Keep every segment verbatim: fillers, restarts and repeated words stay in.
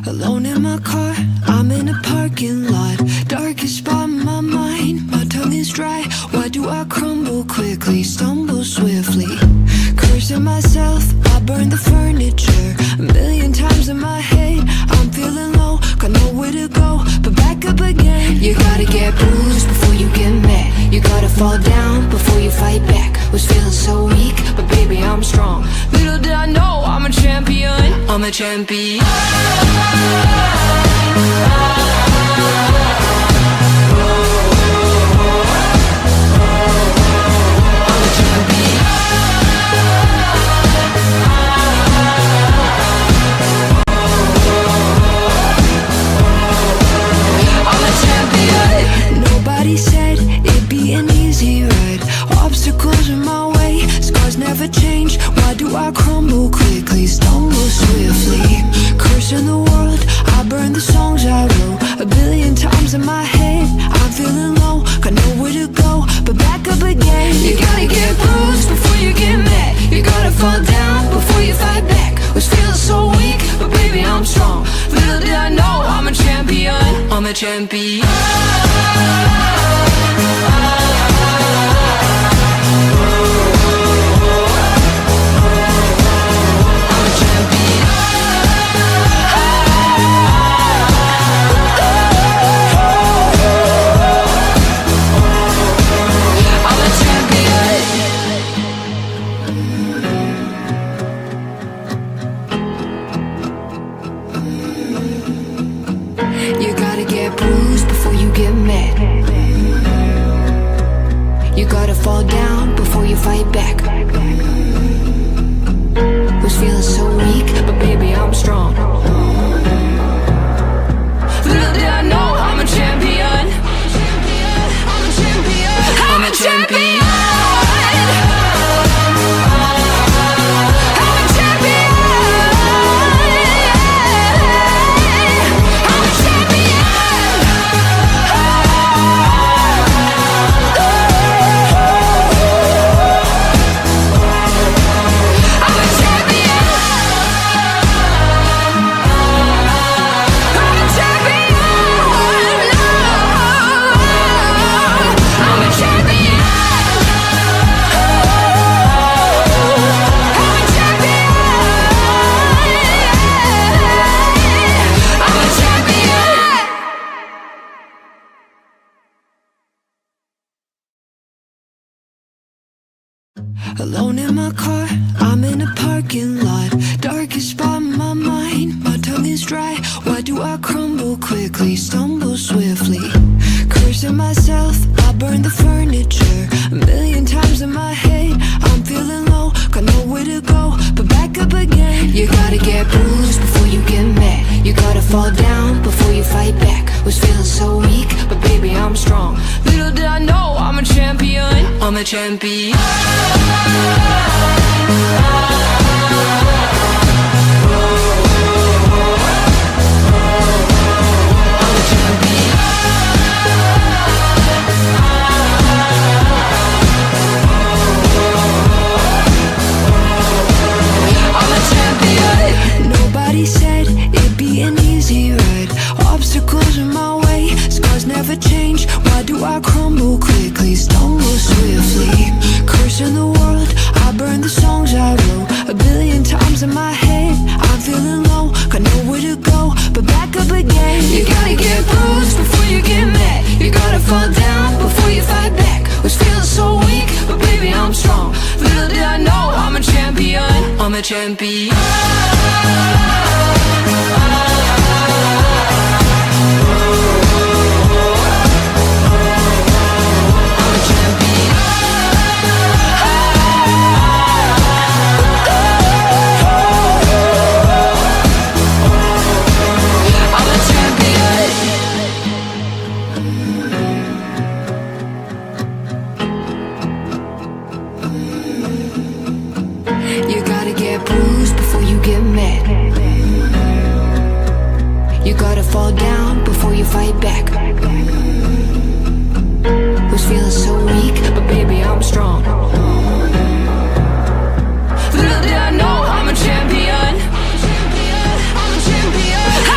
Alone in my car, I'm in a parking lot. Darkest spot in my mind, my tongue is dry. Why do I crumble quickly, stumble swiftly? Cursing myself, I burn the furniture. A million times in my head, I'm feeling low, got nowhere to go but back up again. You gotta get bruised before you get mad. You gotta fall down before you fight back. Was feeling so weak, but baby, I'm strong. Little did I know, I'm a champion. I'm a champion. I'm a champion. Nobody said it'd be an easy ride. Obstacles in my way, scars never change. Why do I crumble quickly, stumble swiftly? Cursing the world, I burn the songs I wrote. A billion times in my head, I'm feeling low, got nowhere to go but back up again. You gotta get bruised before you get mad. You gotta fall down before you fight back. Was feeling so weak, but baby, I'm strong. Little did I know, I'm a champion. I'm a champion. You gotta get bruised before you get mad. You gotta fall down before you fight back. Was feeling so weak, but baby, I'm strong. Little did I know, I'm a champion. I'm a champion. I'm a champion. Alone in my car, I'm in a parking lot. Darkest spot in my mind, my tongue is dry. Why do I crumble quickly, stumble swiftly? Cursing myself, I burn the furniture. A million times in my head, I'm feeling low, got nowhere to go but back up again. You gotta get bruised before you get mad. You gotta fall down before you fight back. Was feeling so weak, but baby, I'm strong. Little did I know, I'm a champion. I'm a champion. Nobody said it'd be an easy ride. Obstacles in my way, scars never change. Why do I crumble quickly, stumble swiftly? Cursing the world, I burn the songs I wrote. A billion times in my head, I'm feeling low, got nowhere to go but back up again. You gotta get bruised before you get mad. You gotta fall down before you fight back. Was feeling so weak, but baby, I'm strong. Little did I know, I'm a champion. I'm a champion. You gotta get bruised before you get mad. You gotta fall down before you fight back. Was feeling so weak, but baby, I'm strong. Little did I know, I'm a champion. I'm a champion.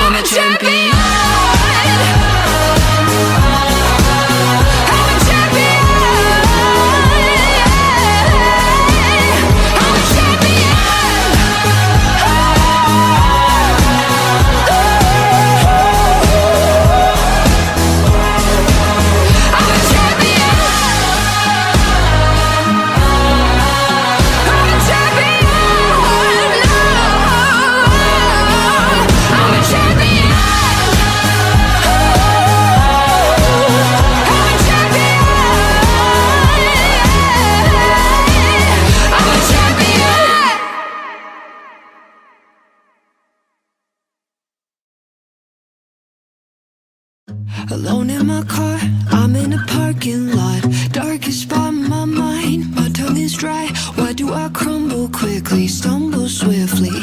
Alone in my car, I'm in a parking lot. Darkest spot in my mind, my tongue is dry. Why do I crumble quickly, stumble swiftly?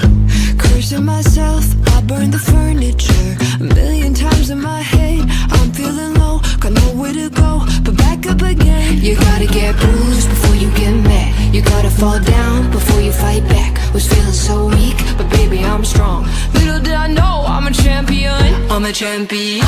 Cursing myself, I burn the furniture. A million times in my head, I'm feeling low, got nowhere to go but back up again. You gotta get bruised before you get mad. You gotta fall down before you fight back. Was feeling so weak, but baby, I'm strong. Little did I know, I'm a champion. I'm a champion.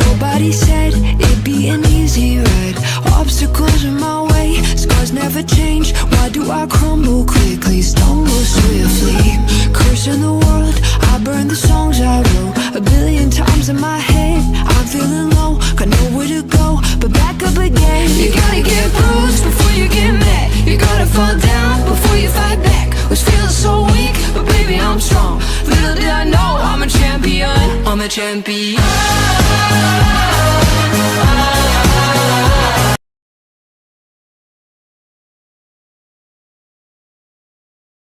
Nobody said it'd be an easy ride. Obstacles in my way, scars never change. Why do I crumble quickly, stumble swiftly? Cursing the world, I burn the songs I wrote. A billion times in my head, I'm feeling low, got nowhere to go but back up again. You gotta get bruised before you get mad. You gotta fall down before you fight back. Was feeling so weak, but baby, I'm strong. Little did I know, I'm a champion. I'm a champion.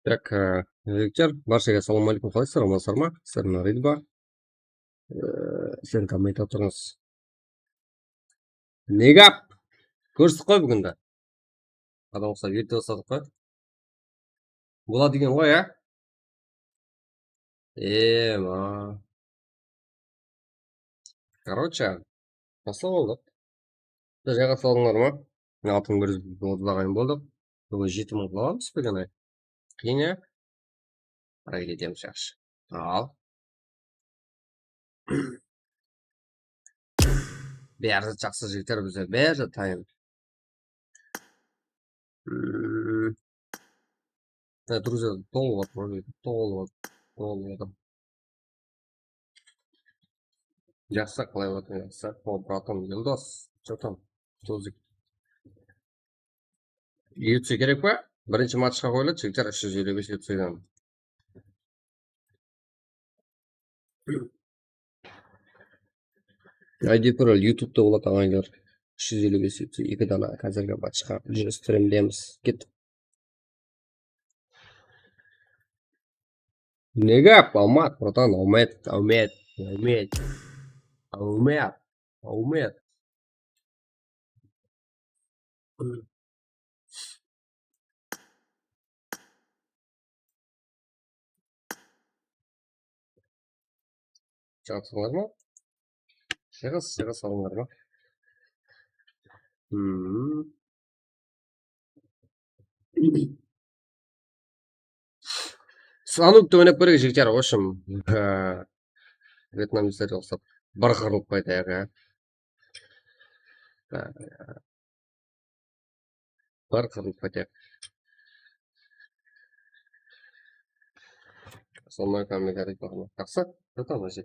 Так, e, jigitler, bárshege assalawma áleykum, qalaysızlar, amansızlar ma? Sizler mına Ridva. E, sizler kommentariyada turıńız. Negap! Kóristik ǵoy búgin de. Adam uqsap erte basladıq ǵoy. Boladı eken ǵoy, á? Ema. Короче, baslap aldıq. Siz jayǵa salıńlar ma? Altı mıń bir júz otız aqayın boldıq. Búgin jeti mıń qıla alamız pe, qıyın, ya? Háreket etemiz, jaqsı. Al. Bári jaqsı, jigitler, bizde bári tayın. Hmm. E, друзья, tolıp atır, tolıp atır, tolıp atır. Jaqsı, qalay atır, jaqsı. O, braton, Yıldos, что там? Что за, UFC kerek pa? Birinshi matchqa qoyıladı, jigitler, úsh júz eliw bes UFC-den. Aydepiral, YouTube-ta boladı, aǵayinler. Úsh júz eliw bes UFC, eki dana házirgi matchqa. Júz strimdemiz. Kettik. Negap, awmat, bratan, awmet, awmet, awmet, awmet, awmet. Jaqsılar ma? Jıǵıs, jıǵıs alıńlar ma? Hmm. Slanukti oynap kóreyik, jigitler, в общем, e, vyetnameclerge uqsap, bir qırılıp qaytayıq, ya. E, bir qırılıp qaytayıq. Sonday kommentariy qoyıń. Jaqsı, bratan, aje.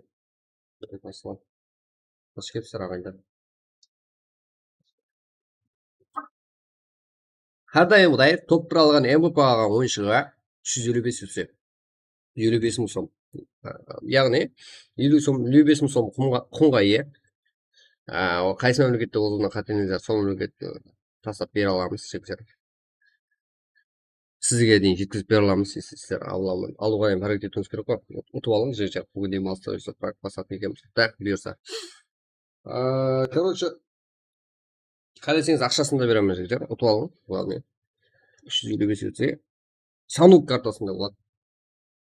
Aslan. Xosh kelipsizler, aǵayinler. Hár dayımǵıday, top bir alǵan MVP alǵan oyınshıǵa úsh júz eliw bes UFC. Eliw bes mıń som. Yaǵnıy, eliw som, eliw bes mıń som qumǵa, qumǵa iye. A, o qaysı mámlekette bolsa da, qáteńizler, sol mámleketke taslap bere alamız, jigitler. Sizge deyin jetkizip bere alamız, siz, sizler al-, al-, alıwǵa em háreket etiwińiz kerek ǵoy. Utıp alıń, jigitler. Búgin dem alısta, buyırsa, pra-, basatın ekenbiz. Tak, buyırsa. A, короче, qáleseńiz, aqshasın da beremen, jigitler. Utıp alıń, главное. Úsh júz eliw bes UFC. Sanuk kartasında boladı.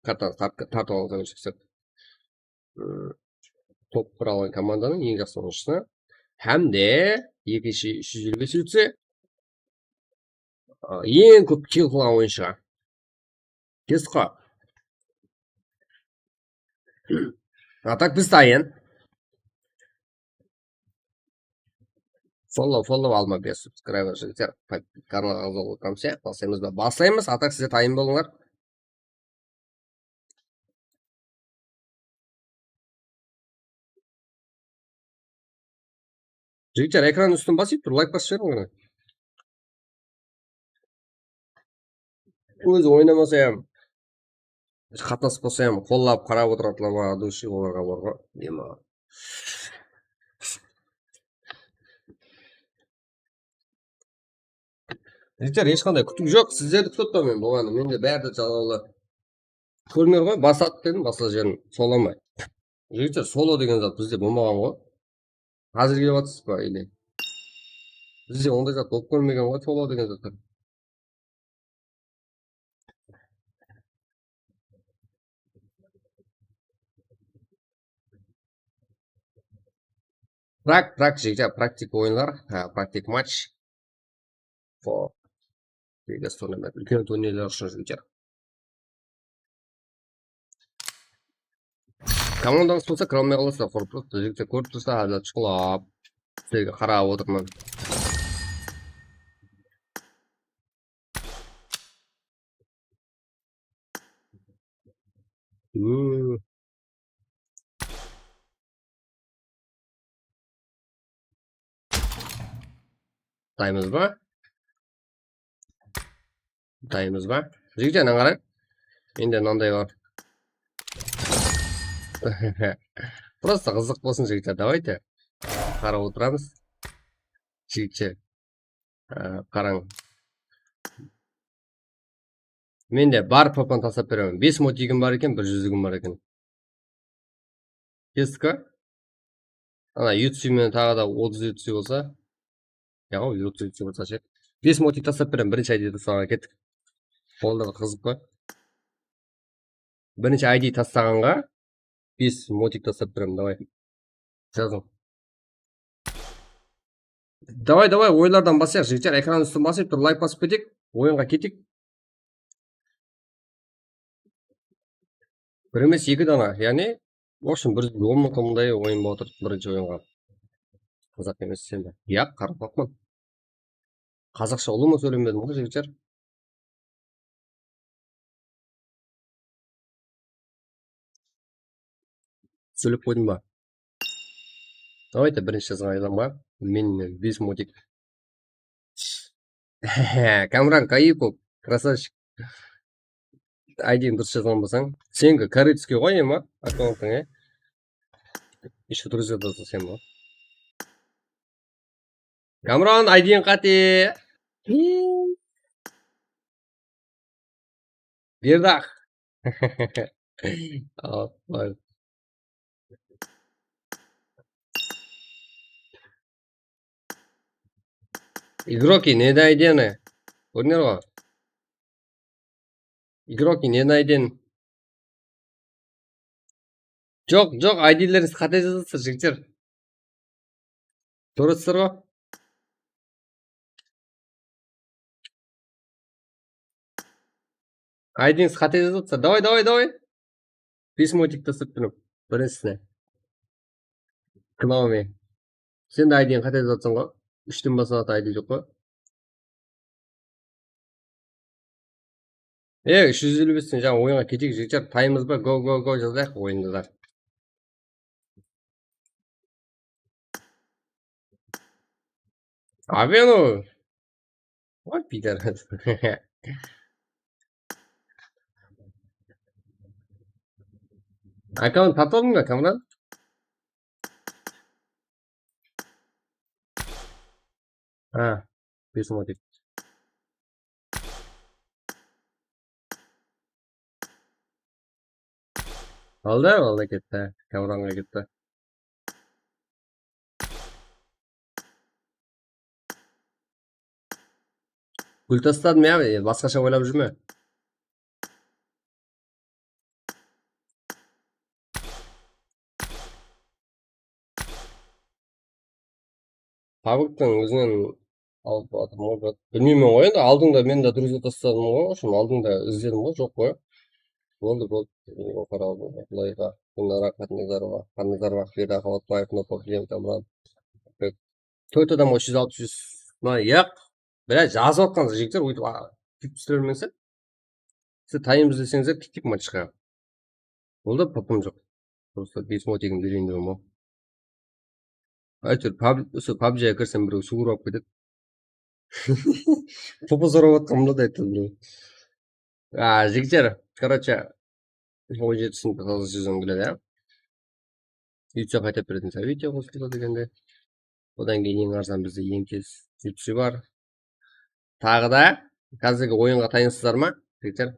Kartanı tart-, tartıp alıń, короче, jigitler. Aa, top bir alǵan komandanıń eń jaqsı oyınshısına hám de ekinshi úsh júz eliw bes UFC, aa, eń kóp kill qılǵan oyınshıǵa. Kestik ǵo. A tak biz tayın. Follow, follow alma, bes subscriber, jigitler. Kanalǵa aǵza bolıp, baslaymiz ba? Baslaymız. A tak sizler tayın bolıńlar. Jigitler, ekran ústin basıp tur, layk basıp jiberiń, qáne. Ózi oynamasa ham. Qatnasıp qalsam, qollap qarap otıratular ma, от души olarǵa bor ǵo. Ema. Jigitler, hesh qanday kútiw joq, sizlerdi kútip atırman men bolǵanı. Mende bári de jalǵawlı. Kórmer ǵoy, bas at dedim, basqa jerin solamay. Jigitler, solo degen zat bizde bolmaǵan ǵoy. Házir kelip atırsız ba, ele? Bizde onday zat bolıp kórmegen ǵoy, solo degen zat. Prak, prak, jigitler, praktik oyınlar, ha, praktik match. For Vegas tournament, úlken turnirler ushın, jigitler. Komandańız bolsa, kire almay qalasızlar, qurıp turıp, jigitler kórip tursa, házir shıqlap, sizlerge qarap otırman. Hmm. Taymız ba? Taymız ba? Jigitler, mınaǵan qarań. Mende mınanday bar. Просто qızıq bolsın, jigitler, давайте. Qarap otıramız. Jigitler. Á, qarań. Mende bar papan taslap beremen. Bes motigim bar eken, bir júzligim bar eken. Kestik pa? Ana, yutsi menen taǵı da otız yutsi bolsa. Yaǵo, otız yutsi bolsa ше. Bes motik taslap beremen, birinshi I D taslaǵanǵa kettik. Qolda bir qızıq pa? Birinshi I D taslaǵanǵa bes motik taslap beremen, davay. Jazıń. Davay, davay, oyınlardan baslayıq, jigitler. Ekran ústin basıp tur, layk basıp keteyik. Oyınǵa keteyik. Bir emes, eki dana, yaǵnıy, в общем, bir on mıń mıńday oyın bolıp atır birinshi oyınǵa. Qazaq emes sen de. Yaq, qaraqalpaqpan. Qazaqsha ulıwma sóylemedim ǵoy, jigitler. Sóylep qoydım ba? Давайте, birinshi jazǵan aylanba. Men bes motik. Kamran Kayıpov, красавчик. I D-ni durıs jazǵan bolsań. Seniki корейский ǵoy, ema, akkauntıń, e? Ещё durıs jazasıń sen ba? Kamran, I D-eń qáte. Berdax. Alıp qoy. Игроки, не найдены? Kórdińler ǵoy. Игроки, не найден? Joq, joq, I D-lerińizdi qáte jazıpsızlar, jigitler. Kórip atırsızlar ǵoy. I D-ńiz qáte jazıpsızlar. Davay, davay, davay. Bes motik taslap turıp, birinshisine. Knaume. Sen de I D-ńi qáte jazıp atırsań ǵoy. Úshten baslanatın I D joq pa? E, úsh júz eliw bes jańa oyınǵa keteyik, jigitler. Taymız ba? Go, go, go jazayıq oyındı da. Avenu. Vay, pidor. Akkaunt tapıp aldıń ba, Kamran? Ha, bes motik. Aldı, aldı, ketti. Kamranǵa ketti. Gúl tasladım ya, e, basqasha oylap júrme. Pabgtıń ózinen alıp atırman ǵoy. Bilmeymen ǵoy, endi aldıńda men de durıs tasladım ǵoy, в общем, aldıńda izledim ǵoy, joq ǵoy. Boldı, boldı. Oqar aldım. Layqa, Gúlnara Qatnazarova, Qatnazarova, Aqberdi Aqabatbaev, Nopok, Lem, Kamran. Tórt adam ǵoy, úsh júz alpıs, júz. Ma, yaq. Bilash, jazıp atqan jigitler, óytip, a, kúyip túsirermense. Siz tayın izleseńizler, kettik matchqa. Boldı, papım joq. Просто bes motigimdi úyrendim ǵoy. Áytewir, pab-, usı pabjiǵa kirsem, birew suwırıp alıp ketedi. Popa sorap atqan mınaday ayttı birew. A, jigitler, короче, On jetisinde taza sezon kiredi, ya. Úytse qaytap beretin sabitiya qosıldı degende. Odan keyin eń arzan bizde eń tez jutsu bar. Taǵı da házirgi oyınǵa tayınsızlar ma, jigitler?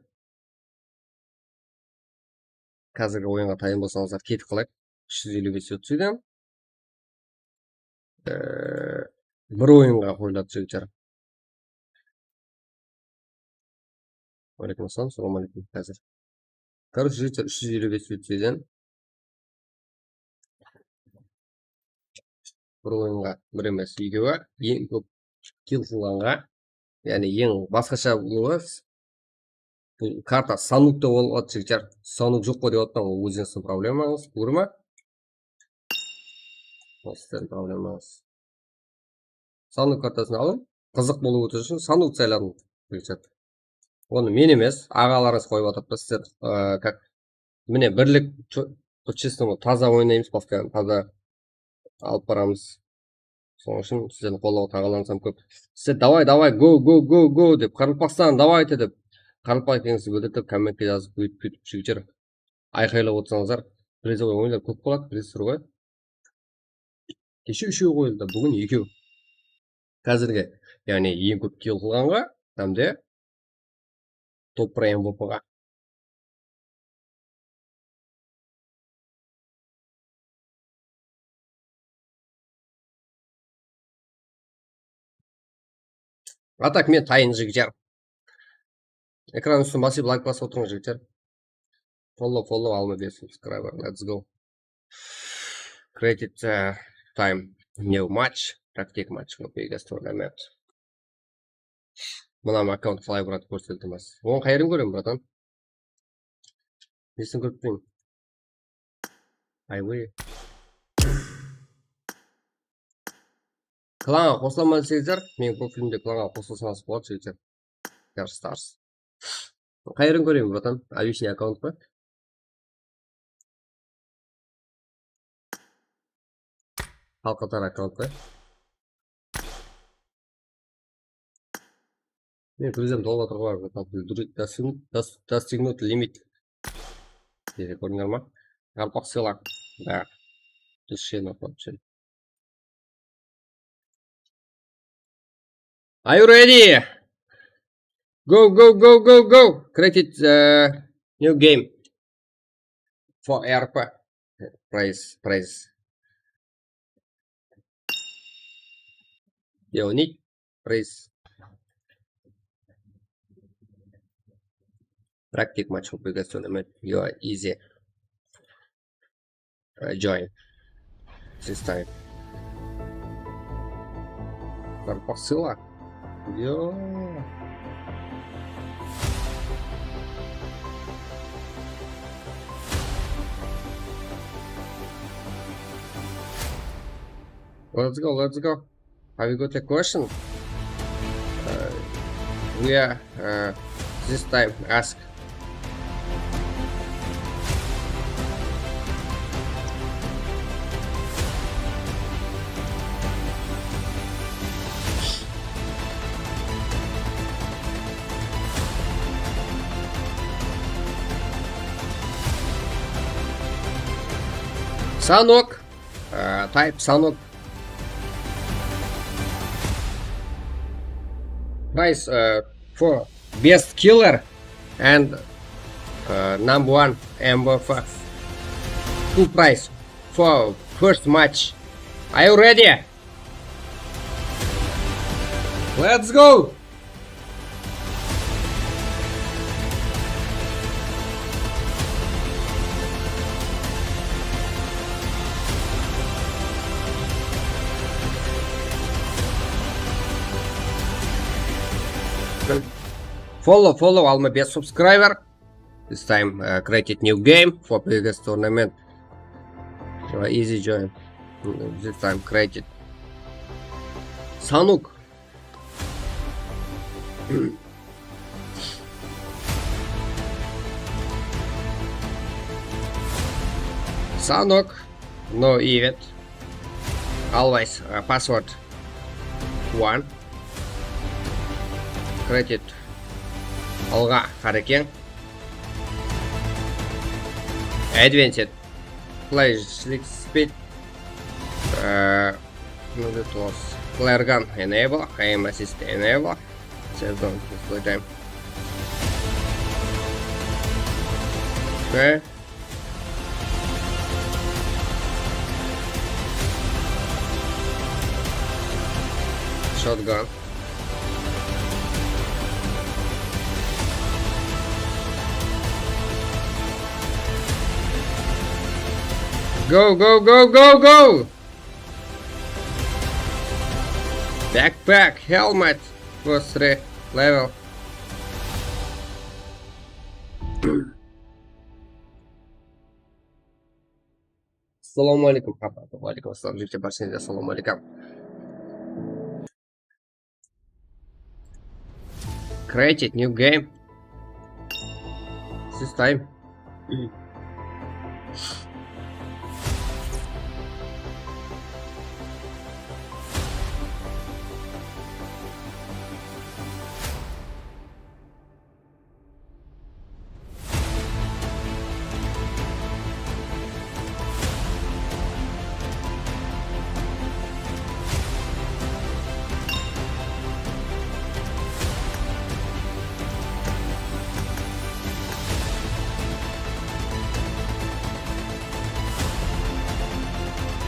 Házirgi oyınǵa tayın bolsańızlar, ketip qalayıq. Úsh júz eliw bes jutsudan. Ee, bir oyınǵa qoyıladı, jigitler. Waleykum assalam, assalawma aleykum, házir. Короче, jigitler, úsh júz eliw bes jutsudan. Bir oyınǵa, bir emes, ekewi, eń kóp kill qılǵanǵa, yaǵnıy eń basqasha bolıwı, bul karta sanukta bolıp atır, jigitler. Sanuk joq ǵoy dep atırman, ol ózińizdiń problemańız, kóre ma? Ol sizlerdiń problemańız. Sanuk kartasın alıń, qızıq bolıp ótishi ushın sanuk sayladıń, jigitler. Onı men emes, aǵalarıńız qoyıp atırıptı, sizler, ı, как, mine, birlik, по-честному, taza oynaymız, постоянно taza alıp baramız. Sonıń ushın sizlerdiń qollawǵa taǵalarıńız hám kóp. Sizler davay, davay, go, go, go, go dep, Qaraqalpaqstan, davayte dep, qaraqalpaq ekeńizdi bildirtip, kommentke jazıp, óytip, búytip, jigitler, ayqaylap otırsańızlar, призовой oyınlar kóp boladı, bilesizler ǵoy. Keshe úshew qoyıldı, búgin ekew. Házirgi, yaǵnıy eń kóp kill qılǵanǵa hám de top bir M V P ǵa. A tak men tayın, jigitler. Ekran ústin basıp, layk basıp otırıń, jigitler. Follow, follow, alma bes subscriber. Let's go. Created, uh, time. New match. Tactic match. Biggest tournament. Mına akkaunt qalay buradı kórsetilmez. Onıń qayerden kórem, bratan? Nesin kórip turayın? Aywe. Klanǵa qosılaman deseńizler, meniń profilimde klanǵa qosılsańız boladı, jigitler. Star Stars. Qayerden kóreyin, bratan? Обычный akkaunt pa? Xalqatar akkaunt pa? Men krizem tolıp atır ǵoy, достигнут лимит. Dese kórdińler ma? Qaraqalpaq sıyla. Da. Совершенно вообще. Are you ready? Go, go, go, go, go! Created, uh, new game. For R P. Prize, prize. You need prize. Practic match for biggest tournament. You are easy. Uh, join. This time. Qaraqalpaq sıyla. Yo. Let's go, let's go. Have you got a question? Uh, we are, uh, this time ask. Санок. Uh, type Sanok. Prize, uh, for best killer and, uh, number one M V P. Full prize for first match. Are you ready? Let's go! Follow, follow, alma bes subscriber. This time, uh, created new game for biggest tournament. Uh, easy join. This time created. Sanuk. Sanok, no event. Always, uh, password one. Created. Alǵa, Qarekeń. Advanced. Flash Slick Speed. Uh, Flare Gun enable. Aim Assist enable. Sezon display time. Okay. Shotgun. Go, go, go, go, go! Backpack, helmet, plus three level. Assalamu aleykum. Wa aleykum assalam. Jigitler, bárshengizge assalamu aleykum. Created new game. This time.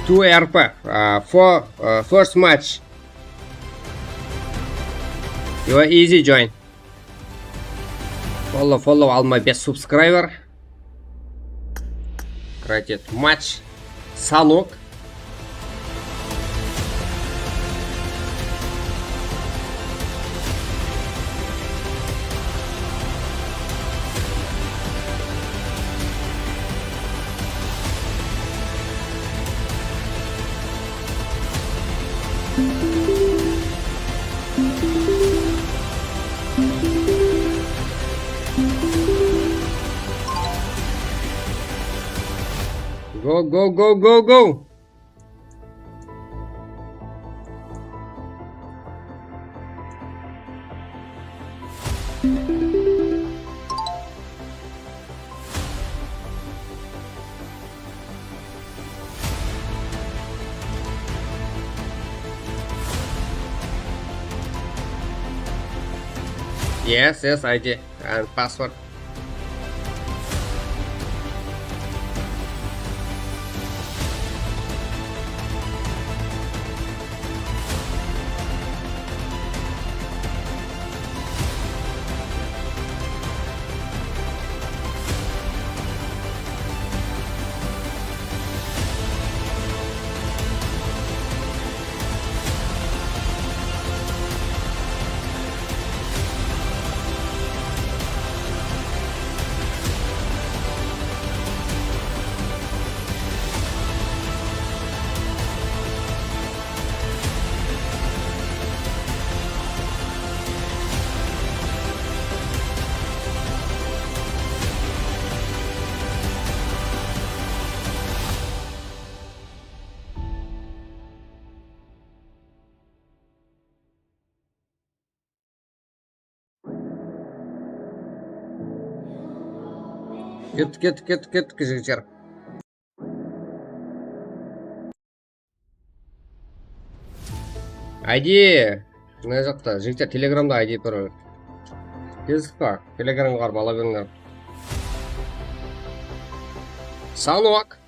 Two R P, uh, for, uh, first match. You are easy join. Follow, follow, alma bes subscriber. Created match. Sanok. Go, go, go, go, go! Yes, yes, I D and password. Kettik, kettik, kettik, kettik, jigitler. I D mına jaqta, jigitler, Telegramda I D, parol. Keldik pa? Telegramǵa barıp ala berińler. Sanok.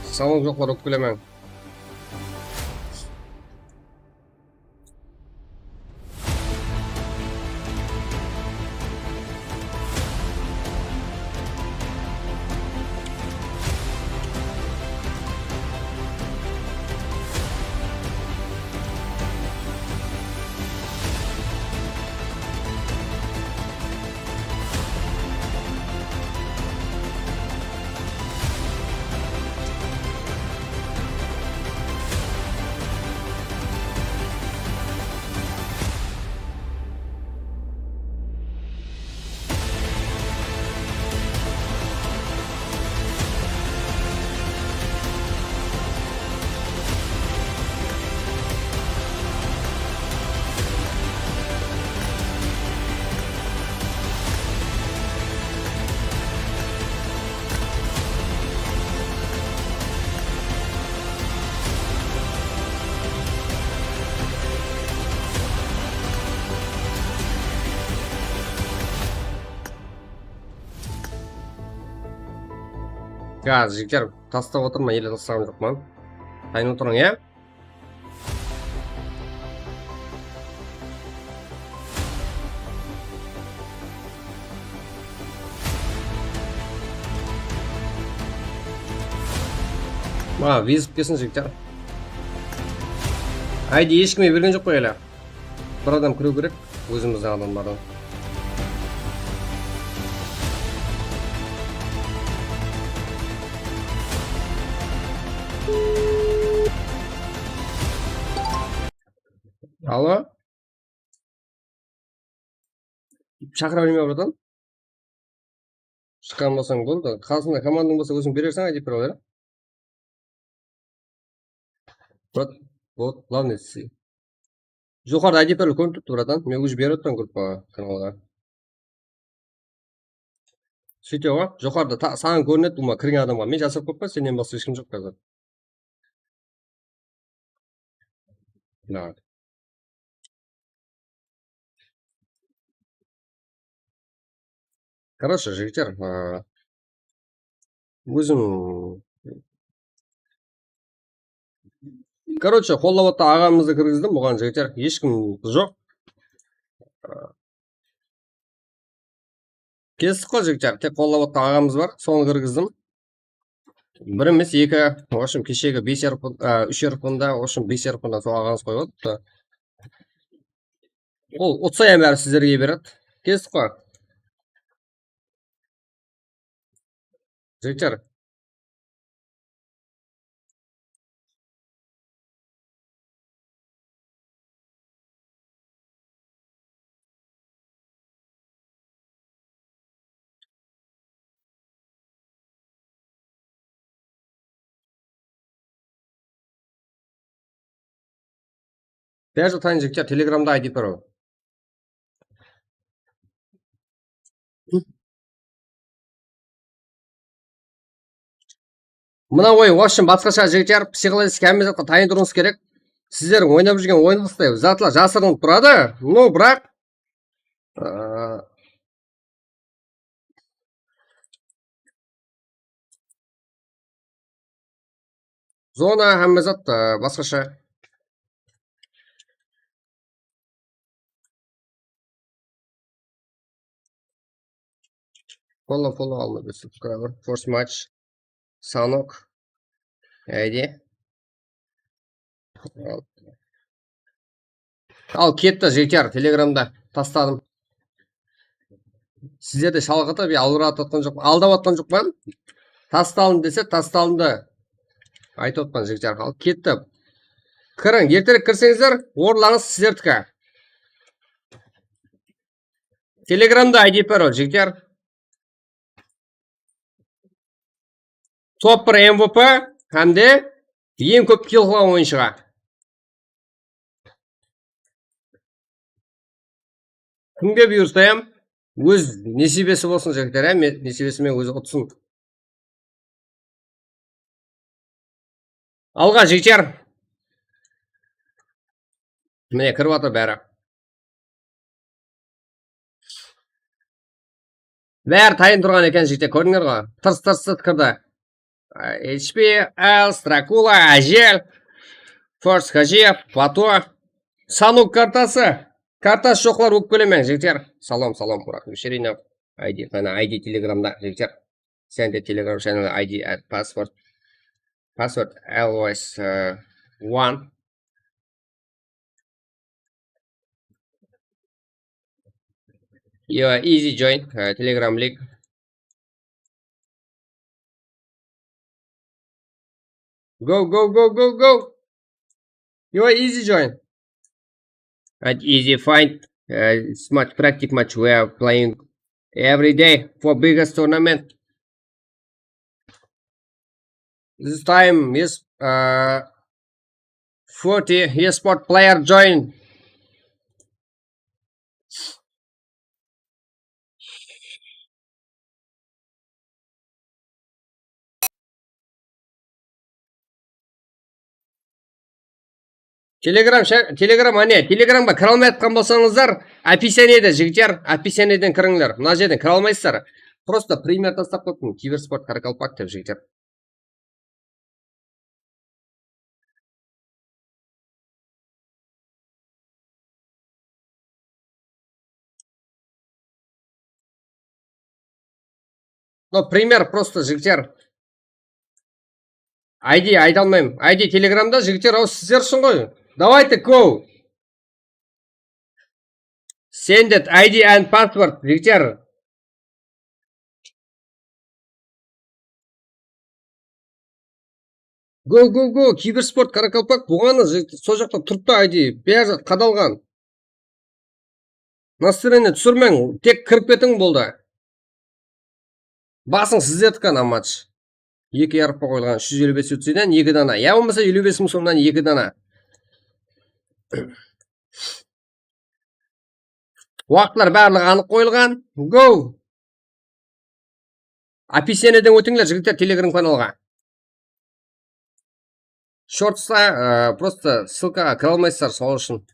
Sanok joqlar, ókpelemen. Ya, jigitler, tastap otırman, ele tastaǵan joqpan. Tayın otırıń, ya? Maǵan vizit kelsin, jigitler. I D hesh kimge bergen joq pa ele? Bir adam kiriw kerek, ózimizdiń adamlardan. Alo? Shaqıra bermey, bratan. Shıqqan bolsań boldı. Qasında komandań bolsa, óziń berersen, I D provayder. Brat, вот, главное, si-, joqarıda I D provayder kórinip turıptı, bratan. Men уже berip atırman gruppaǵa, kanalǵa. Sóyte ǵoy, joqarıda ta-, saǵan kórinedi, ulıwma, kirgen adamǵa. Men jasırıp qoyıppan, sennen basqa hesh kim joq házir. Так. Короче, jigitler, a, ózim, короче, qollap otqan aǵamızdı kirgizdim, buǵan, jigitler, hesh kim joq. Kestik ǵoy, jigitler, tek qollap otqan aǵamız bar, sonı kirgizdim. Bir emes, eki, в общем, keshegi bes yarım kún, á, úsh yarım kúnde, в общем, bes yarım kúnde sol aǵamız qoyıp atıptı. Ol utsa, em, bári sizlerge beredi. Kestik ǵoy. Jigitler. Bári tayın jigitler, Telegramda I D provayder. Mına oyın, в общем, basqasha, jigitler, psixologический hámme zatqa tayın turıwıńız kerek. Sizlerdiń oynap júrgen oyınıńızday zatlar jasırınıp turadı. No, biraq, ıı, zona, hámme zat, ıı, basqasha. Follow, follow, alma bir subscriber. First match. Sanok. Haydi. Al, ketti, jigitler, Telegramda tastadım. Sizlerdi shalǵıtıp ya aldap atqan joq, aldap atqan joqpan. Tastalın dese, tastalındı aytıp atqan, jigitler. Al, ketti. Kiriń, erterek kirseńizler, orınlarıńız sizlerdiki. Telegramda I D parol, jigitler. Top bir M V P hám de eń kóp kill qılǵan oyınshıǵa. Kimge buyırsa hám, óz nesibesi bolsın, jigitler, há, me-, nesibesi menen ózi utsın. Alǵa, jigitler. Mine, kirip atır bári. Bári tayın turǵan eken, jigitler, kórdińler ǵoy. Tırs, tırs, tırs kirdi. H P, Els, Drakula, Ájel, Force Hajiyev, Pato. Sanuk kartası. Kartası joqlar ókpelemeń, jigitler. Salam, salam, Murat Mishirina. I D, qana, I D Telegramda, jigitler. Sende Telegram channel I D, uh, password. Password always, uh, one. You are easy join, uh, Telegram link. Go, go, go, go, go. You are easy join. And easy find. Uh, it's much practice match we are playing every day for biggest tournament. This time is, uh, forty esport player join. Telegram, sha-, Telegram, áne, Telegramǵa kire almay atqan bolsańızlar, описаниеде, jigitler, описаниеден kirińler. Mına jerden kire almaysızlar. Просто пример tastap qoyıptım, Kibersport Karakalpak dep, jigitler. No, primer, prosto, jigitler. I D ayta almayman. I D Telegramda, jigitler, aw, sizler ushın ǵoy. Давайте, go! Send it, I D and password, jigitler. Go, go, go, kibersport, Karakalpak, buǵan sol jaqta turıptı, I D, bári qadalǵan. Настроение túsirmeń, tek kirip ketiń, boldı. Basıń sizlerdiki, ana match. Eki yarıqqa qoyılǵan, úsh júz eliw bes utsiden eki dana. Ya bolmasa eliw bes mıń somnan eki dana. Waqıtlar barlıǵı anıq qoyılǵan. Go! Описаниеден ótińler, jigitler, Telegram kanalǵa. Shortsta, e, prosto ssılkaǵa kire almaysızlar, sol ushın.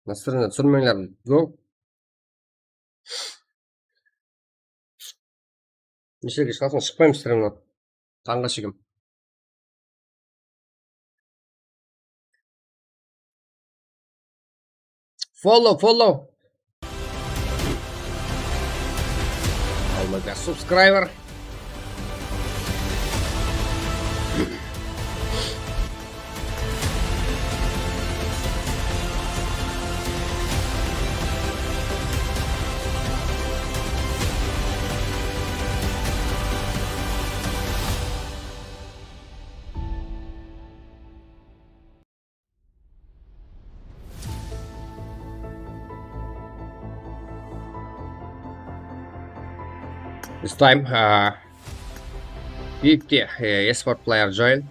Настроение túsirmeńler. Go. Nesherge shıǵasın, shıqpayman strimnen. Tańǵa shekem. Follow, follow. Alma subscriber. This time, uh, fifty, uh, esport player join.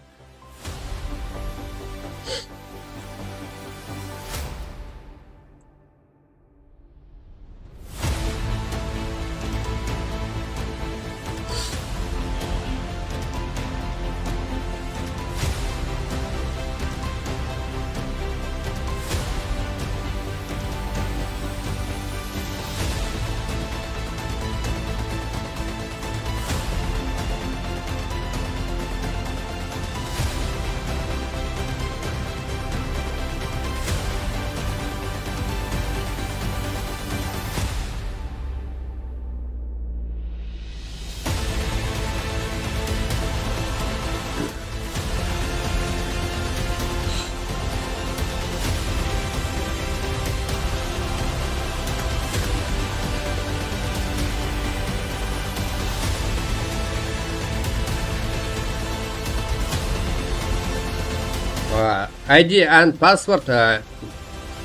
Uh, I D and password, uh,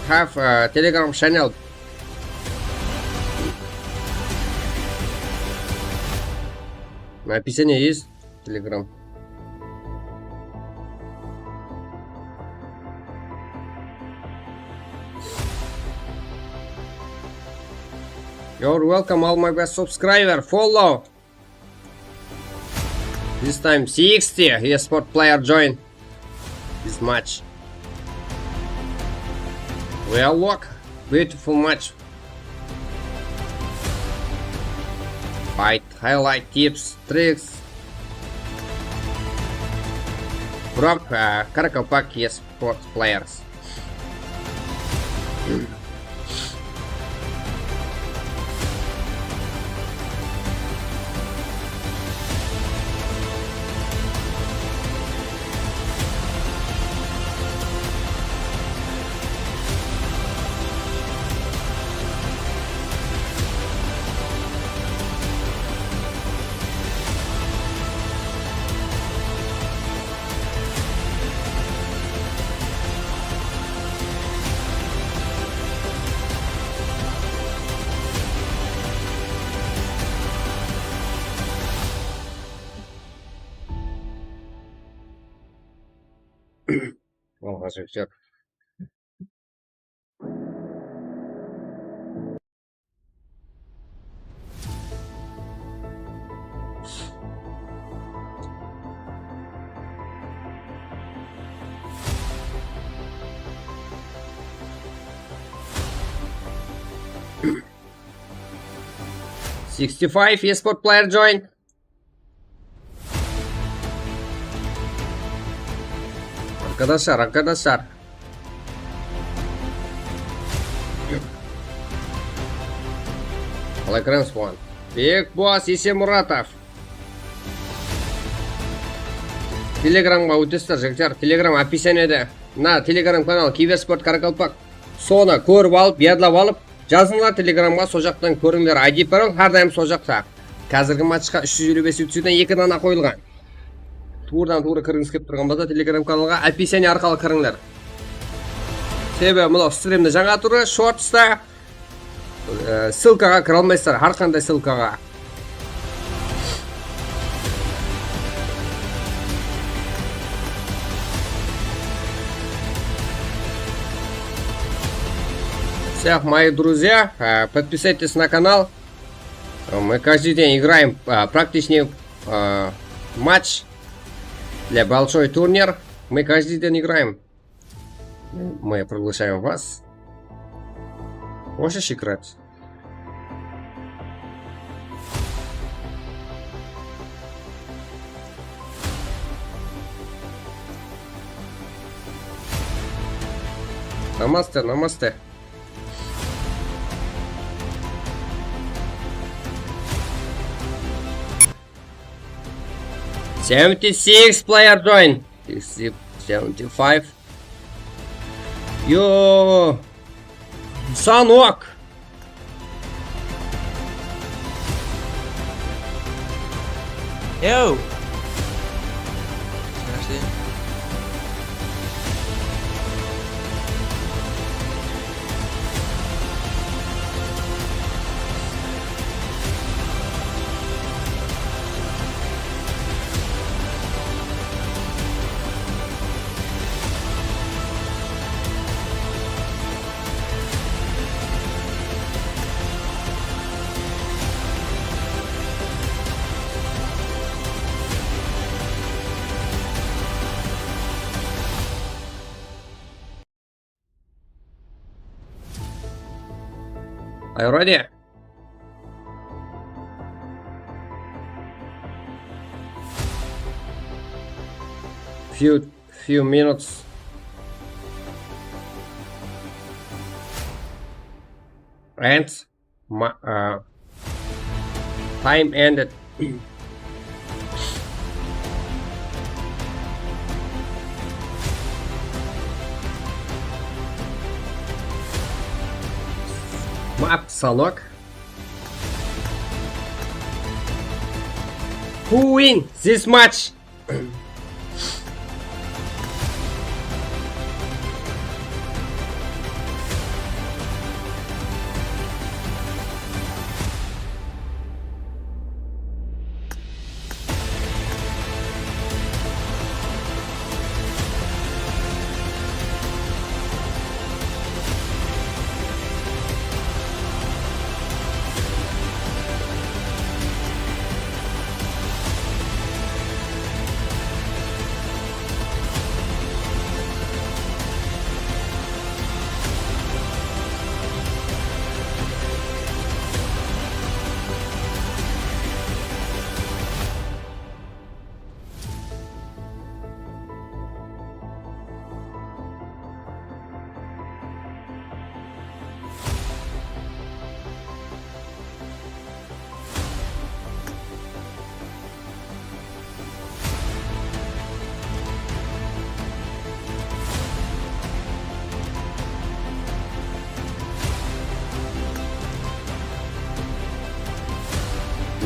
have, uh, Telegram channel. Описание есть, Telegram. You're welcome, all my best subscriber, follow. This time sixty esport player join this match. Well, look, beautiful match. Fight, highlight, tips, tricks from, uh, Karakalpak esport players. Alǵa jigitler. Sixty-five esport player join. Arkadaşlar, arkadaşlar. Qalay kiremiz buǵan? Bekbos Esemuratov. Telegramǵa ótesizler, jigitler. Telegram описаниеде. Mına Telegram kanal Kibersport Karakalpak. Sonı kórip alıp, yadlap alıp, jazıńlar Telegramǵa, sol jaqtan kórińler. I D parol hár dayım sol jaqta. Házirgi matchqa úsh júz eliw bes utsiden eki dana qoyılǵan. Tuwrıdan tuwrı kirgińiz kelip turǵan bolsa, Telegram kanalǵa описание arqalı kirińler. Sebebi mınaw strimniń jańa túri, shortsta, e, ssılkaǵa kire almaysızlar, hár qanday ssılkaǵa. Всех, мои друзья, э, подписывайтесь на канал. Мы каждый день играем, а, практичный, а, матч для большой турнир. Мы каждый день играем. Мы приглашаем вас. Хочешь играть? Намасте, намасте. Seventy six player join. Seventy five. Yo. Санок. Yo. Nárse. Are you ready? Few, few minutes. And Ma-, uh, time ended. Map Sanok. Who win this match?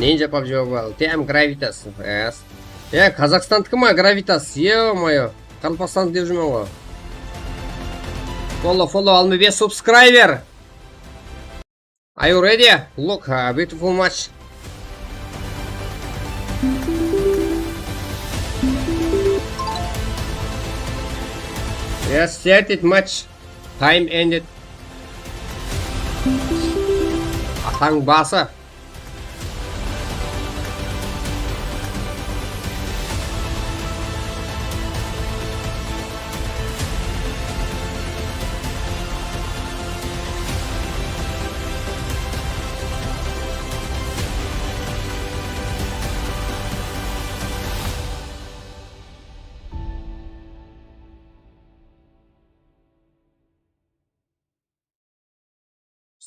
Ninja PUBG Mobile, T M Gravitas, yes. E, Qazaqstandiki ma Gravitas, ё-моё. Qaraqalpaqstandiki dep júrmen ǵoy. Follow, follow, alma bes subscriber. Are you ready? Look, uh, beautiful match. Yes, started match. Time ended. Atań bası.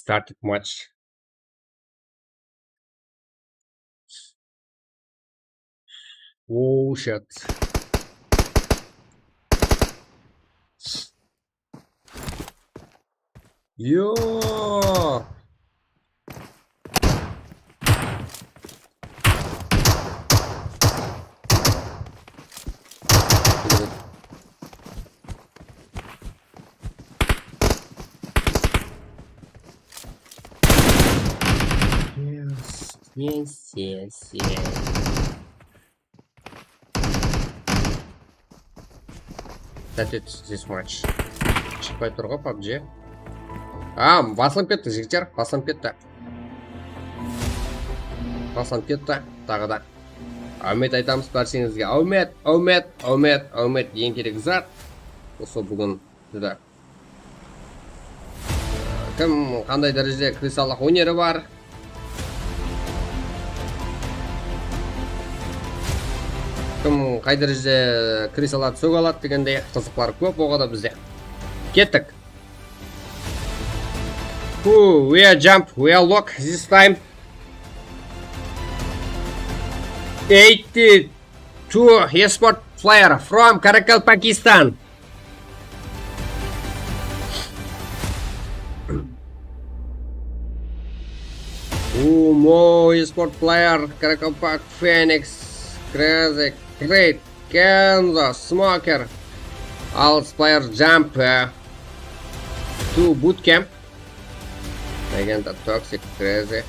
Started match. Oh shit. Yo! Yes, yes, yes, yes. That it's this much. Shıqpay tur ǵoy PUBG. A, baslanıp ketti, jigitler, baslanıp ketti. Baslanıp ketti, taǵı da. Áwmet aytamız bárshenińizge. Áwmet, áwmet, áwmet, áwmet. Eń kerek zat. Usı búgin júdá Kim qanday dárejede kirisalıq óneri bar? Kim qay dárejede kirisalad sóge aladı degendey qızıqlar kóp oǵada bizde. Kettik. Who, we are jump, we are lock this time. Eighty-two esport player from Karaikal, Pakistan. Umo esport player, Karakalpak, Phoenix, Crazy, Great, Kenzo, Smoker, Als player, Jump, eh, to Bootcamp, Legenda, Toxic, Crazy,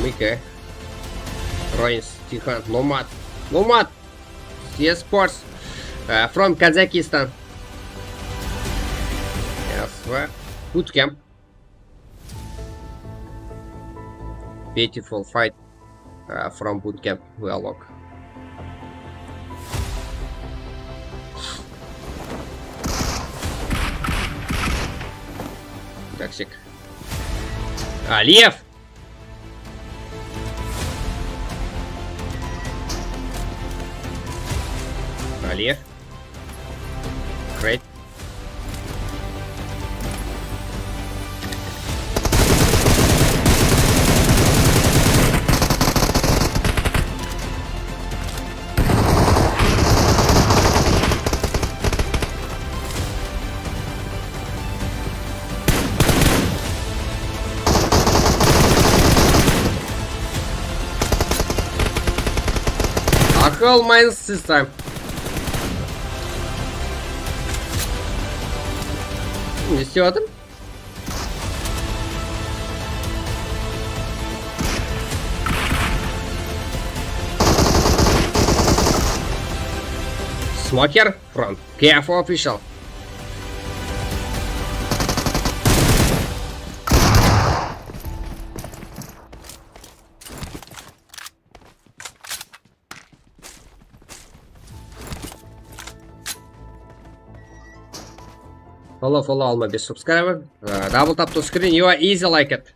Mike, Roins, Tihan, Nomad, Nomad, C S Sports, uh, from Kazakhstan. Yes, we Bootcamp. Beautiful fight, uh, from Bootcamp. We are lock. Toxic. Aliyev. Aliyev. Great. Aqıl minus this time. Ne istep atır? Smoker from K F Official. Follow, follow alma bes subscriber. Uh, double tap to screen, you are easy like it.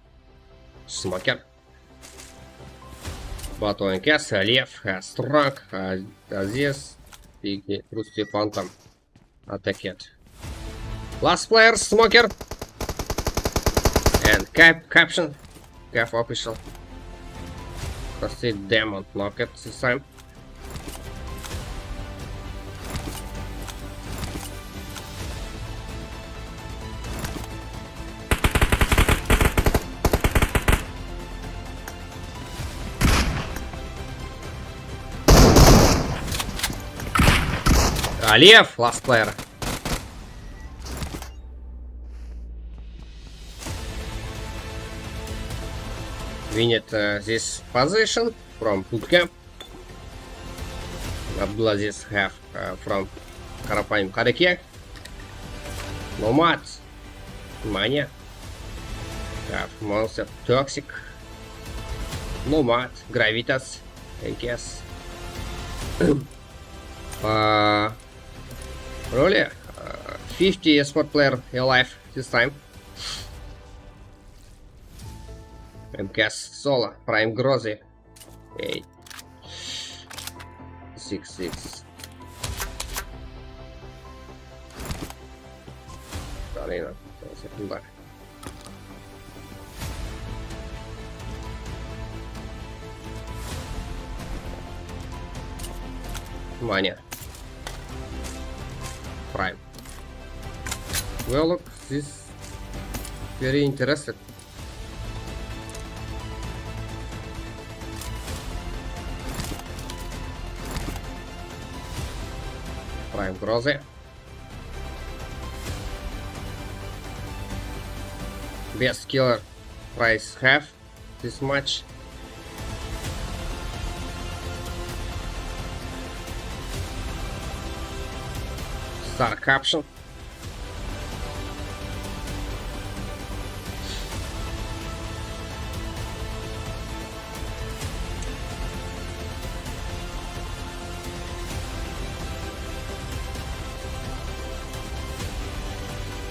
Smoker. Bato N K, Saliev, uh, Strong, uh, Aziz, Biggie, Rusty, Phantom. Attack it. Last player, Smoker. And cap caption, Cap Official. Rusty Demon, knock it this time. Aliyev, last player. Win it, uh, this position from Bootcamp. Abdulaziz have, uh, from Qarapayım Qareke. Nomad. Manya. Have Monster Toxic. Nomad. Gravitas. N K S. Uh, Roller. Uh, fifty esport player alive this time. M K S Solo. Prime Grozy. Eight. Six, six. Sorry, no. Second bar. Manya. Prime. Well, look, this very interested. Prime Grozy. Best killer prize have this match. Star caption.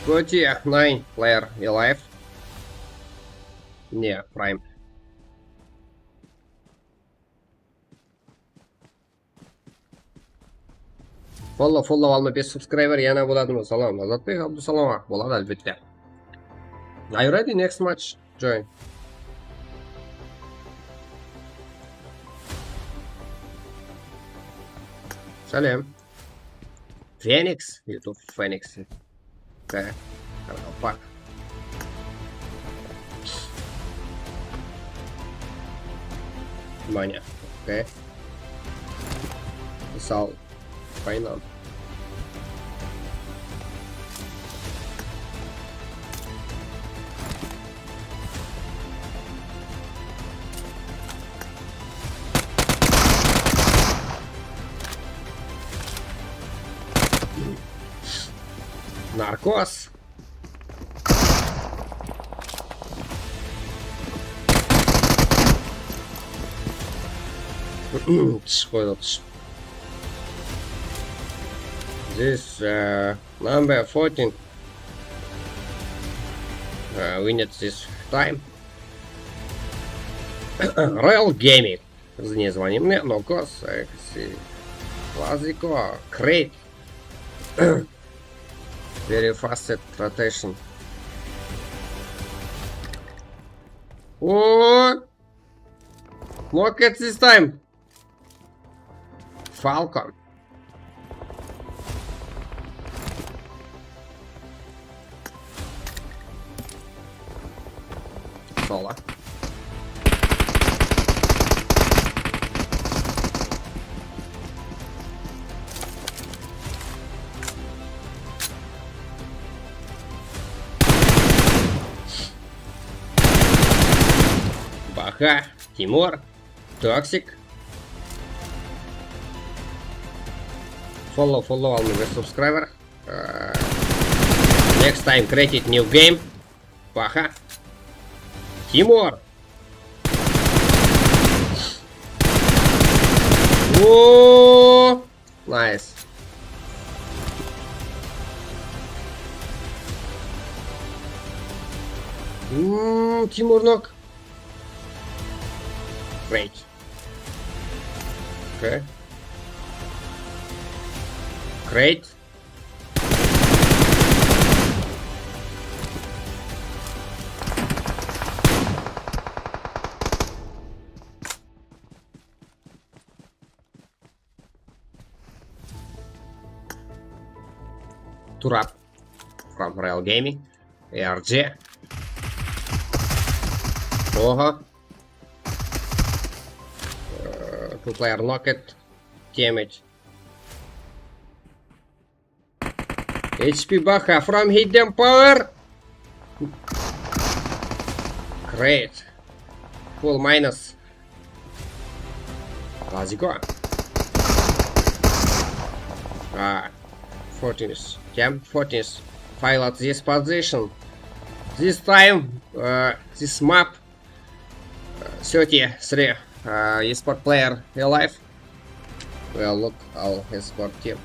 Forty nine player alive. Ne, Prime. Follow, follow alma bes subscriber yana boladı ma? Salam, Azatbek Abdusalama. Boladı, álbette. Are you ready? Next match. Join. Sálem. Phoenix, YouTube Phoenix. Okay. Qaraqalpaq. Manya. Okay. Misal, final. Narkos. Túsip qoydı, túsip. This, uh, number fourteen. Uh, win it this time. Royal Gaming. Звони мне, но кос, э, си-, Классико, Крейт. Very fast rotation. О! Look at this time. Falcon. Sola. Baha, Timur. Toxic. Follow, follow alma bes subscriber. Uh, next time created new game. Baha. Timur. Whoa! Nice. Hmm, Timur nok. Great. Okay. Great. Turap from Royal Gaming, A R G. Oha. Uh, two player knocked. Damage. H P Baha from Hidden Power. Great. Full minus. Let's go. Ah, fourteen is. Jam fourteen is. File at this position. This time, uh, this map. Thirty-three, uh, esport player alive. Well, look, all esport team.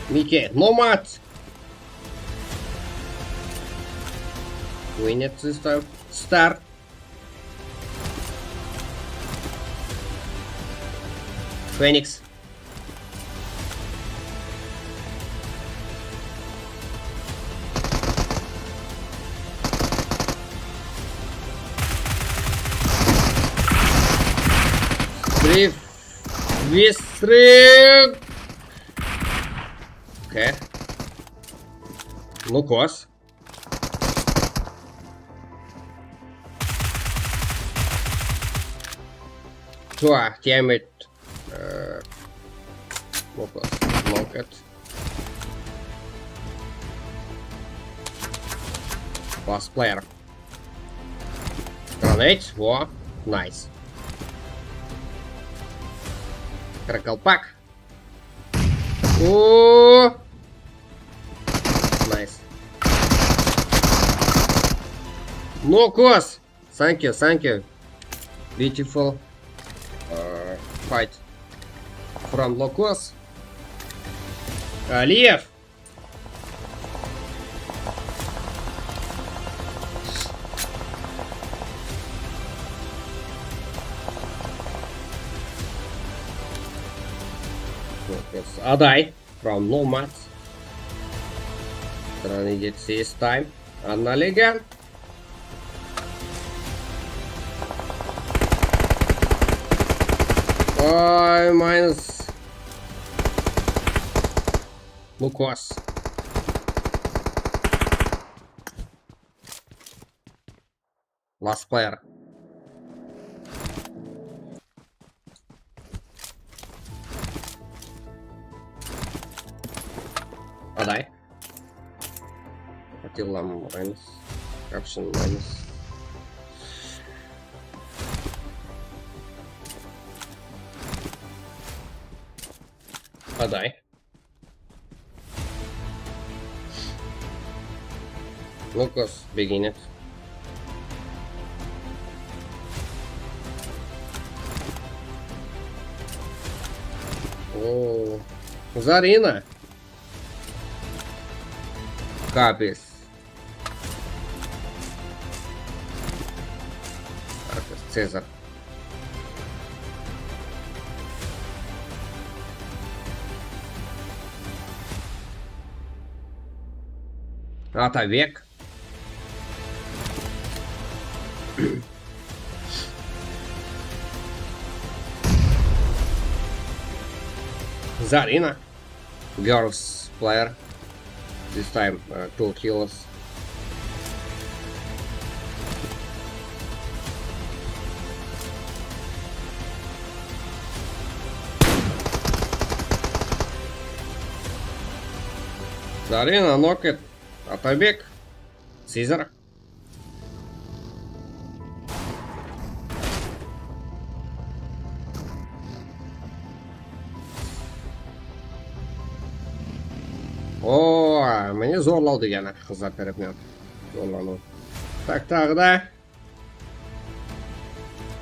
Mike, Nomad! Win it this time. Star. Phoenix. Выстрел! Окей. Лукас. Чё, тямит? Э, Лукас, Лукас. Last player. Grenade. Во. Найс. Кроколпак. О! Найс. Лукас! Thank you, thank you. Beautiful, uh, fight from Lukos. Алиев! Aday from Nomads. Grenade this time. Anna Legan. Oy, minus. Lukos. Last player. Aday. Attila minus. Caption minus. Aday. Lukos, beginner. Oo. Zarina. Kapes. Cezar. Atabek. Zarina. Girls player. This time, uh, two kills. Zarina, Noket, Atabek, Caesar. O, mine zorlaw degeni qızlar tarafınan zorlanıw. Tak, taǵı da.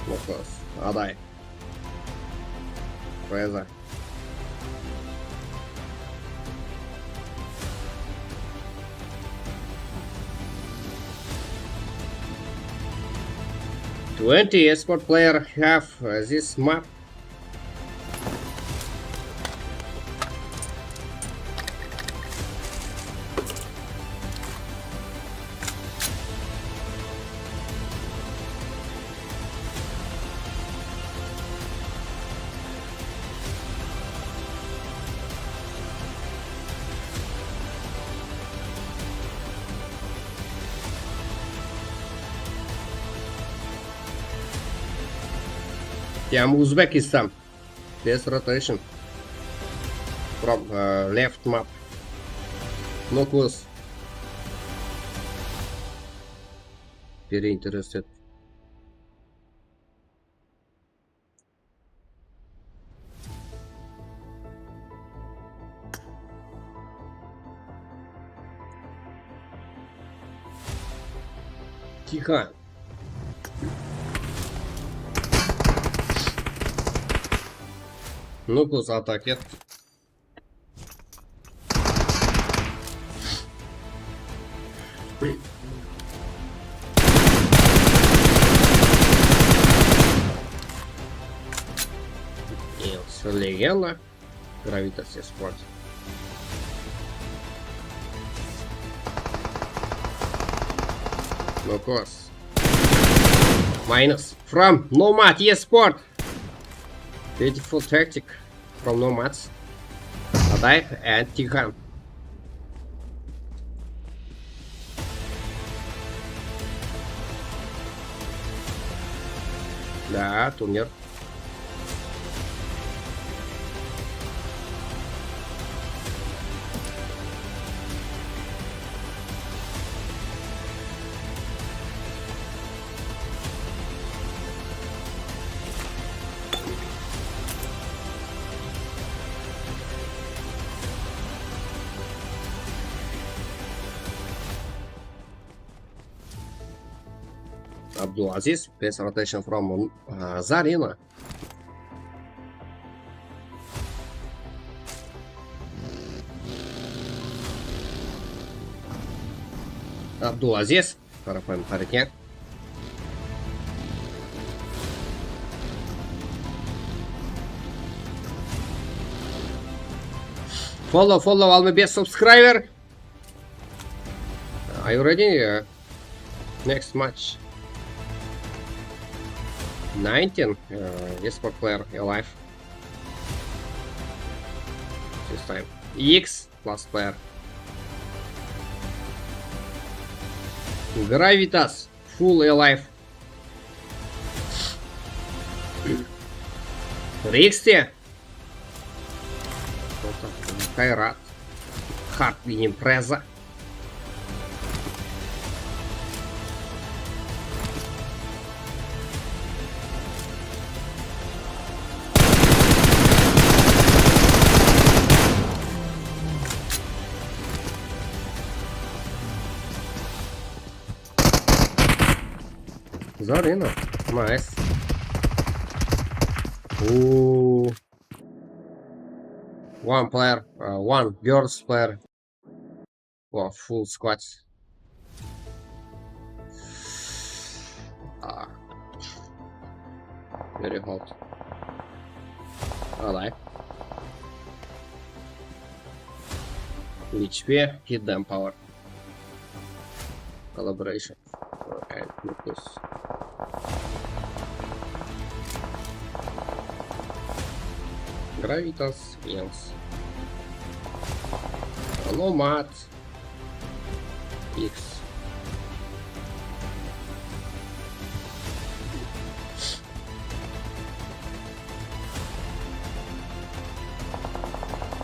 Lukos, Aday. Reza. Twenty esport player have, uh, this map. Team Uzbekistan. Best rotation. From, uh, left map. Lukos. Very interested. Тихо. Ну-ка, за атаки. И всё, легенда. Гравитация спорт. Ну-ка. Minus. From Nomad Esport. Beautiful tactic from Nomads. Adaev and Tigan. Да, турнир. Abdulaziz, best rotation from, uh, Zarina. Abdulaziz, qarapayım qara eken. Follow, follow, alma bes subscriber. Are you ready? Uh, next match. Nineteen, uh, esport player alive. This time. X, last player. Gravitas, full alive. Rexte. Kayrat. Hard Impreza. Zarina. Nice. Ooh. One player, uh, one girls player. Wow, full squad. Ah. Very hot. Alay. H P, hit them power. Collaboration. Okay, look this. Gravitas, Yens. Nomad. X.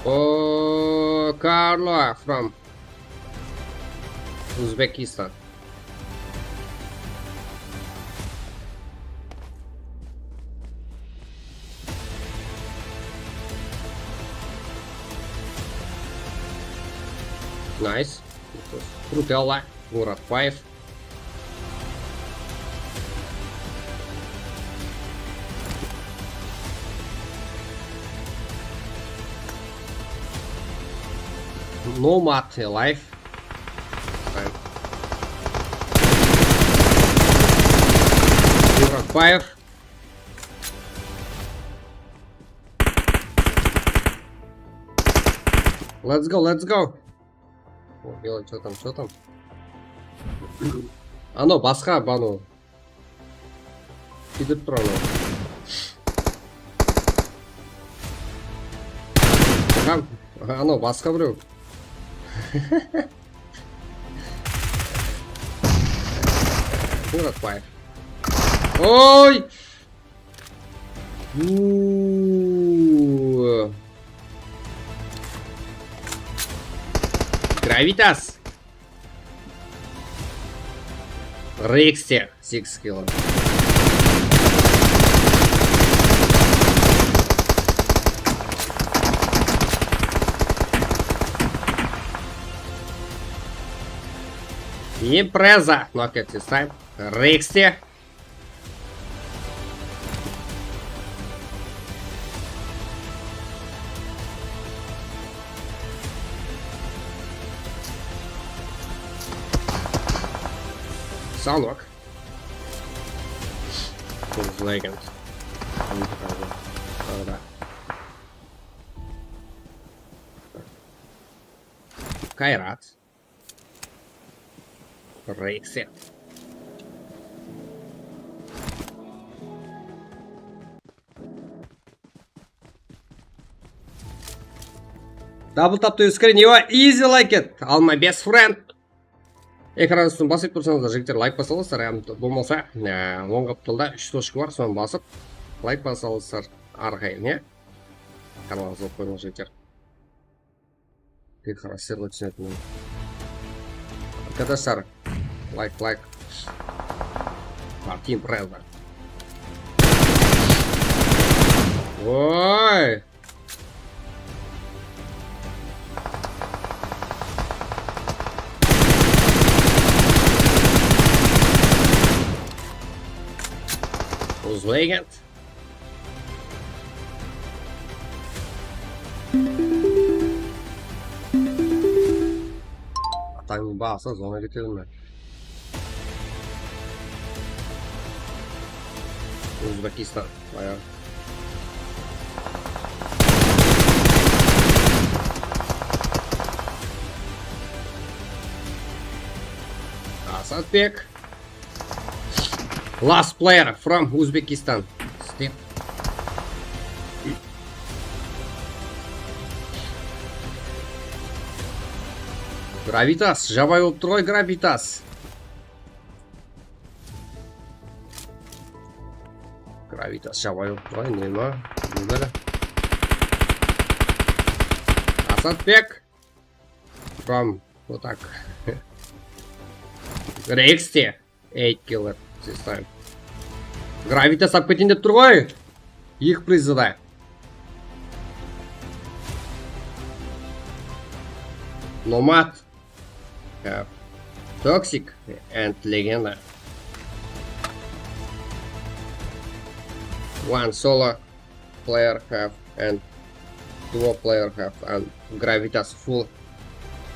Oh, Carlo from Uzbekistan. Nice. Krutella, Muratbaev. Nomad alive. Muratbaev. Let's go, let's go. O, Bela, что там, что там? Anaw basqa, anaw. Ketip tur anaw. Ham, anaw basqa birew. Muratbaev. Oy! Uuu. Gravitas. Rexte, six kill. Impreza, knock at this time. Rexte. Sanok. Who's lagging? Arada. Kayrat. Reset. Double tap to screen, you are easy like it. All my best friend. Ekran ústin basıp tursańızlar, jigitler, layk basa alasızlar, hám bolmasa, e, oń qaptalda úsh точка bar, sonı basıp, layk basa alasızlar, arqayın, ya. Kanalımızǵa qoyıń, jigitler. Tek xarakterge túsinetin. Arkadaşlar, layk, layk. Martin Brezda. Oy! Uzlegend. Atańnıń balası, zona ketemen. Uzbekistan, bayaǵı. Asatbek. Last player from Uzbekistan. Step. Gravitas, jabay bolıp tur ǵoy, Gravitas. Gravitas jabay bolıp tur ǵoy, ne ma? Ne bere? Asatbek. From, вот так. Rexti. Eight killer this time. Gravitas tap keteyin dep tur ǵoy. Eki prizada. Nomad. Have Toxic and Legenda. One solo player have and duo player have and Gravitas full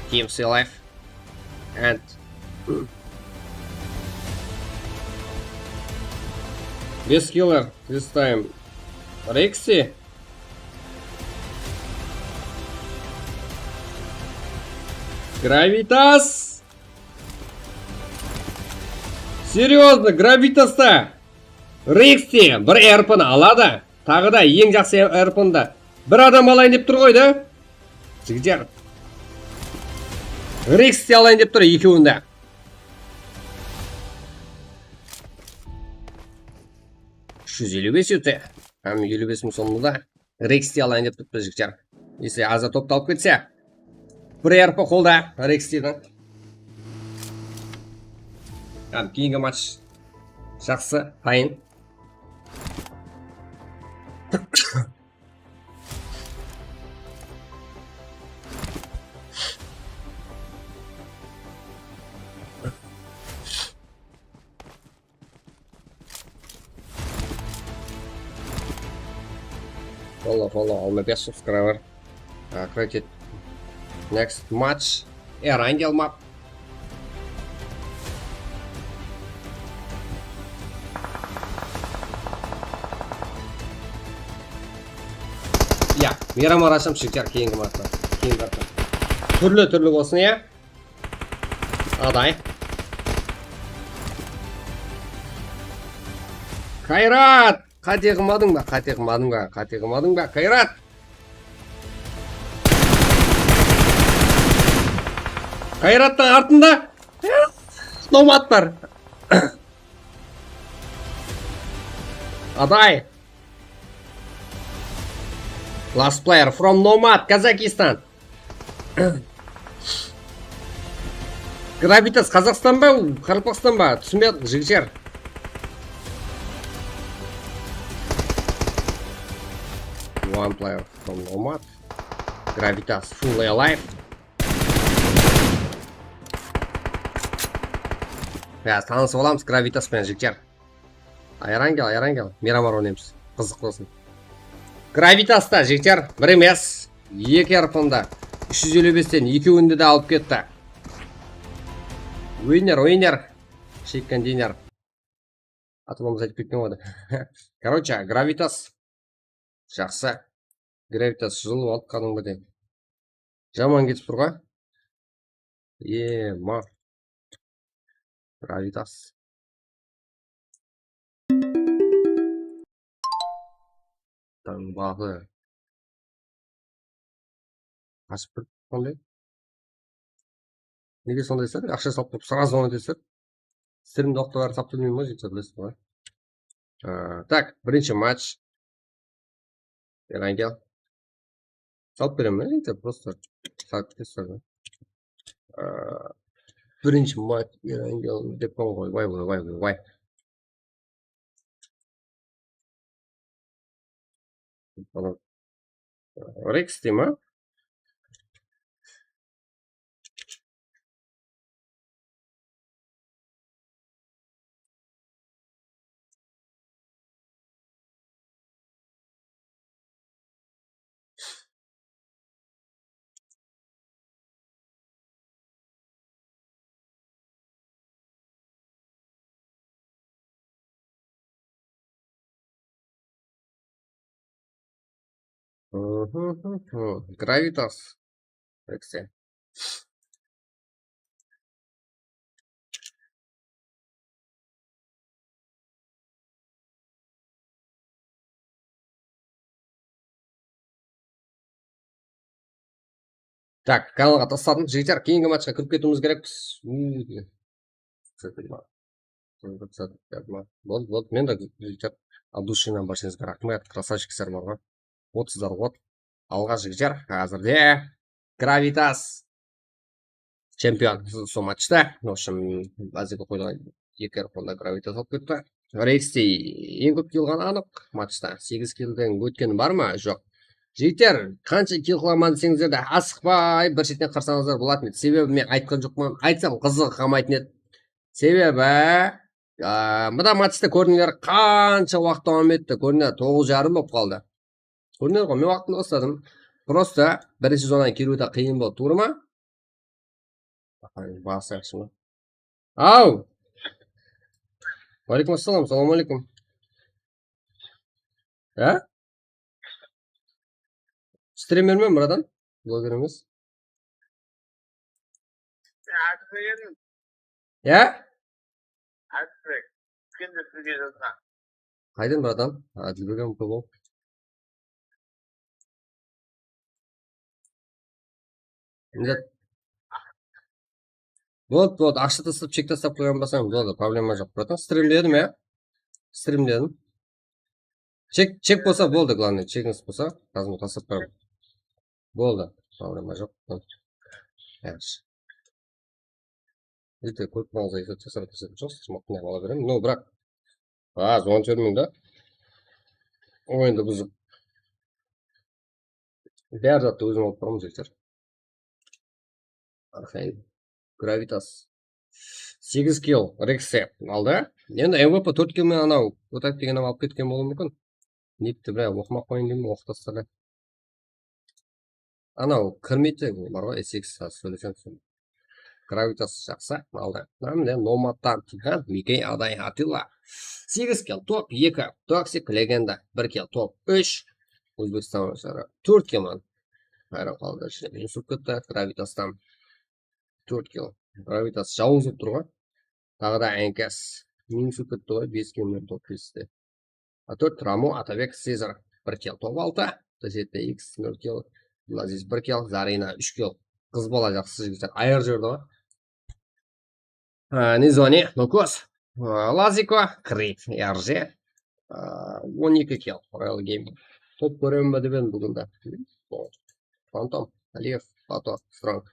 team C life and best killer this time Rexi. Gravitas. Серьёзно, Gravitasta Rexi bir R P-ni aladı. Taǵı da eń jaqsı R P-ni da bir adam alayın dep tur ǵoy da. Jigitler. Rexi alayın dep tur ekewin de. Úsh júz eliw bes U T hám eliw bes mıń somlı da Rexi alayın dep turıptı, jigitler. Если azı toptalıp ketse, bir R P qolda Rexi. Hám keyingi match jaqsı, tayın. Follow, follow, alma bes subscriber. Created next match. Erangel map. Ya, Miramar asham shekar keyingi mapta. Keyingi mapta. Túrli-túrli bolsın, ya. Aday. Qayrat! Qáte qılmadıń ba? Qáte qılmadıń ba? Qáte qılmadıń ba? Qayrat! Qayrattıń artında Nomad bar. Aday. Last player from Nomad, Kazakistan. Gravitas Qazaqstan ba, Qaraqalpaqstan ba? Túsinbey atırmız, jigitler. One player from Nomad. Gravitas full alive. Ya, tanısıp alamız Gravitas penen, jigitler. Ayarangel, ayarangel. Miramar oynaymız. Qızıq bolsın. Gravitasta, jigitler, bir emes, eki yarpında. Úsh júz eliw besten ekewinde de alıp ketti. Winner, winner. Chicken dinner. Atı bolmasa aytıp ketken boldı. Короче, Gravitas. Jaqsı. Gravitas jılı boldı qádimgidey. Jaman ketip tur ǵoy. Ema. Gravitas. Tańbası. Qashıp ketip qanday. Nege sonday sır? Aqsha salıp turıp, srazı onı desir. Strimdi waqıtta bárin salıp bermeymen ǵoy, jigitler, bilesiz ǵoy. Á, tak, birinshi match. Erangel. Salıp beremen, jigitler, prosto salıp ketesizler ǵoy. Á, birinshi match Erangel dep qoyǵan ǵoy. Vay, vay, vay, vay, vay. Reks dey ma? Gravitas. Reks. Tak, kanalǵa tasladım, jigitler, keyingi matchqa kirip ketiwimiz kerekpiz. Uuu, boldı, boldı, men de, jigitler, от души-nan bárshenińizge raxmet, krasavchikler bar ǵoy. Otsızlar, ot. Alǵa, jigitler, házirde Gravitas chempion sol matchta. В общем, bázege qoyılǵan eki er qolda Gravitas alıp ketti. Reks te eń kóp kill alǵanı anıq matchta. Segiz killden ótkeni bar ma? Joq. Jigitler, qansha kill qılaman deseńizler de, asıqpay, bir shetten qarasańızlar boladı edi. Sebebi men aytqan joqpan, aytsam qızıǵı qalmaytın edi. Sebebi, a, mına matchta kórdińler, qansha waqıt dawam etti. Kórdińler, toǵız jarım bolıp qaldı. Kórdińler ǵoy, men waqtında basladım. Prosto birinshi zonaǵa kiriwde qıyın bolıp tuwrı ma? Bası yaqshı ma? Aw! Waleykum assalam, salam aleykum. Há? Strimer me, bratан? Bloger emes. Ya? Qáyden, bratан? Adilbek M P bol. Boldı, boldı. Aqsha taslap, chek taslap qoyǵan bolsań, boldı, problema joq, bratан. Strimledim, ya? Strimledim. Chek, chek bolsa boldı, главное, chegińiz bolsa, házir taslap qoyaman. Boldı, problema joq. Boldı. Yaqshı. Bitta kórip qalsańız, esap tasap, tasap joqsız, mıqtınay ala berem. No, biraq, az, on tórtmeń da. Oyındı buzıp, bári zattı ózim alıp baraman, jigitler. Arxain. Gravitas. Segiz kill, Reks te aldı. Endi M V P tórt kill menen anaw Kotap degen adam alıp ketken bolıwı múmkin. Nipti, biraq, oqıma qoyayın deymen, oqıtasızlar. Anaw kirmeydi, bar ǵoy, S X, házir sóylesem. Gravitas jaqsı aldı. Mine, Nomadtan tiygen Mikey Aday Atilla. Segiz kill, top eki, Toxic Legenda, bir kill, top úsh. Ózbekstan oyınshıları tórt kill man. Hayran qaldı, ishine minus bolıp ketti. Gravitastan tórt kill. Gravitas jalıńız bolıp tur ǵoy. Taǵı da N K S. Minus bolıp ketti ǵoy, bes kill menen top beste. A tórt, Ramo, Atabek, Sezar, bir kill, top altı, T Z T X, nol kill, Laziz, bir kill, Zarina, úsh kill. Qız bala jaqsı jigitler, ayır júrdi ǵoy. Á, Nizoni, Lukos, á, Laziko, Krip, R J, á, on eki kill, Royal Game. Top kóremen be dep edim búgin de. Fantom, Aliyev, Pato, Strong.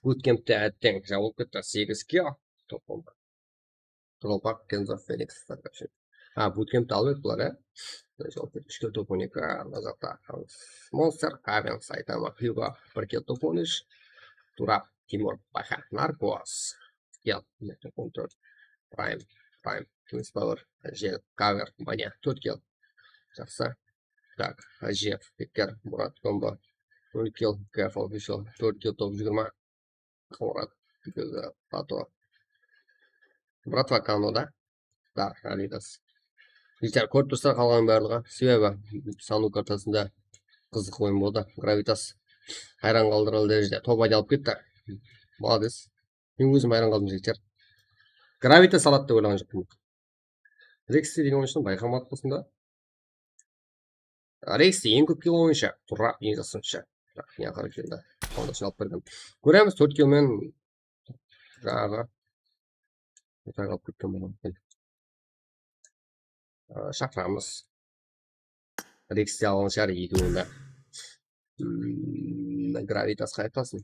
Bootcampte átteń jabılıp ketti, segiz kill. Top on bir. Qızılpaq, Kenzo, Feniks, Starkashvili. Ha, Bootcampti alıp edi bular, ya. Úsh kill, top on eki, Nazarta, Monster, Kaven, Saitama, Hugo, bir kill, top on úsh, Turap, Timur, Baha, Narkos, kill, on tórt, Prime, Prime, Kings Power, Jel, Kaver, Manya, tórt kill. Jaqsı. Tak, Ajev, Peker, Murat, Kombo, nol kill, Kef Official, tórt kill, top jigirma. Murat, Pato. Bratva, Kano da. Da, Adidas. Jigitler, kórip tursızlar qalǵanın barlıǵı. Sebebi sanıw kartasında qızıq oyın boldı. Gravitas hayran qaldırarlı dárejede top ayda alıp ketti. Молодец. Men ózim hayran qaldım, jigitler. Gravitas aladı dep oylaǵan joqpın. Reks degen oyınshını bayqamadıp qosında. Reks eń kóp kill oyınshı, Turap eń jaqsı oyınshı. Aqıya qarap keldi. Onda shın alıp berdim. Kóremiz, tórtkew men jańaǵı. Qayǵa alıp ketken bolıwı múmkin. Aa, shaqıramız. Reks te alǵan shıǵar ekewin de. Hmm, Gravitas qaytasın.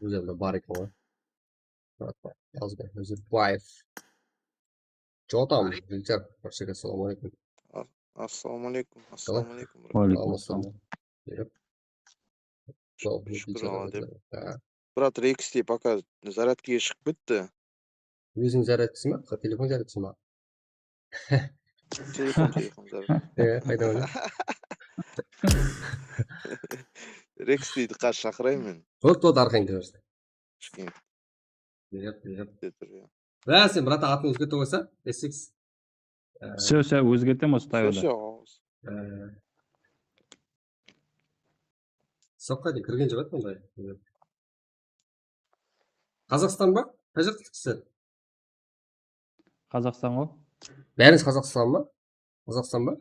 Ózlerinde bar eken ǵoy. Muratbay, Nazarbaev. Чё там, Виктор? Вообще, ассаламу алейкум. А, ассаламу алейкум, ассаламу алейкум, брат. Wa aleykum assalam. Yep. Sol, shúkir, Виктор, Alla dep. Ha. Brat, Reks te пока zaryadkaǵa shıǵıp ketti. Óziń zaryadkası ma? Telefon zaryadkası ma? Telefon, telefon zaryadkası. E, qayda bar? Reks deydi, qaz shaqırayın men. Bot, bot, arqayın kire bersin. Kishkene. Berip, berip. Kete tur, ya. Bá, sen, brat, atın ózgertip qoysa, S X. Все, все, ózgertem usı tayarda. Все, все. Soqqa de kirgen joq edi bunday. Qazaqstan ba? Qay jaqtasıń sen? Qazaqstan ǵo. Bárińiz Qazaqstan ba? Qazaqstan ba?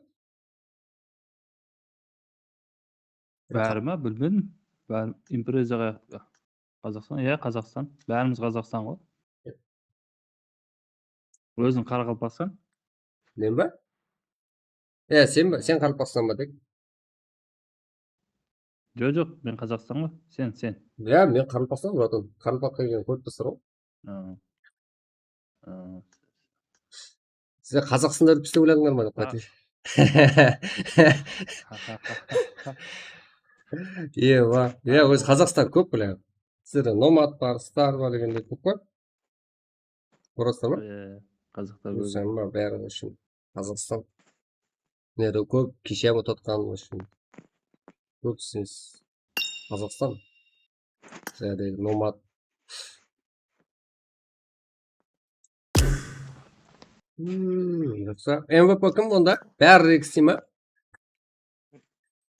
Bári ma, bilmedim. Bári, impreza qayaqta? Qazaqstan, ya, Qazaqstan. Bárimiz Qazaqstan ǵo. Óziń qaraqalpaqsan? Men ba? Ya, sen ba? Sen qaraqalpaqsan ba tek? Joq, joq, men Qazaqstan ǵo. Sen, sen. Ya, men qaraqalpaqsan, bratan. Qaraqalpaq kelgen kórip tursın ǵo. Sizler Qazaqstanda bizde oyladıńlar ma dep qaytayın. Ewa, ya, ózi Qazaqstan kóp, bile. Sizlerde Nomad bar, Star bar degendey kóp bar. Kóresiz ba? Qazaqstan kóp. Sen ba, bári ushın Qazaqstan. Nede kóp, keshe utatqan ushın. Kóp siz Qazaqstan. Sizlerde Nomad. Hmm, jaqsı. M V P kim onda? Bári Reks ma?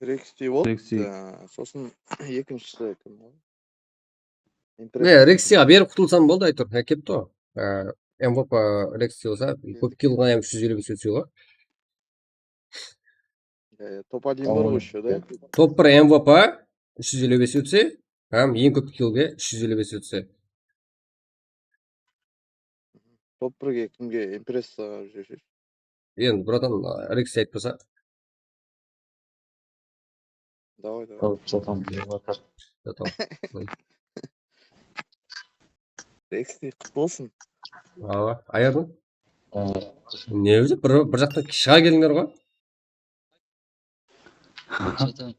Reks boldı. Reks. Ee, sosın ekinshisi kim? Ne, Reksiǵa berip qutılsam boldı, áytewir. Ha, kepti ǵo. Ee, M V P Reks bolsa, kóp killǵa hám úsh júz eliw bes ótse ǵo. Top один bar ǵoy usı da. Top bir M V P úsh júz eliw bes ótse, hám eń kóp killge úsh júz eliw bes ótse. Top birge kimge impressa júresiz? Endi, bratan, Reks aytpasa. Davay, davay. Al, Jotam, ne batar? Jotam. Reks, qutlı bolsın. Awa, ayırdım. Ne ózi, bir, bir jaqtan shıǵa kelińler ǵoy. Jotam.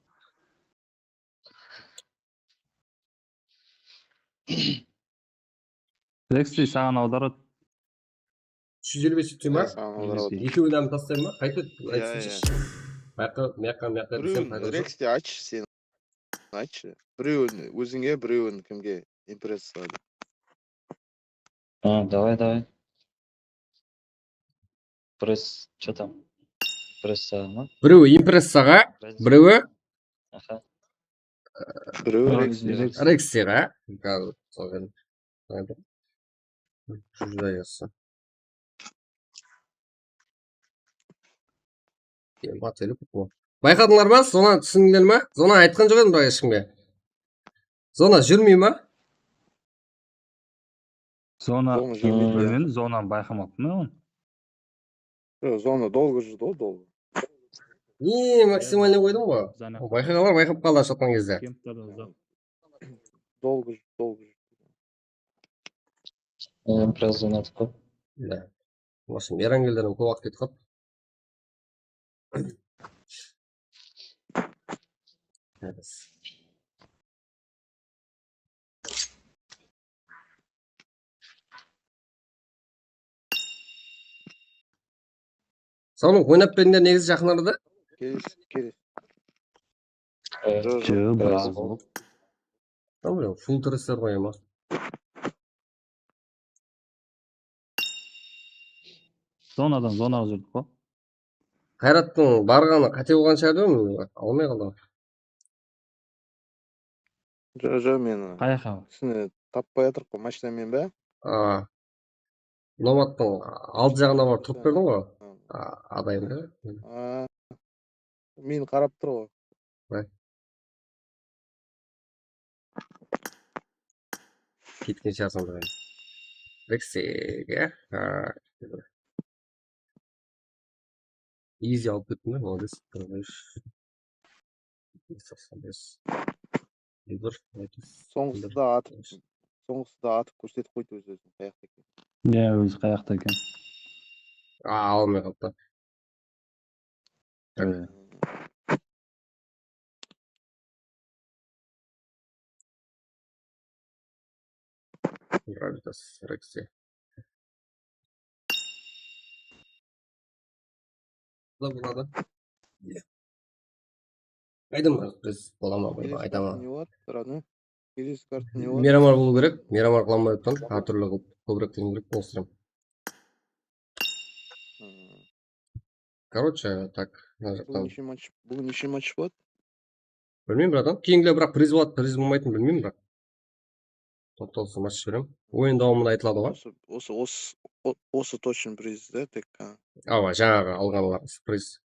Reks, saǵan awdaradı. Úsh júz eliw bes ótse ma? Ekewin hám taslayın ba? Qaytip aytsınshı. Mıyaqqa, mıyaqqa, mıyaqqa desem, birewin, Reks te aytshı sen. Aytshı. Birewin ózińe, birewin kimge impressa dep. Ha, davay, davay. Press, что там? Impressaǵa ma? Birewi impressaǵa, birewi. Aha. Birewi Reksiǵa. Reksiǵa. Júdá jaqsı. Bayqadıńlar ma? Zona túsindińler ma? Zona aytqan joq edim heshkimge. Zona júrmey ma? Zona, bilmeymen, zonanı bayqamappan men onı. Yoq, zona dolgo júrdi ǵoy, dolgo. Eee, maksimalnıy qoydım ǵoy. Bayqaǵanlar bayqap qaldı, shaqtan gezde. Dolgo júrdi, dolgo júrdi. Em, biraz zona atıp qoy. Da. Вообще, Merangelden kóp waqıt ketip qaldı. Sawlıq, oynap berińler negizi jaqın arada. Kelis, kelis. Joq, biraz bol. Tamam, full tresler qoyaman. Zonadan zonaǵa júrdik ǵoy. Qayrattıń barǵanı qáte bolǵan shıǵar dep, almay qaldı. Joq, joq, men qayaqqa? Túsine tappay atırıq ǵoy, mashinamen ba? A. Nomadtıń aldı jaǵına barıp turıp berdiń ǵoy. A, adayımdı. A. Meni qarap tur ǵoy. Bırak. Ketken shıǵarsań bırak. Rexey, ya? Ha, easy alıp kettim ya, молодец. Qırq úsh. Toqsan bes. Bir, otız. Sońǵısı da atıp, sońǵısı da atıp kórsetip qoydı óz-ózin, qayaqta eken. Ya, ózi qayaqta eken. A, almay qaldı. Ee, Gravitas, Rexey. Bula boladı. Aydım, biz bolama, Kelesi aytama. Kartı ne bar? Sırada. Kelesi kartı ne bar? Miramar bolıw kerek. Miramar qıla almay atırman. Hár túrli qılıp, kóbirek qılıwım kerek, monstrım. Hmm. Короче, так, mına Bugün jaqtan. Neshe match, bugün neshe match boladı? Bilmeymen, bratan. Keyingiler, biraq, priz boladı, priz bolmaytın bilmeymen, biraq. Toqtalsız match berem. Oyın dawamında aytıladı ǵoy. Osı, osı, osı, o-, osı точно priz da, tek. Ha. Awa, jańaǵı alǵanlar priz.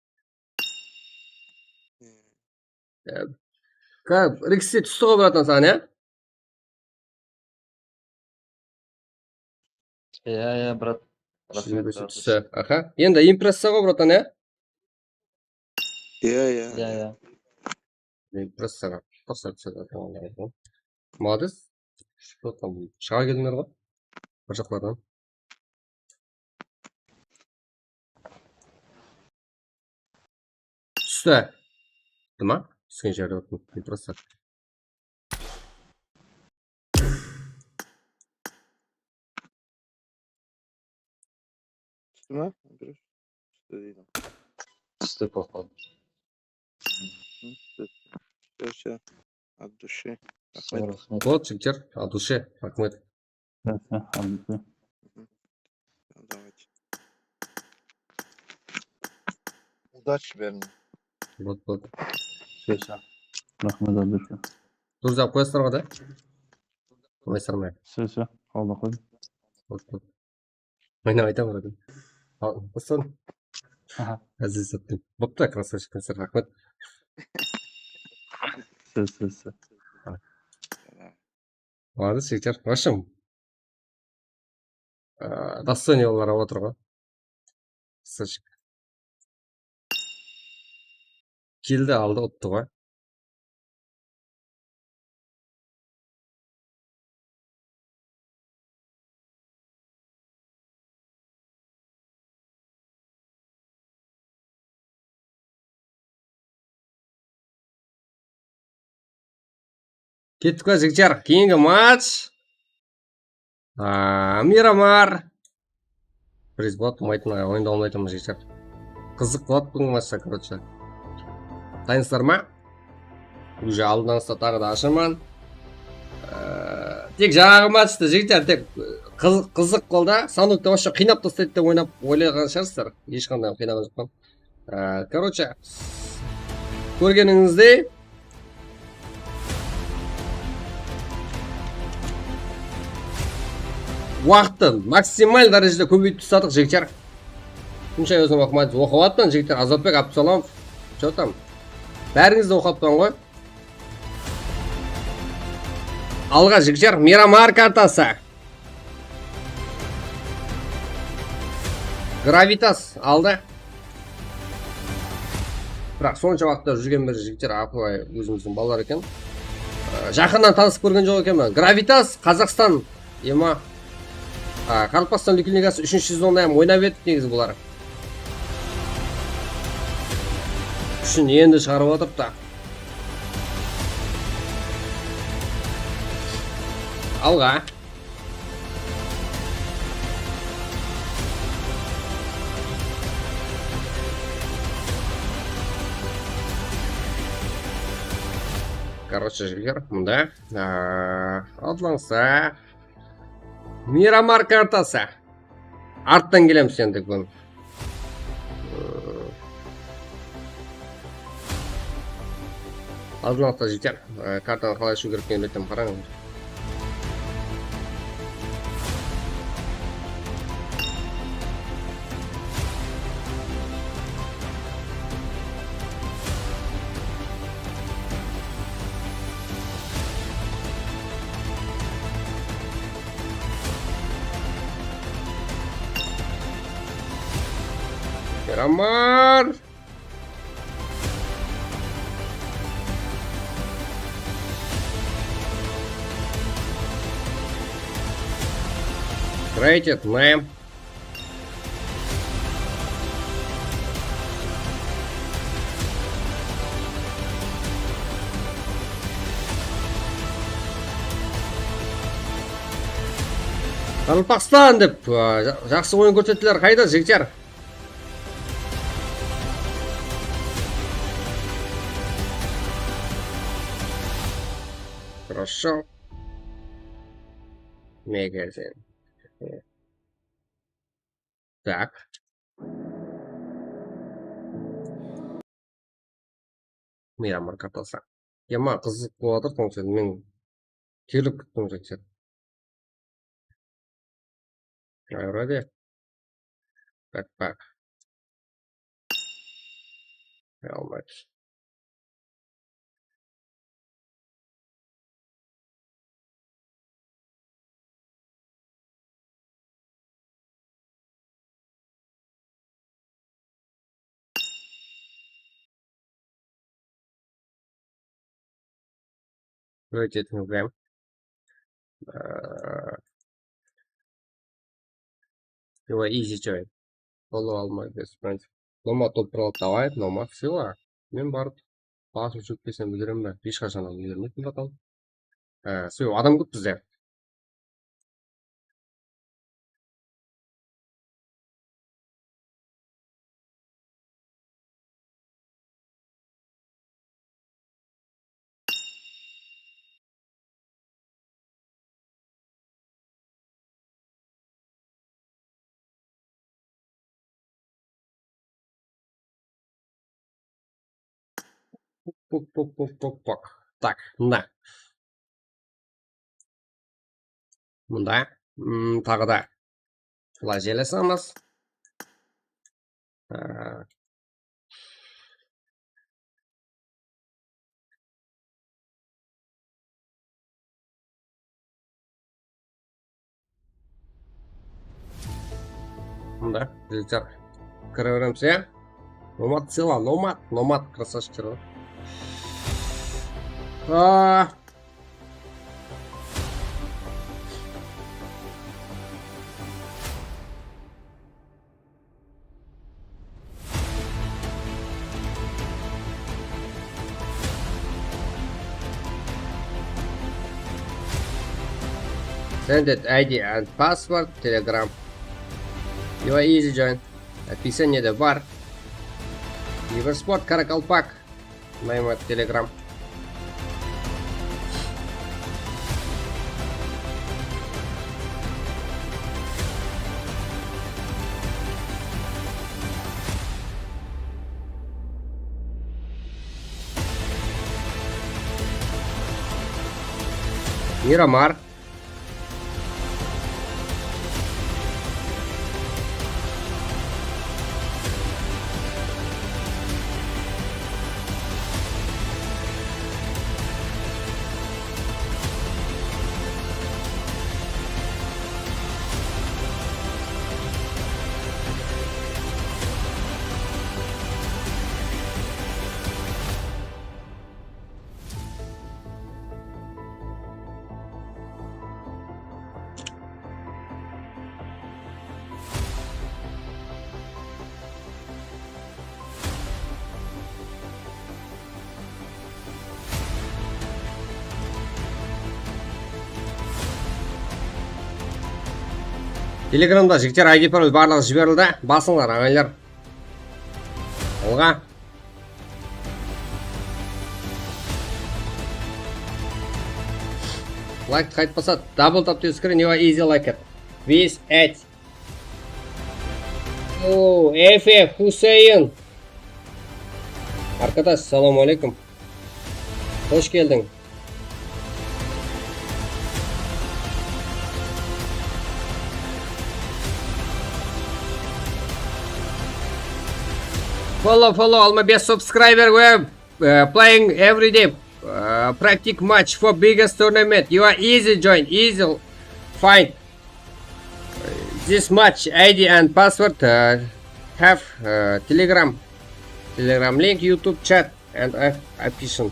Hmm. Ka-, Rexey tústi ǵoy, bratan, saǵan, ya? Iya, iya, brat. Tústi, aha. Endi impressa ǵoy, bratan, ya? Iya, iya. Iya, iya. Impressaǵa. Toqsan, toqsan, toqsan. Молодец. Shıǵa keldińler ǵoy. Bir jaqlardan. Tústi. Tústi ma? Túsken jerde otırdım. Impressa. Tústi ma? Tústi deydi. Tústi, poxol. Tústi. Tústi. От души. Raxmet. Вот, jigitler, от души, raxmet. Raxmet, от души. Давайте. Удачи beriń. Вот, вот. Все, все. Raxmet, от души. Durza qoyasızlar ǵoy da. Qoyasızlar ma? Все, все. Qaldı qoy. Вот, вот. Oyna, ayta baradı. Al, Ruslan. Aha. Aziz Sattin. Boptı, krasavchik, raxmet. Все, все, все. Молодец, jigitler. В общем, Dostoniyalar otır ǵoy. Krasavchik. Keldi, aldı, uttı ǵoy. Kettik pa, jigitler? Keyingi match. Aa, Miramar. Priz boladı, bolmaytın, oyın dawamında aytaman, jigitler. Qızıq boladı búgin matchta, короче. Dayınsızlar ma? Уже aldındansıda taǵı da ashaman. Ee, tek jańaǵı matchta, jigitler, tek qızıq, qızıq qıldı. Sanokta вообще qıynap taslaydı dep oynap oylaǵan shıǵarsızlar. Hesh qanday qıynaǵan joqpan. Ee, короче, kórgenińizdey, waqıttı maksimal dárejede kóbeytip tasladıq, jigitler. Shunshayǵa ózim oqımadı, oqıp atpan, jigitler. Azatbek Abdusalamov, что там? Bárińizdi oqıp atpan ǵoy. Alǵa, jigitler, Miramar kartası. Gravitas aldı. Biraq sonsha waqıtlar júrgen bir jigitler, ápiwayı, ózimizdiń balalar eken. Ee, jaqınnan tanısıp kórgen joq ekenmen. Gravitas, Qazaqstan, ema. A, Qaraqalpaqstan úlken ligası úshinshi sezonda hám oynap edik negizi bular. Kúshin endi shıǵarıp atırıptı. Alǵa. Короче, jigitler, mında, aa, atlansa, Miramar kartası. Arttan kelemiz endi búgin. Azın waqıtta jeter. Ee, kartanı qalay ashıw kerek ekenligin qarań. Kamar! Created name. Qaraqalpaqstan dep, a, ja-, jaqsı oyın kórsettiler. Qayda, jigitler? Хорошо. Magazin. Так. Miramar kartası. Ya, maǵan qızıq bolıp atır, soń men kelip kettim, jigitler. Already. Backpack. How much? Öte túsinbem. Aa, Easy join. Follow all my best friends. Nomad toppıralı давай, Nomad, всё. Men barıp basıp júrip kelsem úlgeremen be? Hesh qashan úlgermeymen, bratан. Ee, всё, adam kóp bizde. Pok, pok, pok, pok, pok. Так, mında. Mında, mm, taǵı da. Laziyeli sanamız. Aa. Mında bizler kire beremiz, ya. Nomad sıyla, Nomad, Nomad, красавчиктер. Aa. Send it I D and password, Telegram. Easy join. Описание de bar. Kibersport Karakalpak. Naymat Telegram. Miramar. Telegramda jigitler I D parol barlıǵı jiberildi. Basıńlar, aǵaylar. Alǵa. Layk qaytpasa, double tap to screen, you are easy like it. Please add. Oo, Efe Huseyin. Arkadaş, salam aleykum. Hoş geldiń. Follow, follow, alma bes subscriber ve, e, playing every day, e, practice match for biggest tournament. You are easy join, easy find. This match I D and password, e, have, uh, Telegram, Telegram link, YouTube chat, and app-, application.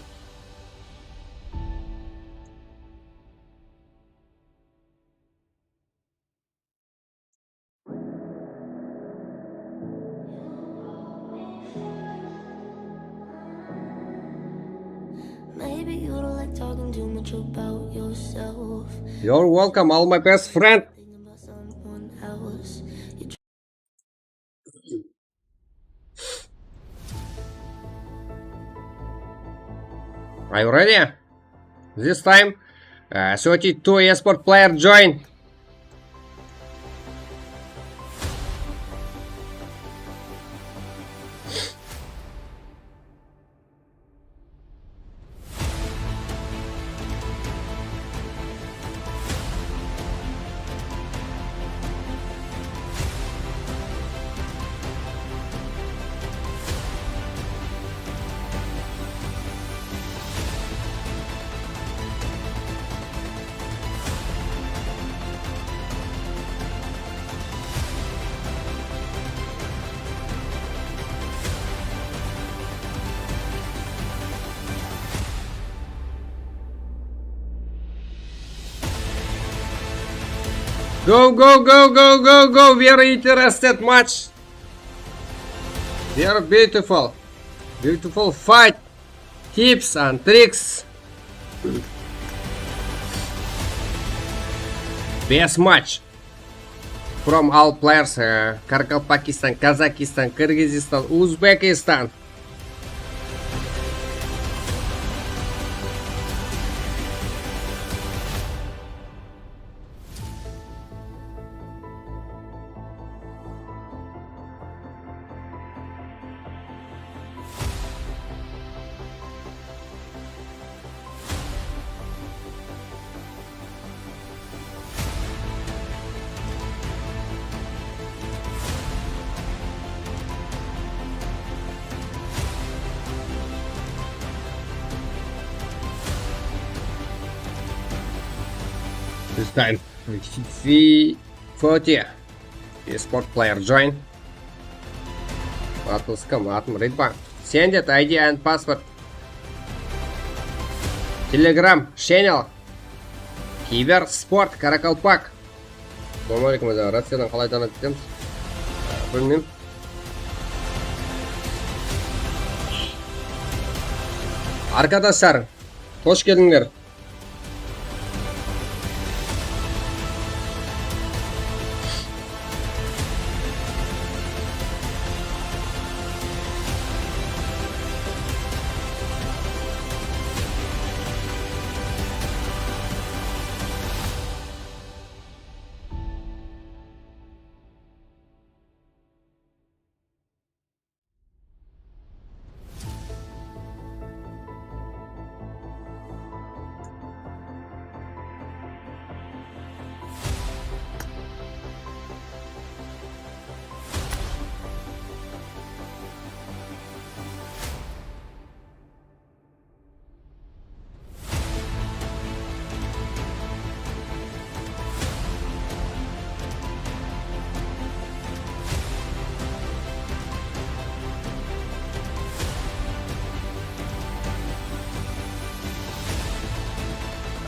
Maybe you don't like talking too much about yourself. You're welcome, all my best friend. Thinking about someone else. Are you ready? This time, uh, thirty-two esport player join. Go, go, go, go, go, go! Very interested match. Very beautiful. Beautiful fight. Tips and tricks. Best match from all players, uh, Karakalpakistan, Kazakhstan, Kyrgyzstan, Uzbekistan. This time, forty. Esport player join. Atlıskam, atım Ridvan. Send it I D and password. Telegram channel. Kiber Sport Karakalpak. Assalawma aleykum, Rossiyadan qalay donat etemiz? Bilmeymen. Arkadaslar, xosh keldińler.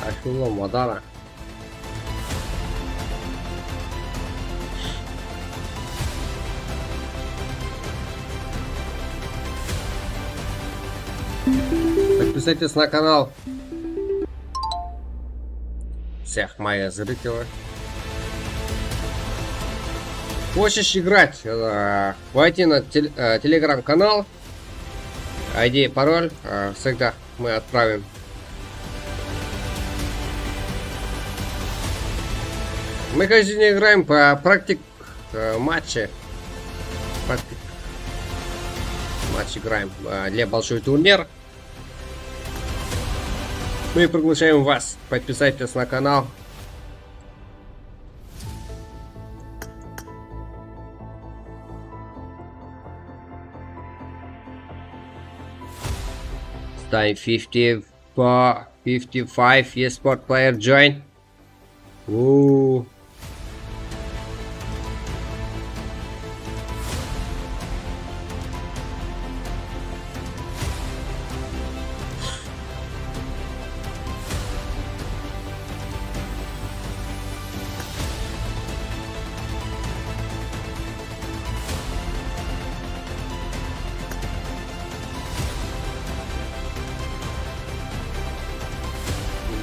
Ashula Madara. Подписывайтесь на канал. Всех мои зрителей. Хочешь играть? Э, войти на тел-, э, телеграм-канал. I D, пароль, э, всегда мы отправим. Мы каждый день играем по практик-, э, матче. Практик-, матч играем, э, для большой турнир. Мы приглашаем вас. Подписайтесь на канал. Stay fifty-four, fifty-five, esport player join. Ooh.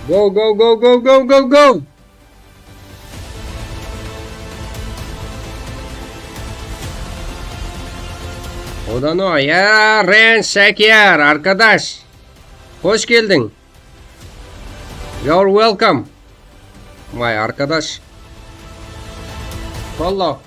Go, go, go, go, go, go, go! Odano, Yaren Shakir, arkadash. Xosh keldiń. You're welcome, my arkadash. Follow.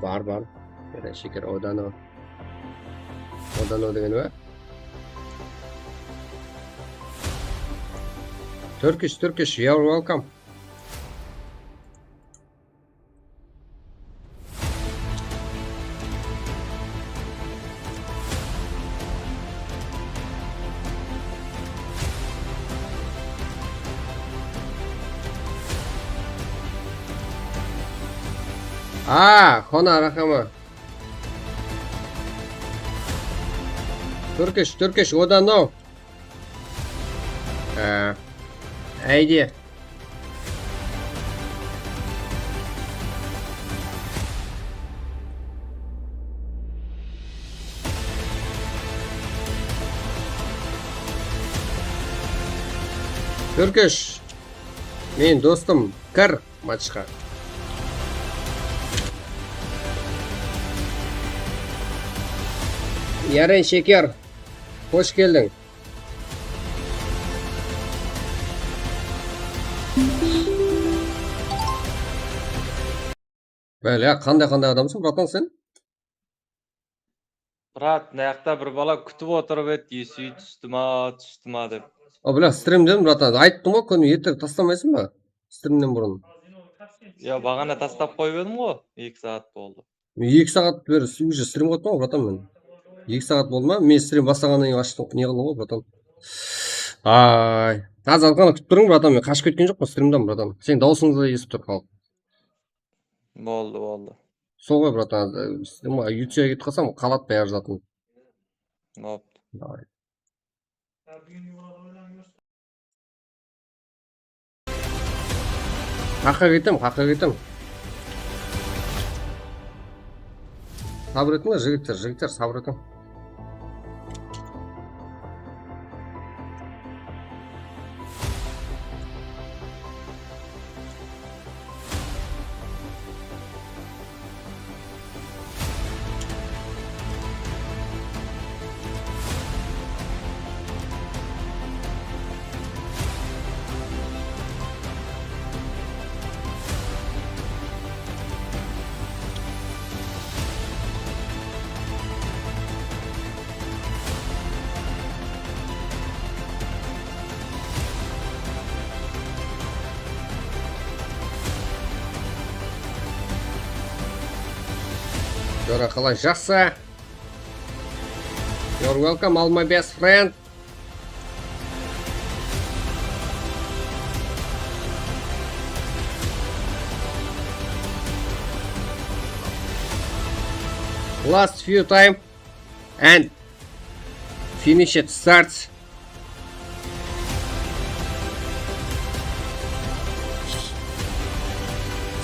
Bar, bar. Yaren Shakir, Odano. Odano degen be? Turkish, Turkish, you're welcome. Aa, Xona, raxamat. Turkish, Turkish, Odano. Ee, áyde. Turkish, men dostım, kir matchqa. Yaren Shakir, xosh keldiń. Báli, ya, qanday-qanday adamsıń, bratan, sen? Brat, mına jaqta bir bala kútip otırıp edi, esiy tústi ma, tústi ma dep. O, bla, strimden, bratan, ayttım ǵoy, kúni erteń taslamaysıń ba? Strimnen burın. Ya, baǵana taslap qoyıp edim ǵoy, eki saat boldı. Men eki saat beri уже strim qoyıppan ǵoy, bratan, men. Eki saat boldı ma? Men strim baslaǵannan keyin ashtım, ne qıldım ǵoy, bratan. Ay, házir azǵana kútip turıń, bratan, men qashıp ketken joqpan strimden, bratan. Seniń dawısıńdı da esitip tur xalıq. Boldı, boldı. Sol ǵoy, bratan, strim, YouTube-ǵa ketip qalsam, qaladı bári zatım. Boptı. Davay. Qaqqa ketem, qaqqa ketem. Sabır etiń, jigitler, jigitler, sabır etiń. Jora, qalay, jaqsı? You're welcome, all my best friend. Last few time and finish it starts.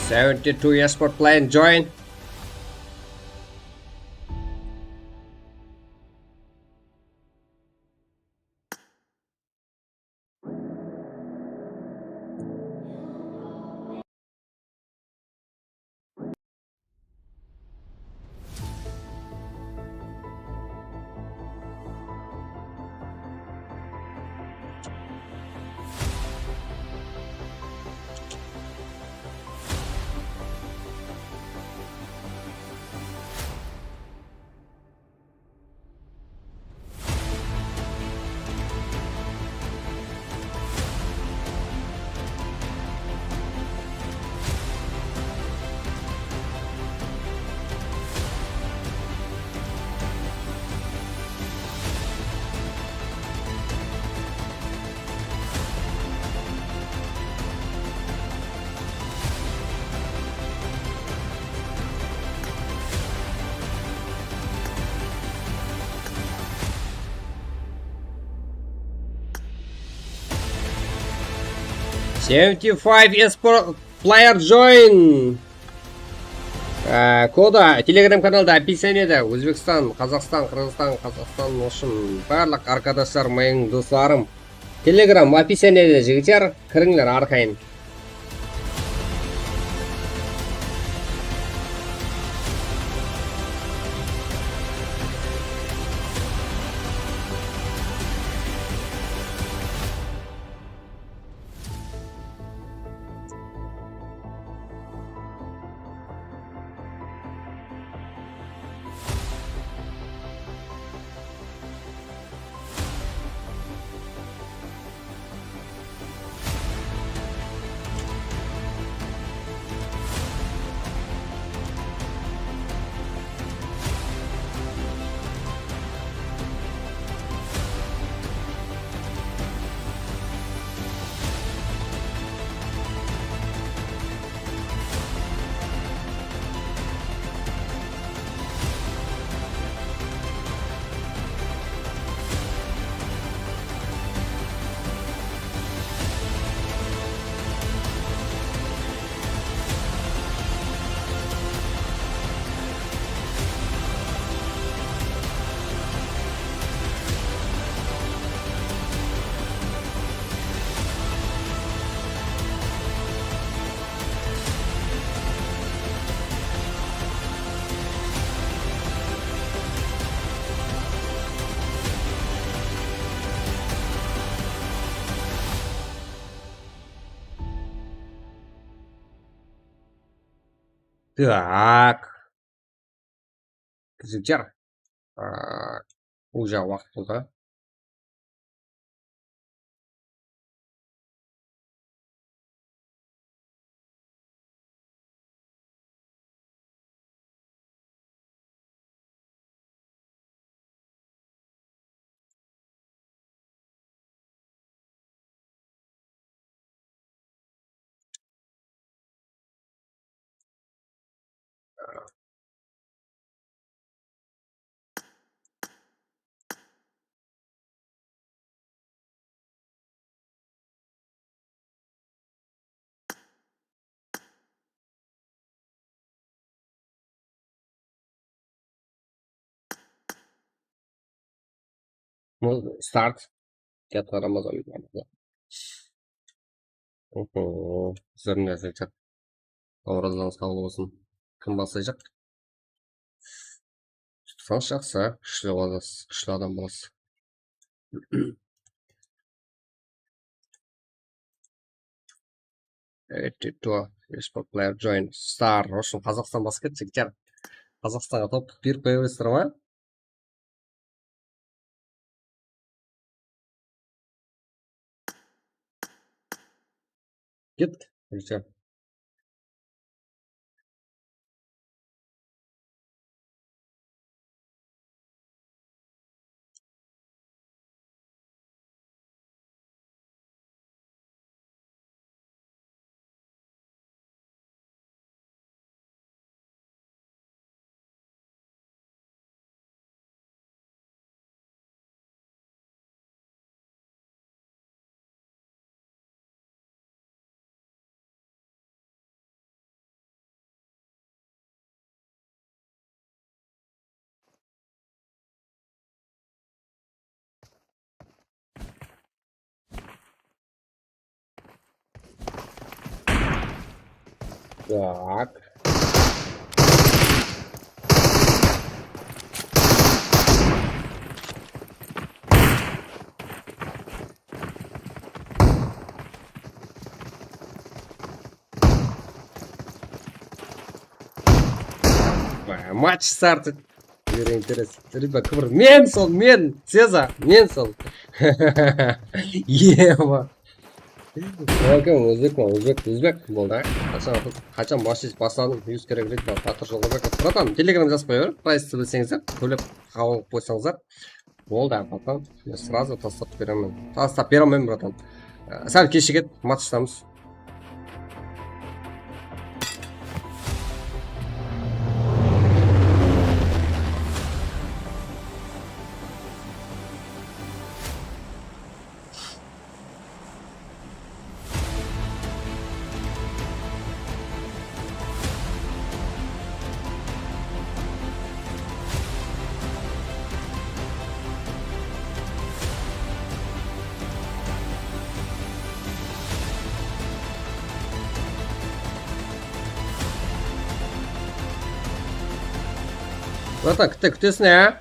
Seventy-two esport playing join. Seventy five Esport Player Join. Á, koda Telegram kanalda описаниеде. Ózbekstan, Qazaqstan, Qırǵızstan, Qazaqstan, в общем, barlıq arkadaslar, meniń doslarım. Telegram описаниеде, jigitler, kirińler arqayın. Так. Jigitler, a, уже waqıt boldı. Start. Kiyatqa Ramazan. Oho, bizlerdiń de aytacaq. Orazıńız qabıl bolsın. Kim baslayjaq? Tutsańız jaqsı, kúshli bolasız, kúshli adam bolasız. Eto, Esport Player Join Star. В общем, Qazaqstan basıp ketti, jigitler. Qazaqstanǵa top berip qoya beresizler ma? Ket, jigitler. Так. Match started. Júre interes. Ребят, kim bir? Men sol, men. Seza, men sol. Ema. Welcome, ózbekpan, ózbek, ózbek. Boldı, a? Qashan, qashan baslay-, basladım? Yuz kerek, ребят, Batir Jolǵabekov. Bratan, Telegram jazıp qoya ber. Price bilseńizler, tólep qabıl alıp qoysańızlar. Boldı, bratan. Men сразу taslap beremen. Taslap beremen, bratan. Sál keshigedi, matchtamız. Bratan, kúte, kútesiń, á?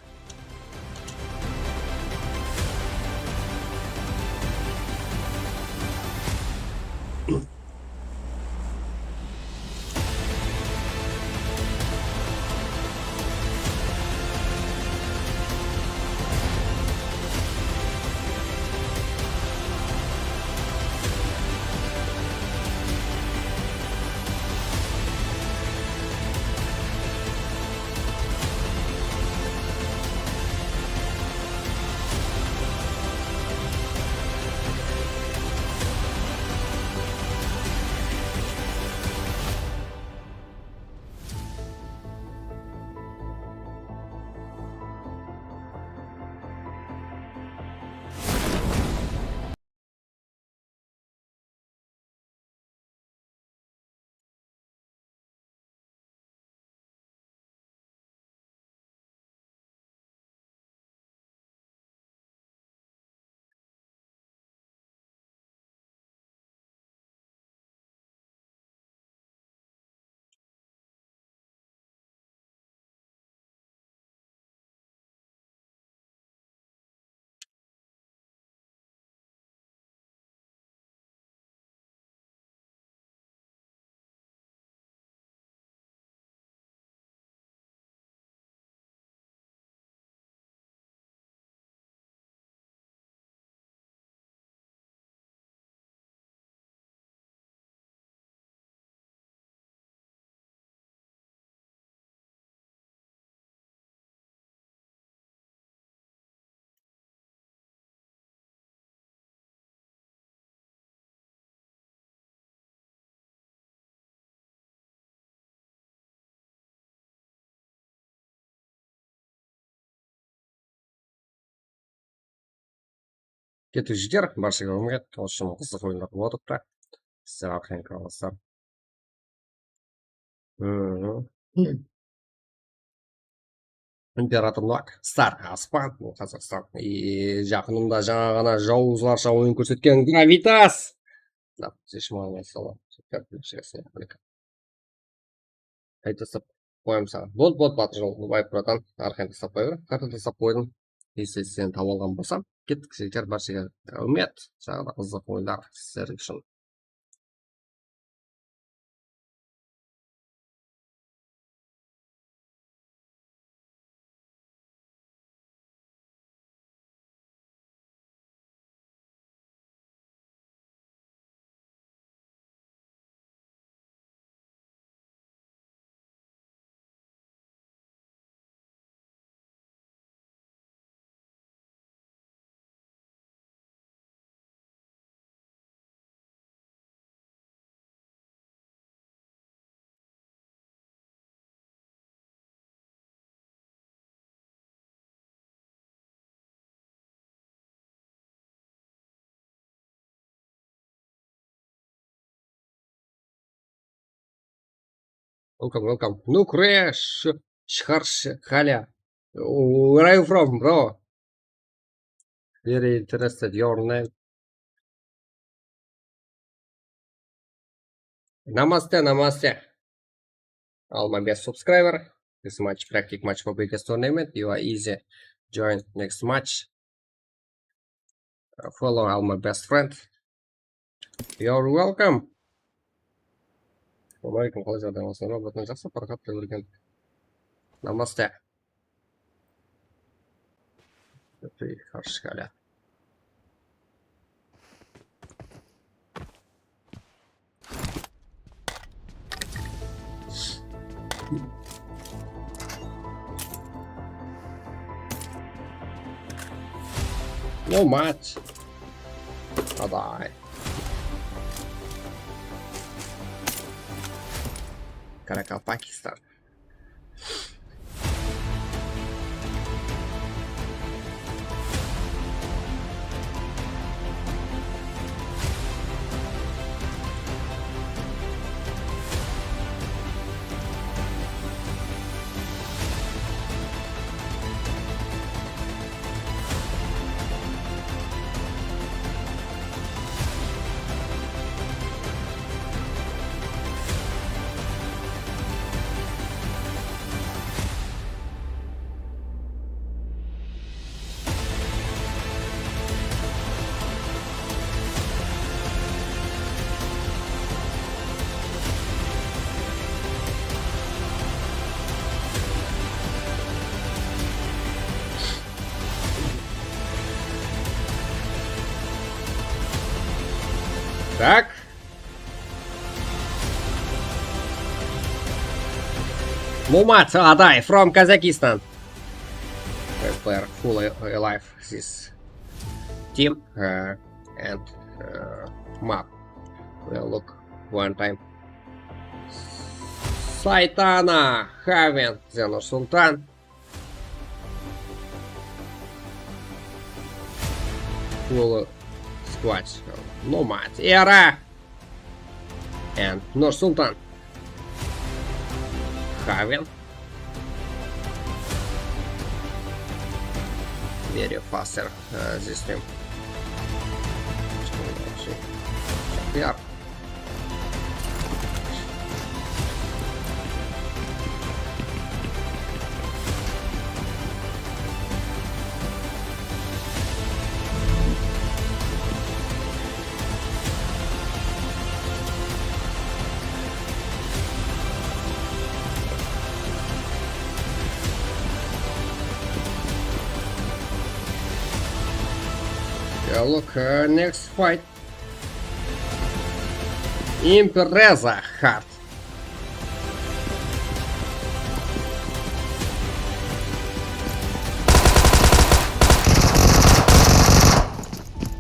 Kettik, jigitler, bárshege raxmet. Usı qızıq oyınlar bolıp atırıptı. Sizler arqayın qalasızlar. Hı. Imperator Noak, Star, Aspan, bul Qazaqstan. E, jaqınımda jańa ǵana jawızlarsha oyın kórsetken Gravitas. Zeshim alay salam. Qayta taslap qoyayım saǵan. Bot, bot, batır jol, Ulbaev, bratan. Arqayın taslap qoya ber. Qayta taslap qoydım. Если seni tawıp alǵan bolsam, kettik, jigitler, bárshege raxmet. Jańa da qızıq oyınlar sizler ushın. Welcome, welcome. Ну, кірші, shıǵarshı, Kalya. Where are you from, bro? Very interested your name. Namaste, namaste. All my best subscriber. This match, practice match for biggest tournament. You are easy. Join next match. Uh, follow all my best friend. You're welcome. Assalamu aleykum, qalay, jaǵdayıńız? Nima, bútin jaqsı, parqat ta kórgen. Namaste. Qarshı kálya. No match. Bye bye. Karakalpakistan. Tak. Mumat Aday from Kazakhstan. First player fully alive this team, uh, and, uh, map. We'll look one time. Saitana, Haven, then Nursultan. Full squad. Nomad, Era. And Nursultan. Haven. Very faster, uh, this team. Yar. Yeah, look, uh, next fight. Impreza Hard.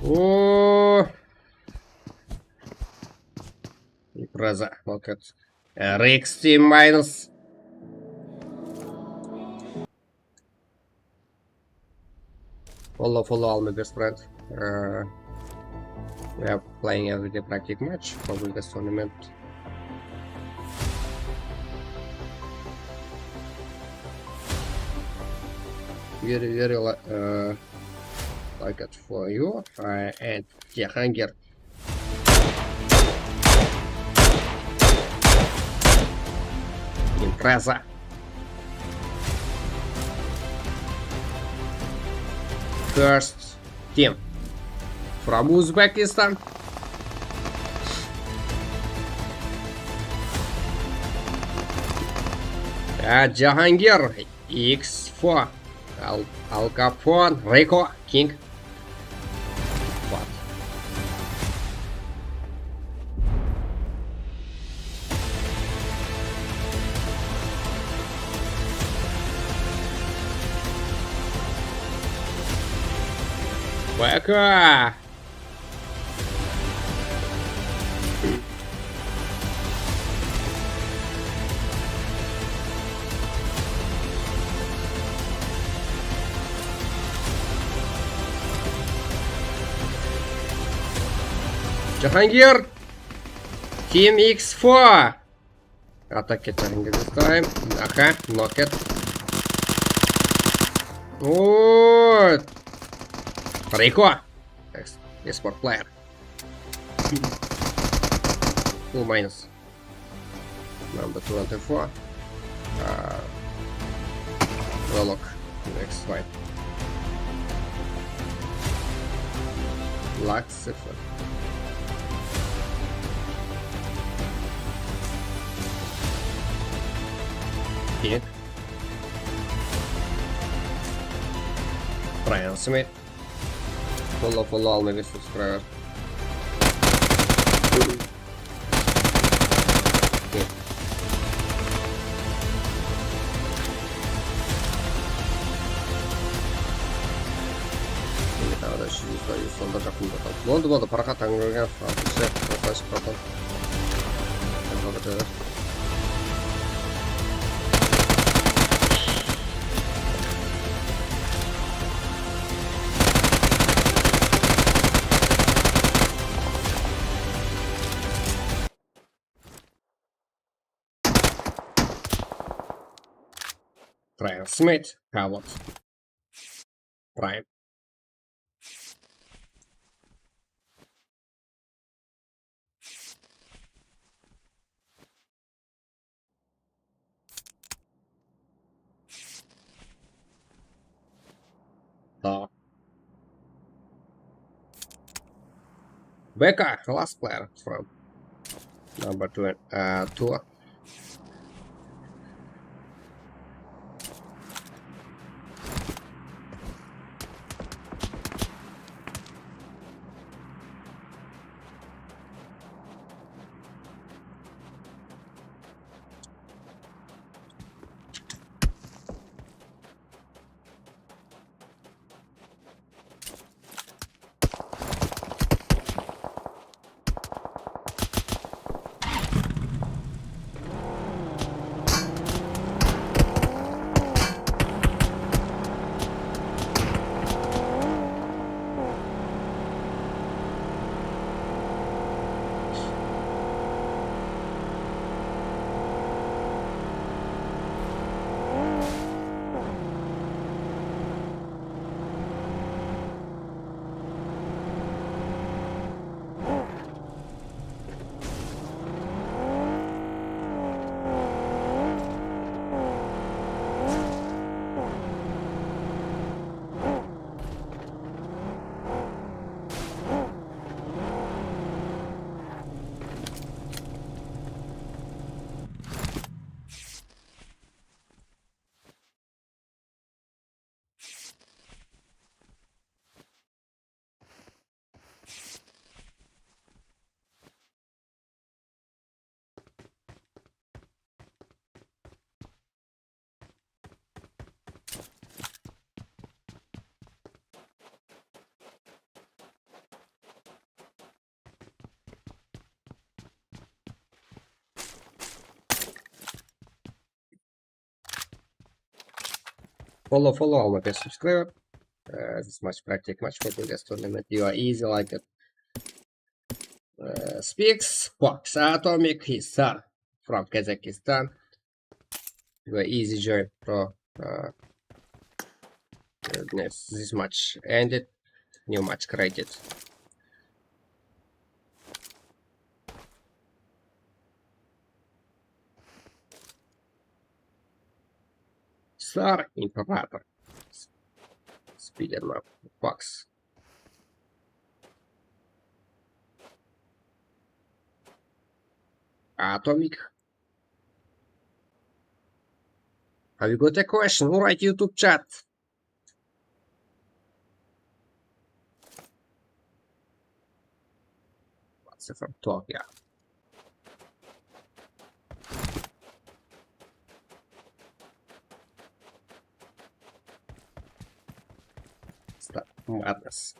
Oo. Impreza, look at. Uh, Rex team minus. Follow, follow all my best friend. Uh, we are playing everyday practice match for this tournament. Very, very li-, uh, like it for you. Uh, and Jahangir. Impreza. First team from Uzbekistan. Uh, Jahangir, X four, Al, Al Capone, Rico, King. What? Пока! Jahangir! Team X four! Attack it, Jahangir, this time. Aha, knock it. Ooh! Rico! Next, esport player. Full minus. Number twenty-four. Uh, Warlock. Next fight. Lux Sifon. King. Brian Smith. Follow, follow, all my subscribers. Endi taǵı da úsh júz, úsh júz dollar jaqın boldı. Boldı, boldı, Farhat Tańbergenov, Abdulshax, Abdulshax, Abdulshax. Prime Smite, а вот. Prime. Так. Бека, last player from number two, uh, two. Follow, follow, alma bes subscriber. Uh, this match, practice match for biggest tournament. You are easy like it. Uh, Speaks, Fox, Atomic, Hisar from Kazakhstan. You are easy join, bro. Uh, this, this match ended. New match created. Star Imperator. Spiderman. Fox. Atomic. Have you got a question? Write YouTube chat. What's the from talk, yeah. Stop madness.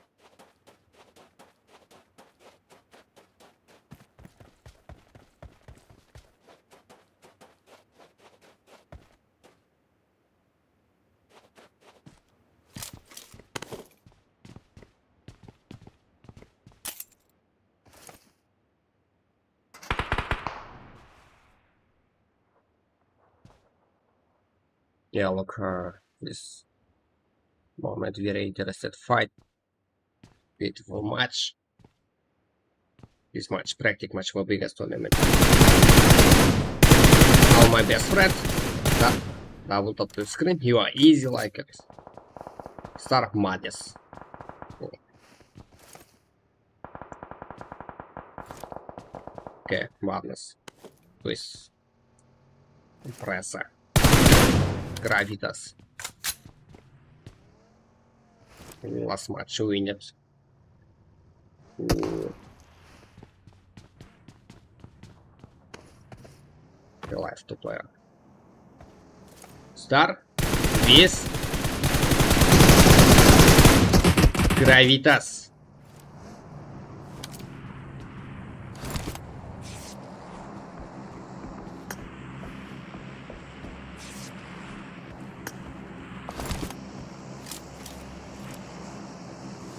Yeah, look, uh, this moment very interested fight. Beautiful match. This match, practice match for biggest tournament. All my best friend. Da double top to screen. You are easy like it. Star Madness. Okay, Madness. Please. Impreza. Gravitas. Last match win it. Ooh. Real life two player. Star. This. Gravitas.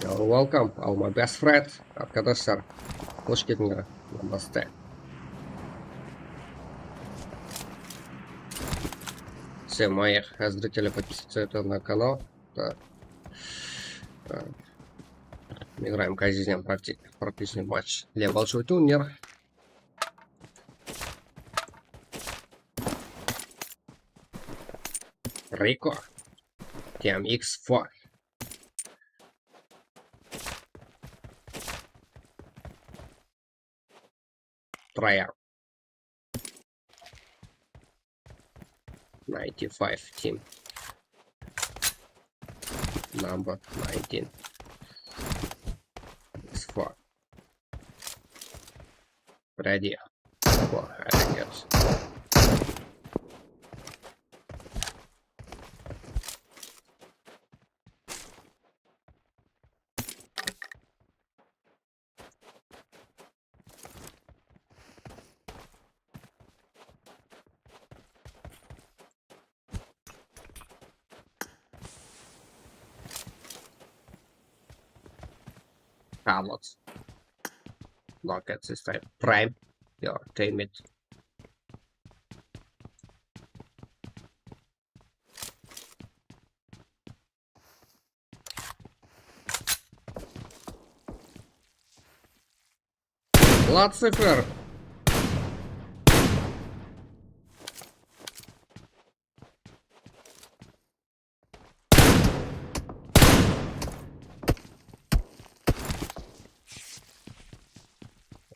You're welcome, all my best friend. Arkadaşlar, hoş geldiler. Namaste. Все мои зрители, подписывайтесь на канал. Так. Так. Мы играем каждый день практи-, практичный матч для большой турнир. Рико. T M X four. Trial. Ninety-five team. Number nineteen. It's four. Ready. Four, I think it's. Charlotte. Look at this time. Prime. Your teammate. Lucifer.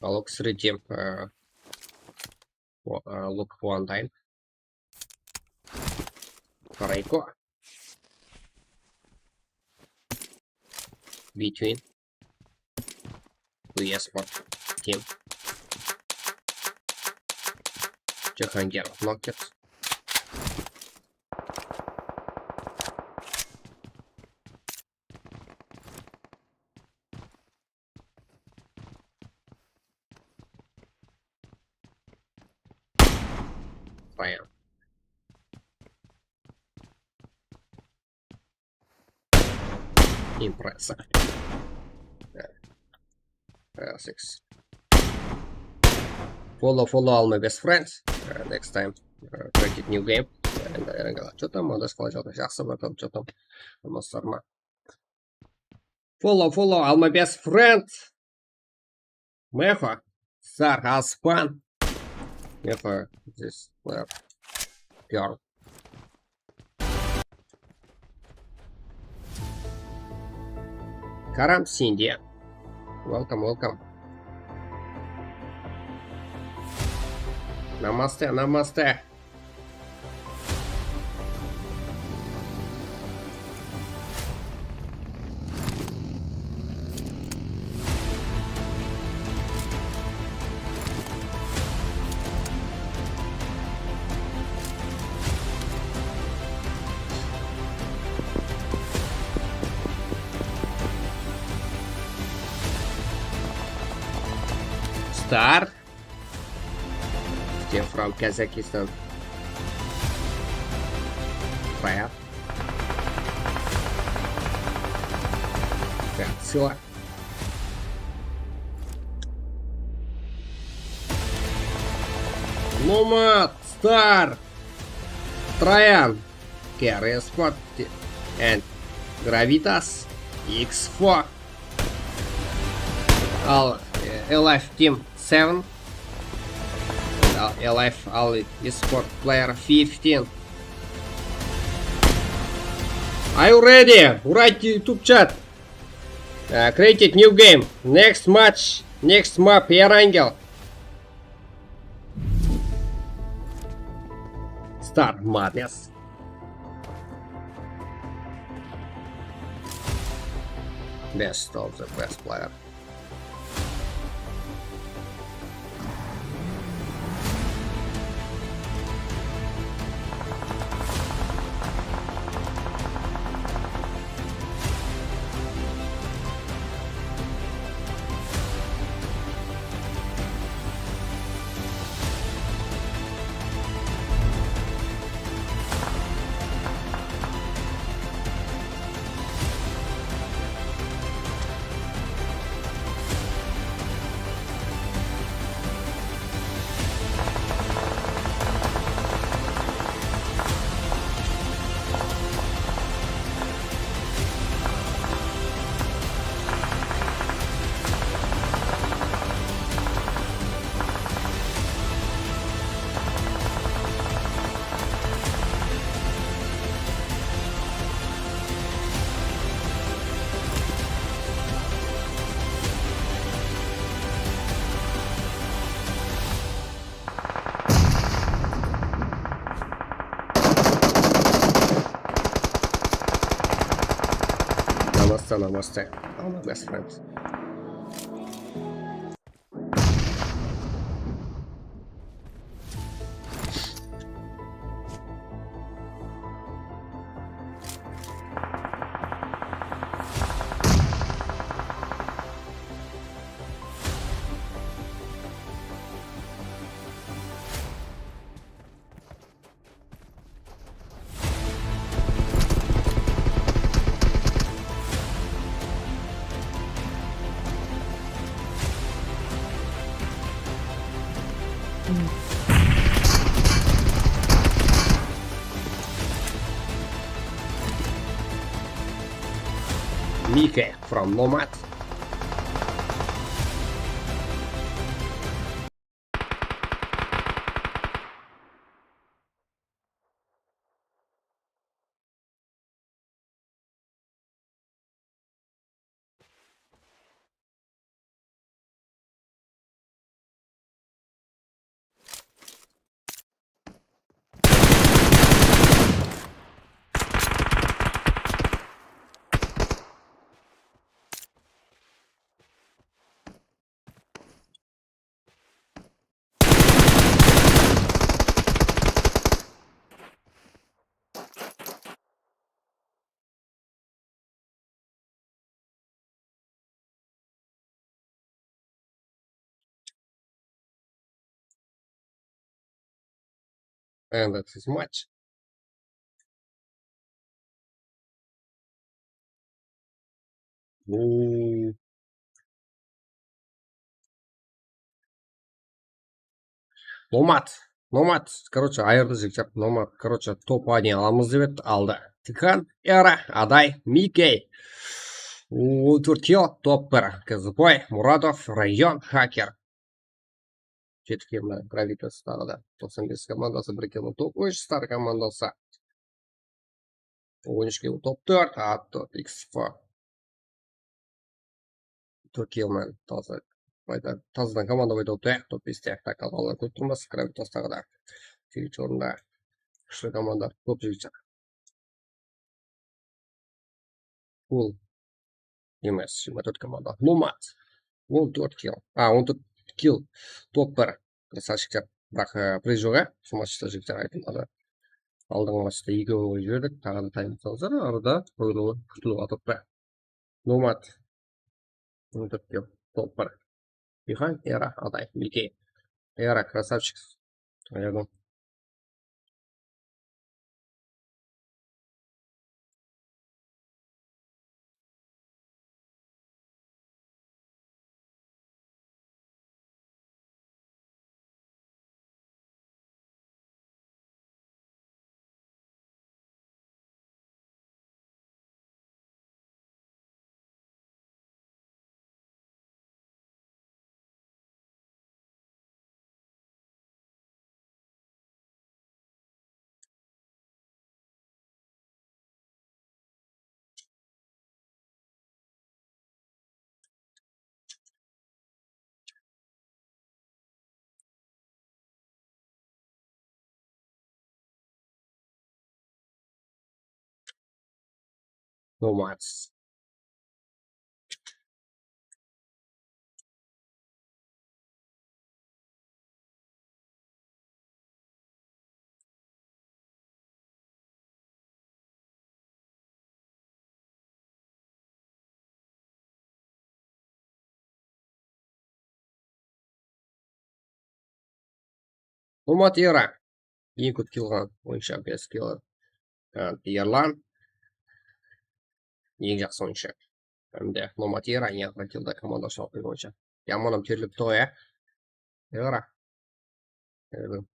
Look three team, uh, wa-, uh, look one time. Reiko. Between. Yes, what team? Jahangir, knocked. Bam. Impressive. L six. Follow, follow all my best friends. Uh, next time, uh, created new game. And I don't know, что там, у нас положено. Jaqsı, bratан, что там? Almaslar ma? Follow, follow all my best friends. Meho, Sar, Aspan. Meho, this player. Girl. Karam Sindhi. Welcome, welcome. Namaste, namaste. Star. They from Kazakhstan. Fire. Так, сила. Nomad, Star, Trayan, K R Sport, and Gravitas, X four. Al, e, Alive Team seven. Al, Alive, Al Esport Player fifteen. Are you ready? Write YouTube chat. Uh, created new game. Next match. Next map. Erangel. Star Madness. Best of the best player. Namaste, namaste. All my best friends. Mike from Nomad. And that is much. Oo. Nomad. Nomad. Короче, ayırdı jigitler. Nomad. Короче, top один alamız dep edi. Aldı. Tikan, Era, Aday, Mikey. On tórt kill, top bir. Kazıboy, Muratov, Rayon, Haker. Jeti kill mına Gravitas taǵı da. Toqsan bes komandası, bir kill top úsh, Star komandası. On úsh kill top tórt, Atto, X F. Tórt kill menen taza. Qayta tazadan komanda payda boldı, top beste. Tak, qalǵanlar kórip turmız, Gravitas taǵı da. Segizinshi orında. Kúshli komanda, kóp jigitler. Full emes, jigirma tórt komanda. Nomad. On tórt kill. A, on tórt kill. Top bir. Krasavchikler. Biraq, e, priz joq, e. Sol matchta jigitler aytılmadı. Aldınǵı matchta ekewin qoyıp jiberdik. Taǵı da tayın salsar, arada qoyılıwı kútilip atırıptı. Nomad. On tórt kill. Top bir. Bihań, Era, Aday, Mikey. Era, красавчик. Ayırdım. Nomads. Nomad Era. Eń kóp kill alǵan oyınshı, bes kill. Erlan. Eń jaqsı oyınshı. Hám de Nomad Era eń aqırǵı killdi komanda ushın alıp kelgen oyınshı. Yaman hám terlep tur ya. Era. Erlan.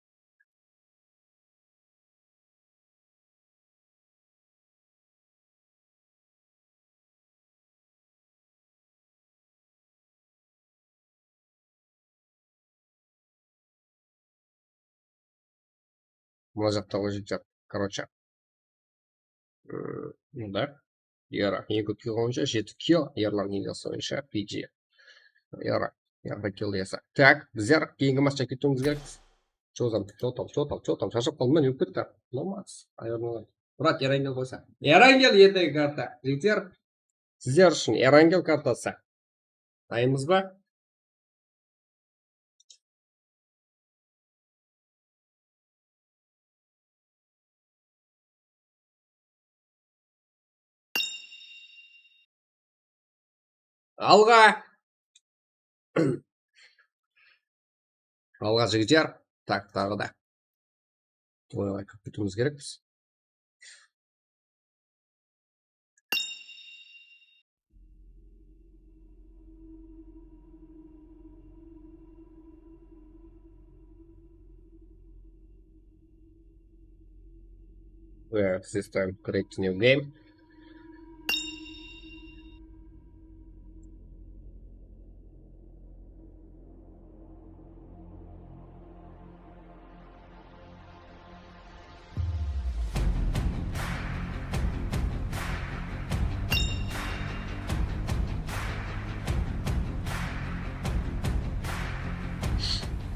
Mına jaqta ǵoy jigitler, короче. М, mında. Era, eń kóp kill alǵan oyınshı, jeti kill, Erlan eń jaqsı oyınshı, P G. Era, eń aqırǵı kill iyesi. Tak, bizler keyingi matchqa ketiwimiz kerekpiz. Чё там, чё там, чё там, чё там, sharshap qaldım men, ólip kettim. Nomad, ayırma. Murat, Erangel qoysa. Erangel, erdegi karta. Jigitler, sizler ushın Erangel kartası. Dayınmız ba? Alǵa! Alǵa, jigitler. Tak, taǵı da. Oyınǵa kirip ketiwimiz kerekpiz. Well, this time create new game.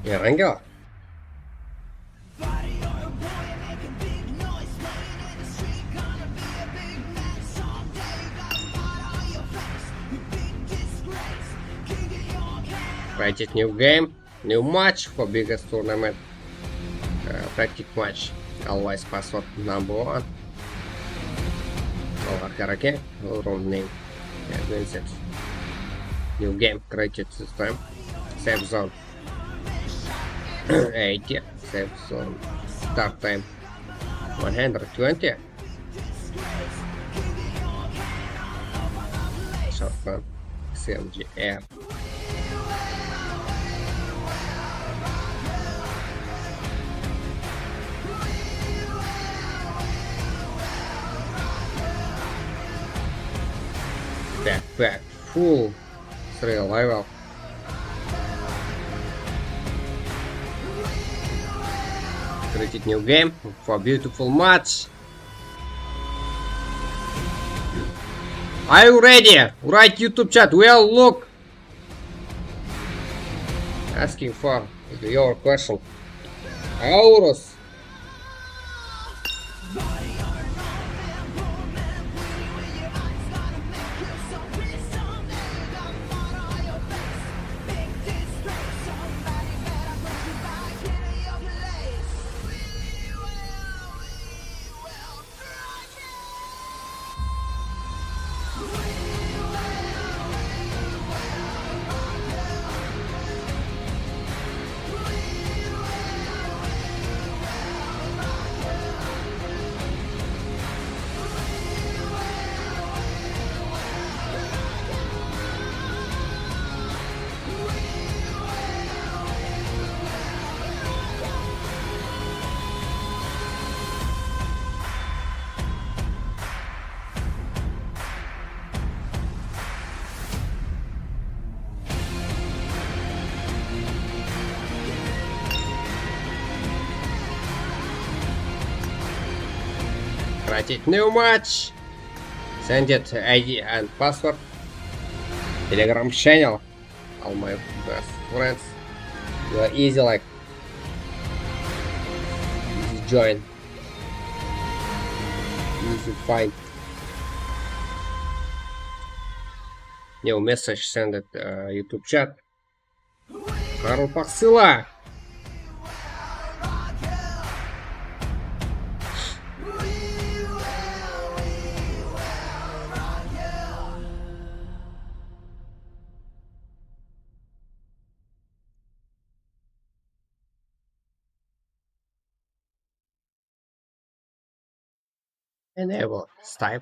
Erangel. Created new game, new match for biggest tournament. Uh, practice match. Always password number one. Alǵa karaoke, room name. Yeah, that's it. New game created this time. Save zone. Eighty. Save zone. Start time. One hundred twenty. Shotgun, S M G R. Backpack, full, three level. Created new game for beautiful match. Are you ready? Write YouTube chat. We are look. Asking for your question. Aurus. Created new match. Send it I D and password. Telegram channel. All my best friends. You are easy like. Easy join. Easy find. New message send it, uh, YouTube chat. Qaraqalpaq sıyla. Enable Stipe.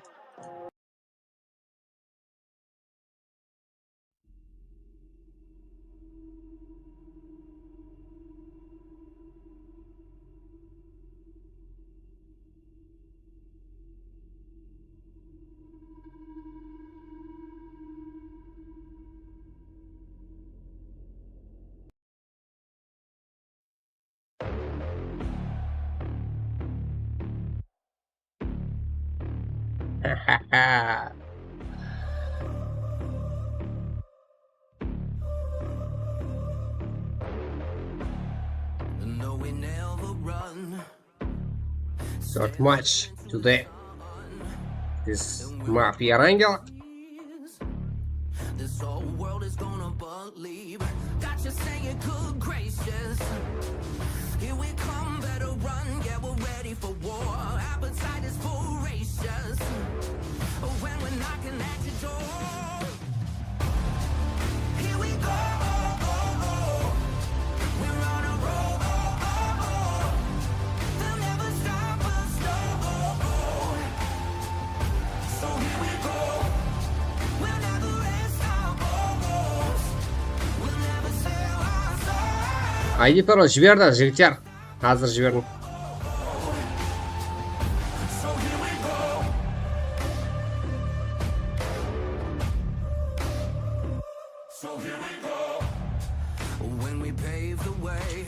Third match today. This Mafia Wrangler. This whole world is gonna believe. Got you saying, "Good gracious." Here we come, better run. Yeah, we're ready for war. Appetite is voracious. When we're knocking at your door. Here we go. We're on a roll. They'll never stop us, no. So here we go. We'll never rest our goals. We'll never sell our souls. Aydı, parol jiberdi, jigitler. Házir jiberdim. So here we go. So here we go. When we pave the way,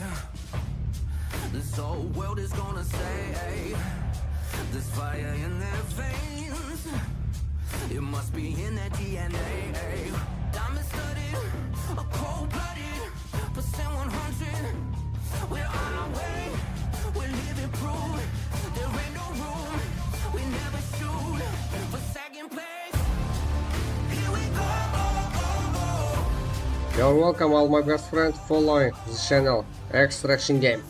this whole world is gonna say, "There's fire in their veins. It must be in their D N A." Diamond studded, a cold-blooded, percent one hundred. We're on our way. We're living proof. There ain't no room. We never shoot for second place. Here we go. You're welcome, all my best friends following this channel, Extraction Game.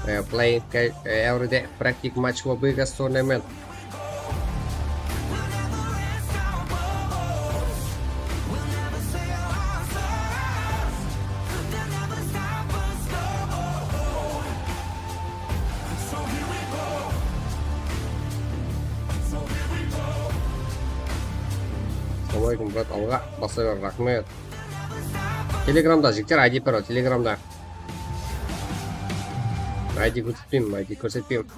Uh, playing ca-, uh, every day, practice match for biggest tournament. So Aleykum, brat, alǵa. Basa ber, raxmet. Telegramda, jigitler, I D bar, Telegramda. I D kórsetpeymen, I D kórsetpeymen.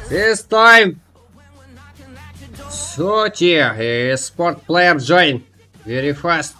This time, Sochi, eh, sport player join. Very fast.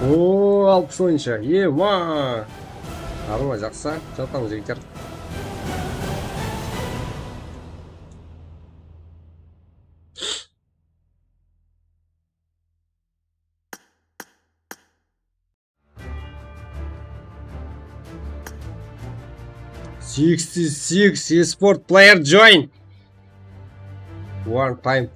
Oo, alpısınshı. Ema! Arma, jaqsı. Jatań, jigitler. Sixty-six esport player join. One time.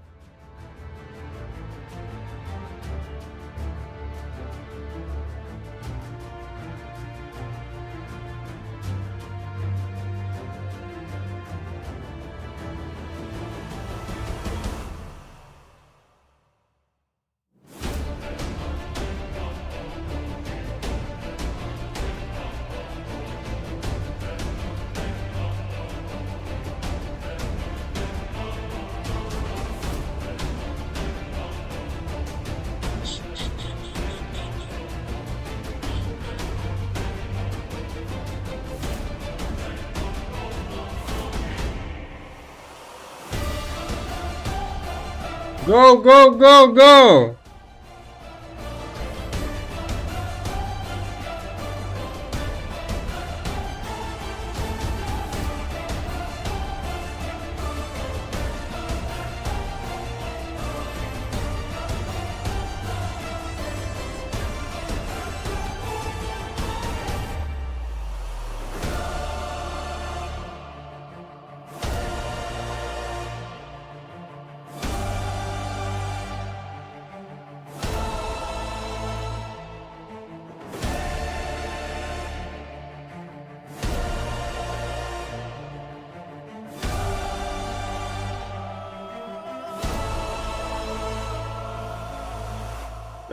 Go, go, go, go!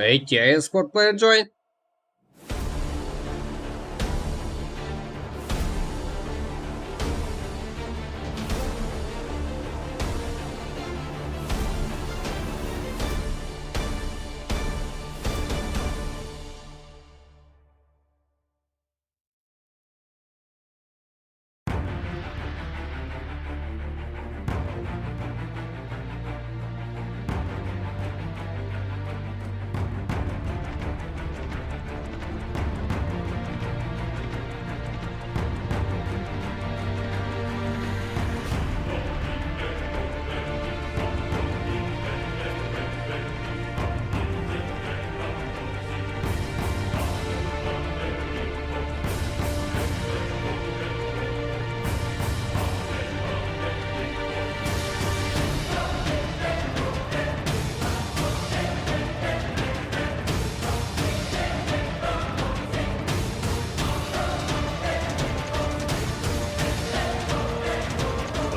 Эй, T I Sport Player Join.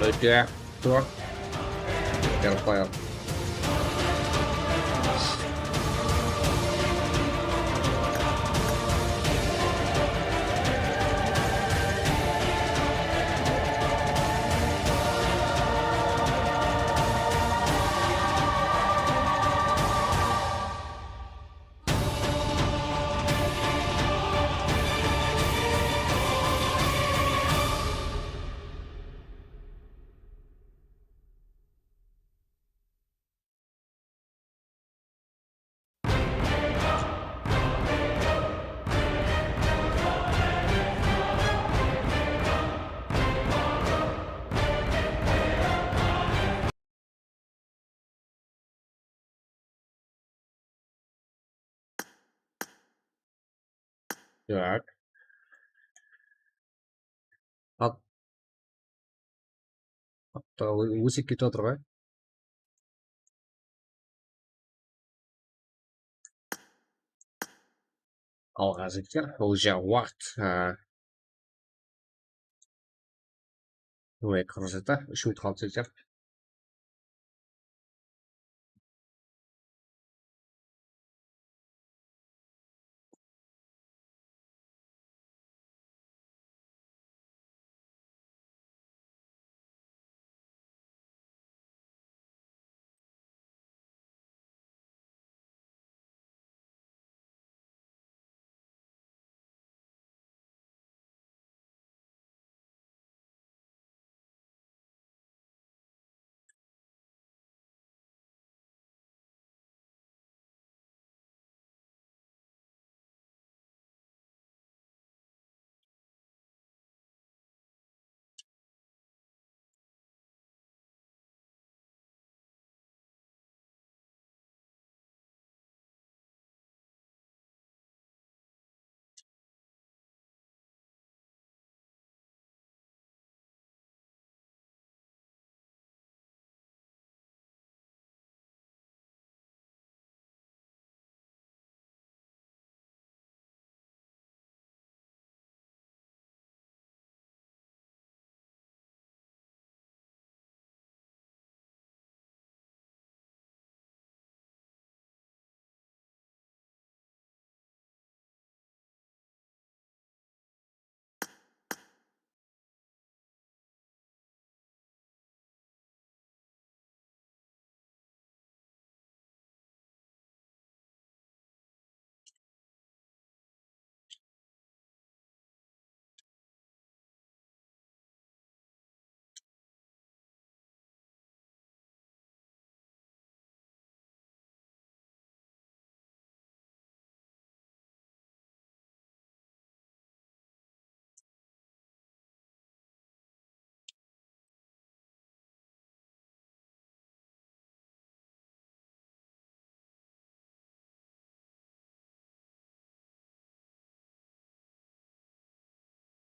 Óte tur. Berip qoyayıq. Так. At. Atta, ó-, ósip ketip atır ǵoy. Alǵa jigitler, уже waqıt, á, Ой, qırq jeti, úsh minut qaldı, jigitler.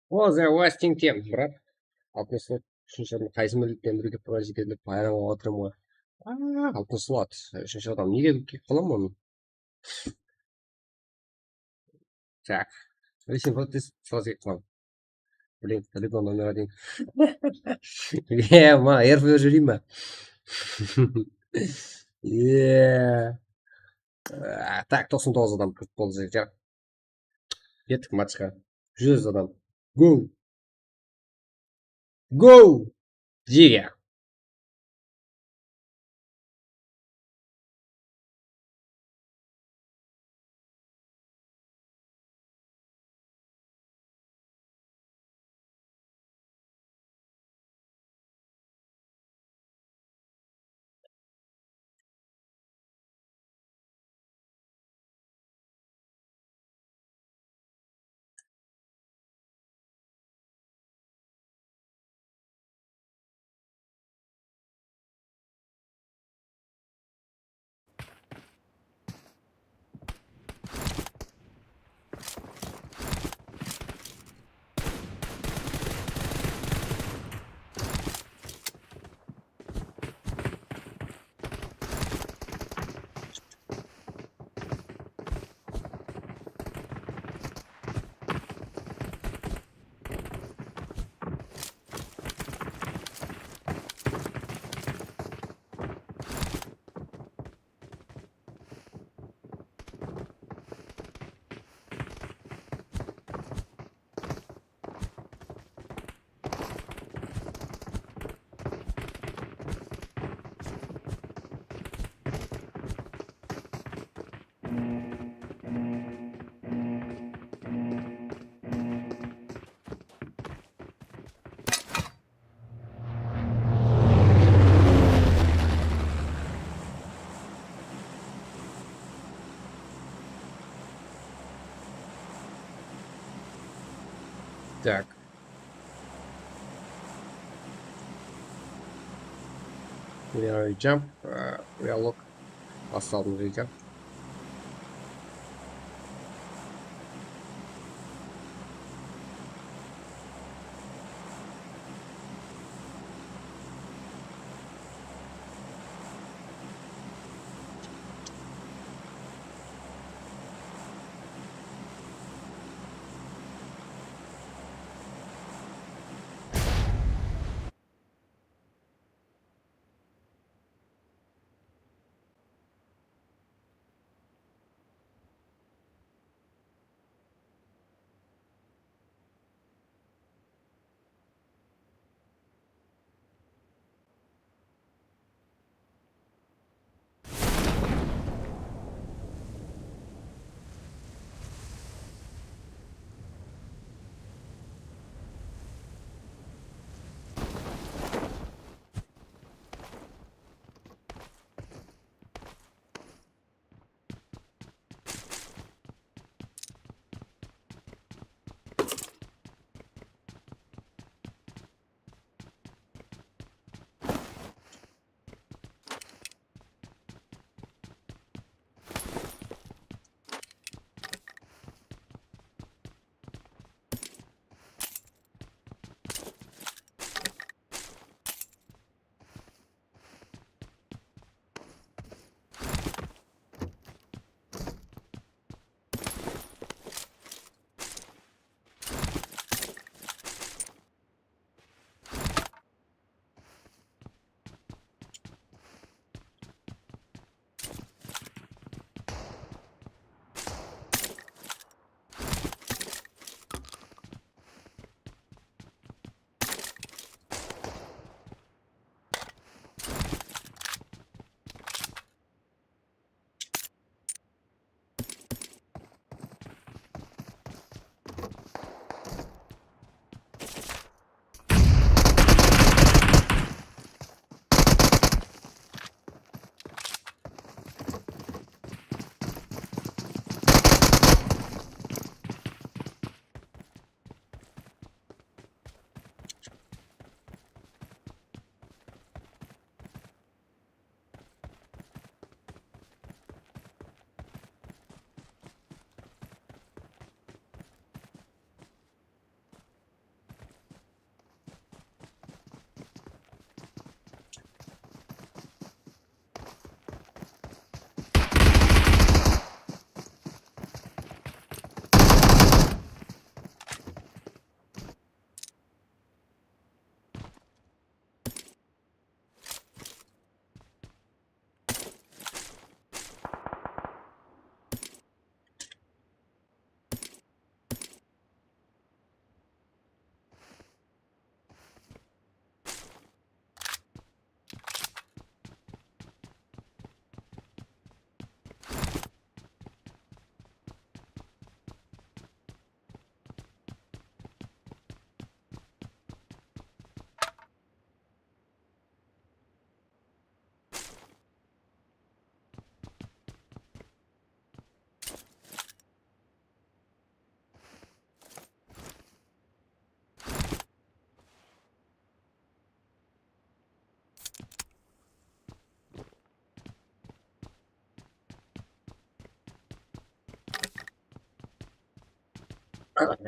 О, the wasting time, брат. Altın slot, úshinshi adam, qaysım milletken birge proyekt etedi dep hayran bolıp atırman ǵoy. Aa, altın slot, úshinshi adam, nege kelip qalaman onı? Так. Ресейден протест сразу кетіп қалды. Блин, далеко номер один. Е, ма, R P беріп жіберейін ба? Е. А, так, тоқсан тоғыз адам kirip boldı, jigitler. Kettik matchqa. Júz adam. Go! Go! Jege! Tak. Binary jump, e, realloc. Bastaldım deydi.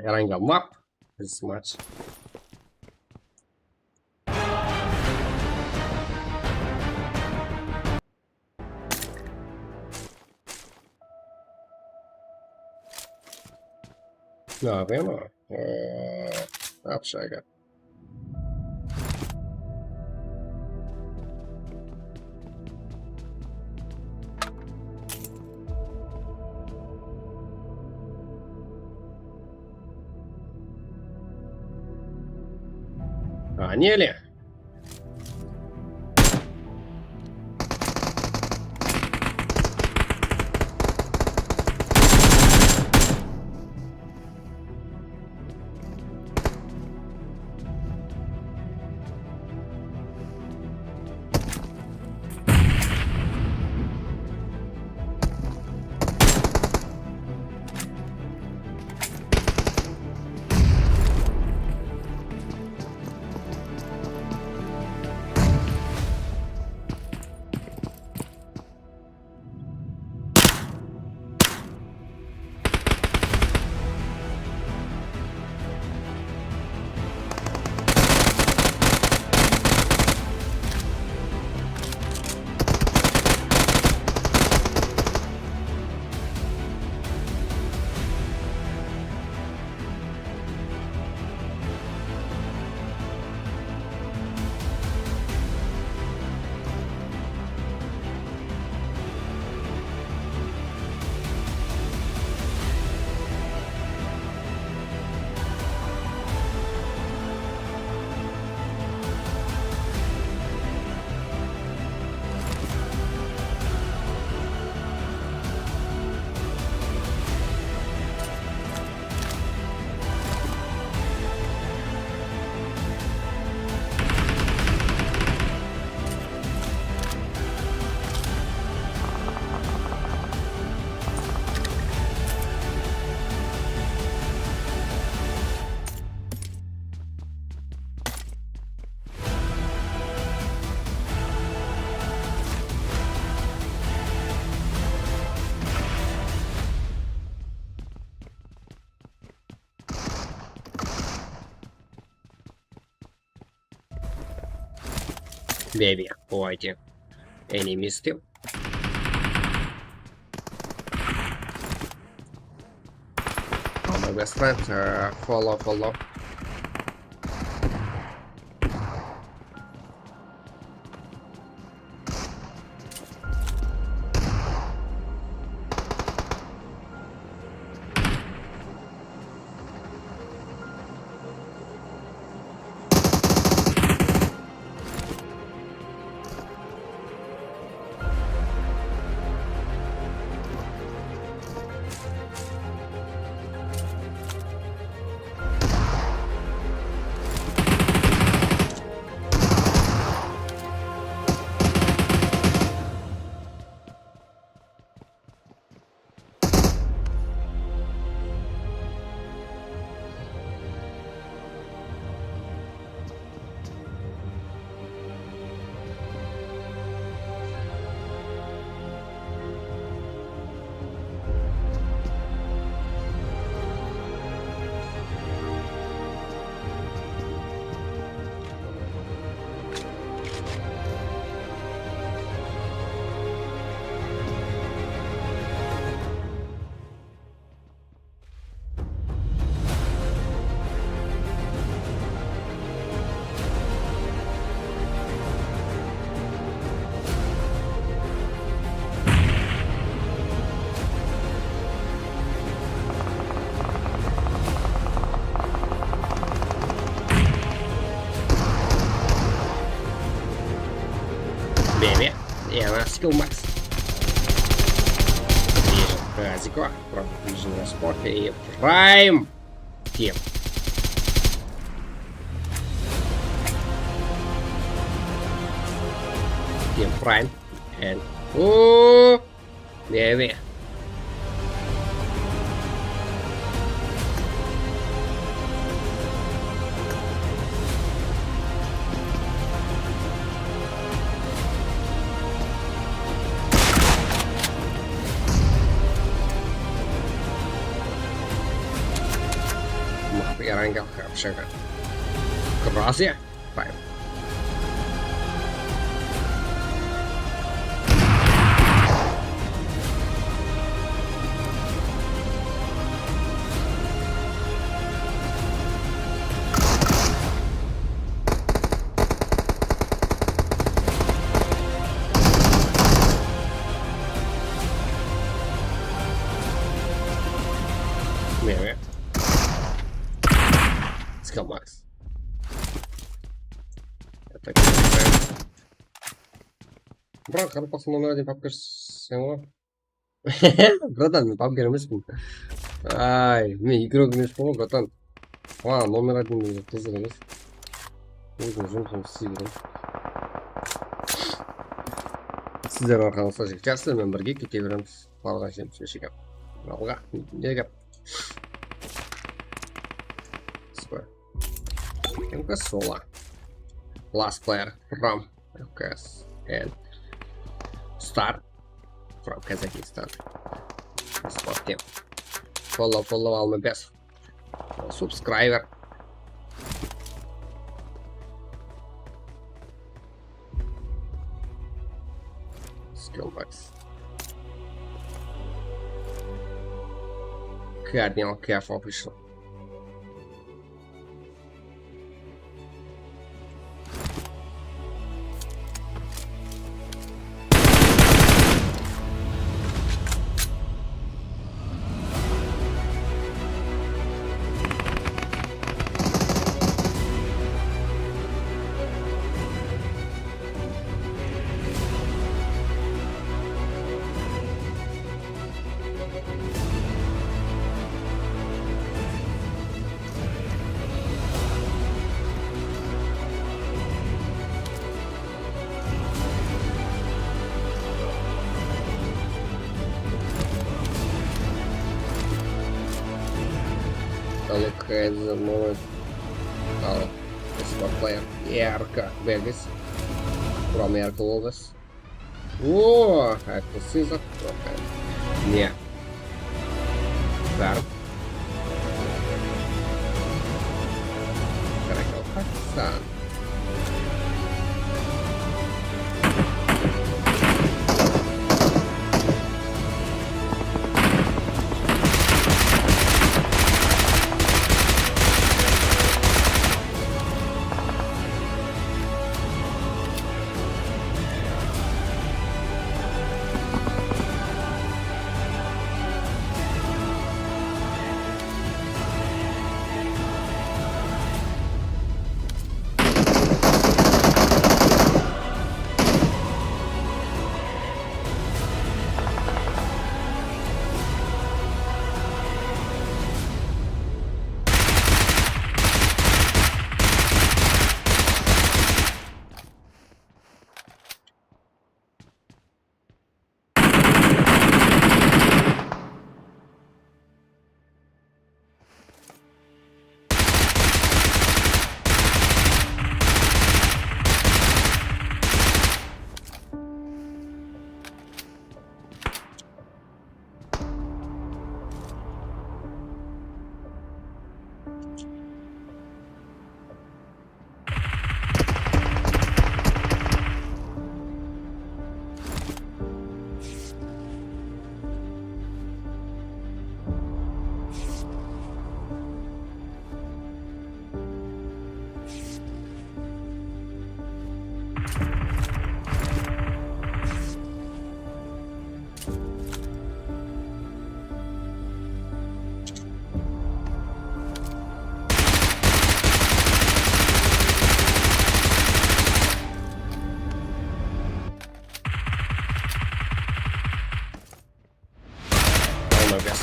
Erangel map. This much. No, bueno. Uh, upside. Anele. Baby, avoiding enemies too. Oh my best friend, uh, follow, follow. Baby, yeah, let's go, Max. Let's go. From Vision Sport и Prime Team. Team Prime and, oh, baby. Mıqtı yaranǵa qapshaǵa. Gracias. Fine. Let's go, Max. Я так и не знаю. Брат, qaraqalpaqstan номер один пабгер sen ǵoy. Bratan, men pabger emeспen. Ay, men игрок emeспen ǵoy, bratan. Aa, номер один degen qızıq emes. Ózim jumısımdı isley beremen. Sizler arqalıńızda jigitler, sizler menen birge kete beremiz. Alǵa jemsler shekem. Alǵa, ne gáp? Super. Kimki sola. Last player from L K S and start from Kazakhstan. Sport team. Follow, follow, alma bes. Subscriber. Skill box. Cardinal Calf Official. Look at the moment. Al, this one player. Yarko Vegas. From Yarko Vegas. Oo, háttesi zat. Ne? Bárip. Qaraqalpaqstan.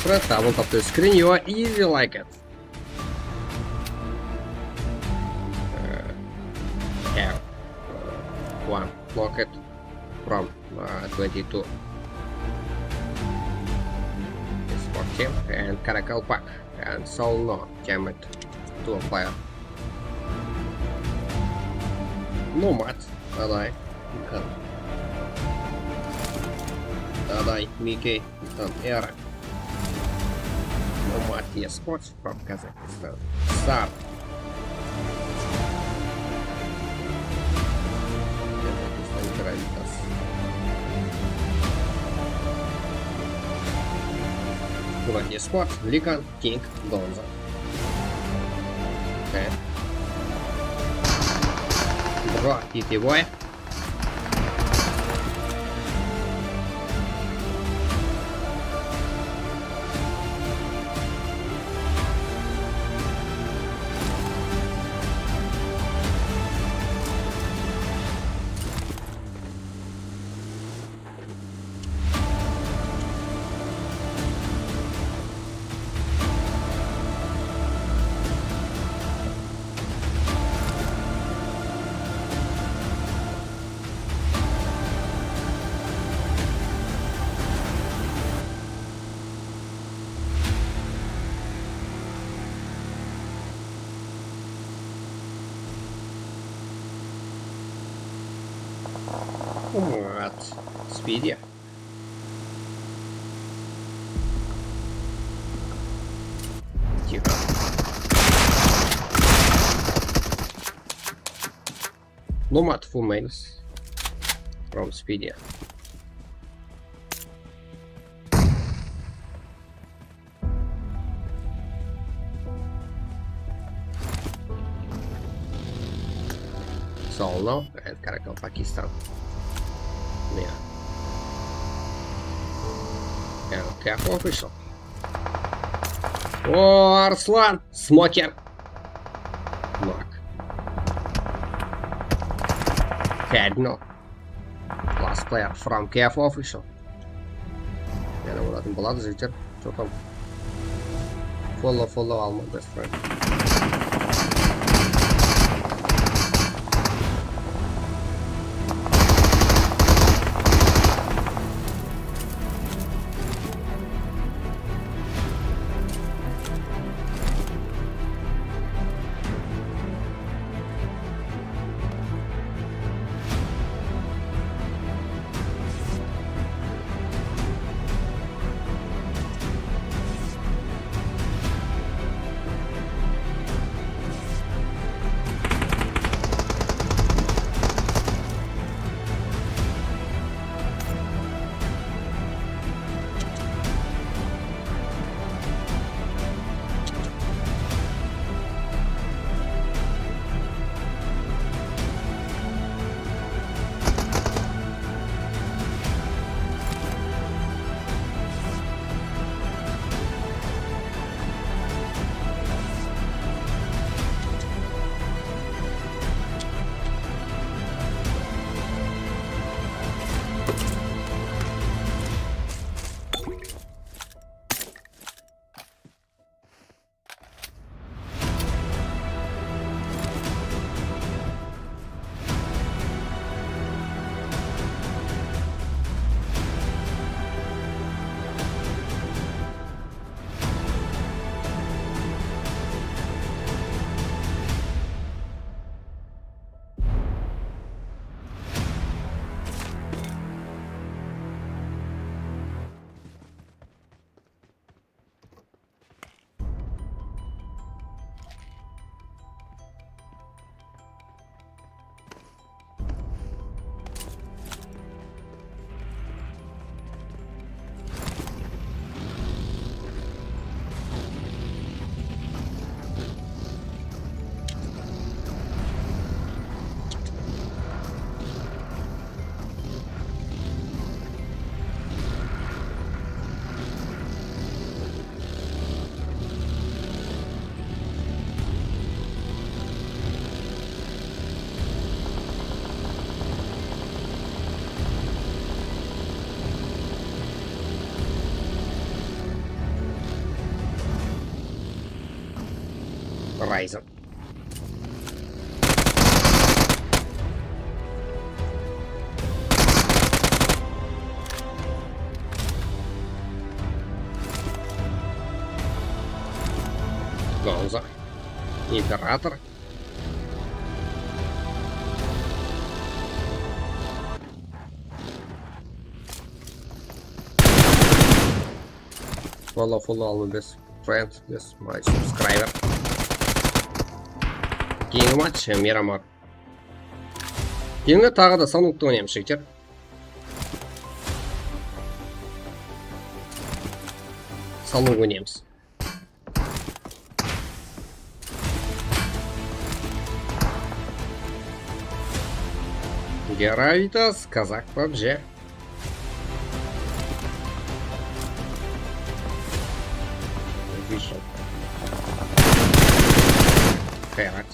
Press double tap to screen, you are easy like it. Uh, have, uh, one locket from, uh, twenty-two. Sport team and Karakalpak and Solno, damn it, two player. Nomad, Aday, Ikan. Aday, Mikey, Ikan, Era. Nomad Esports from Kazakhstan. Star. Kazakhstan Gravitas. Nomad Esports, Likan, King, Gonzo. Oke. Bro, Piteboy. Умрат. Спиди. Тихо. Nomad full minus. From Speedy. Solo and Karakal Pakistan. Yeah. And Careful Official. O, Arslan! Smoker! Knock. Head knock. Last player from K F Official. Yana boladi, boladi, jigitler. Что там? Follow, follow, alma, best friend. Ryzen. Gonza. Imperator. Follow, follow, alma bes. Friend, yes, my subscriber. Keyingi match, Miramar. Keyingi taǵı da sanlıqta oynaymız, jigitler. Sanlıq oynaymız. Gravitas, Kazak, PUBG. Вышел. Хайрат.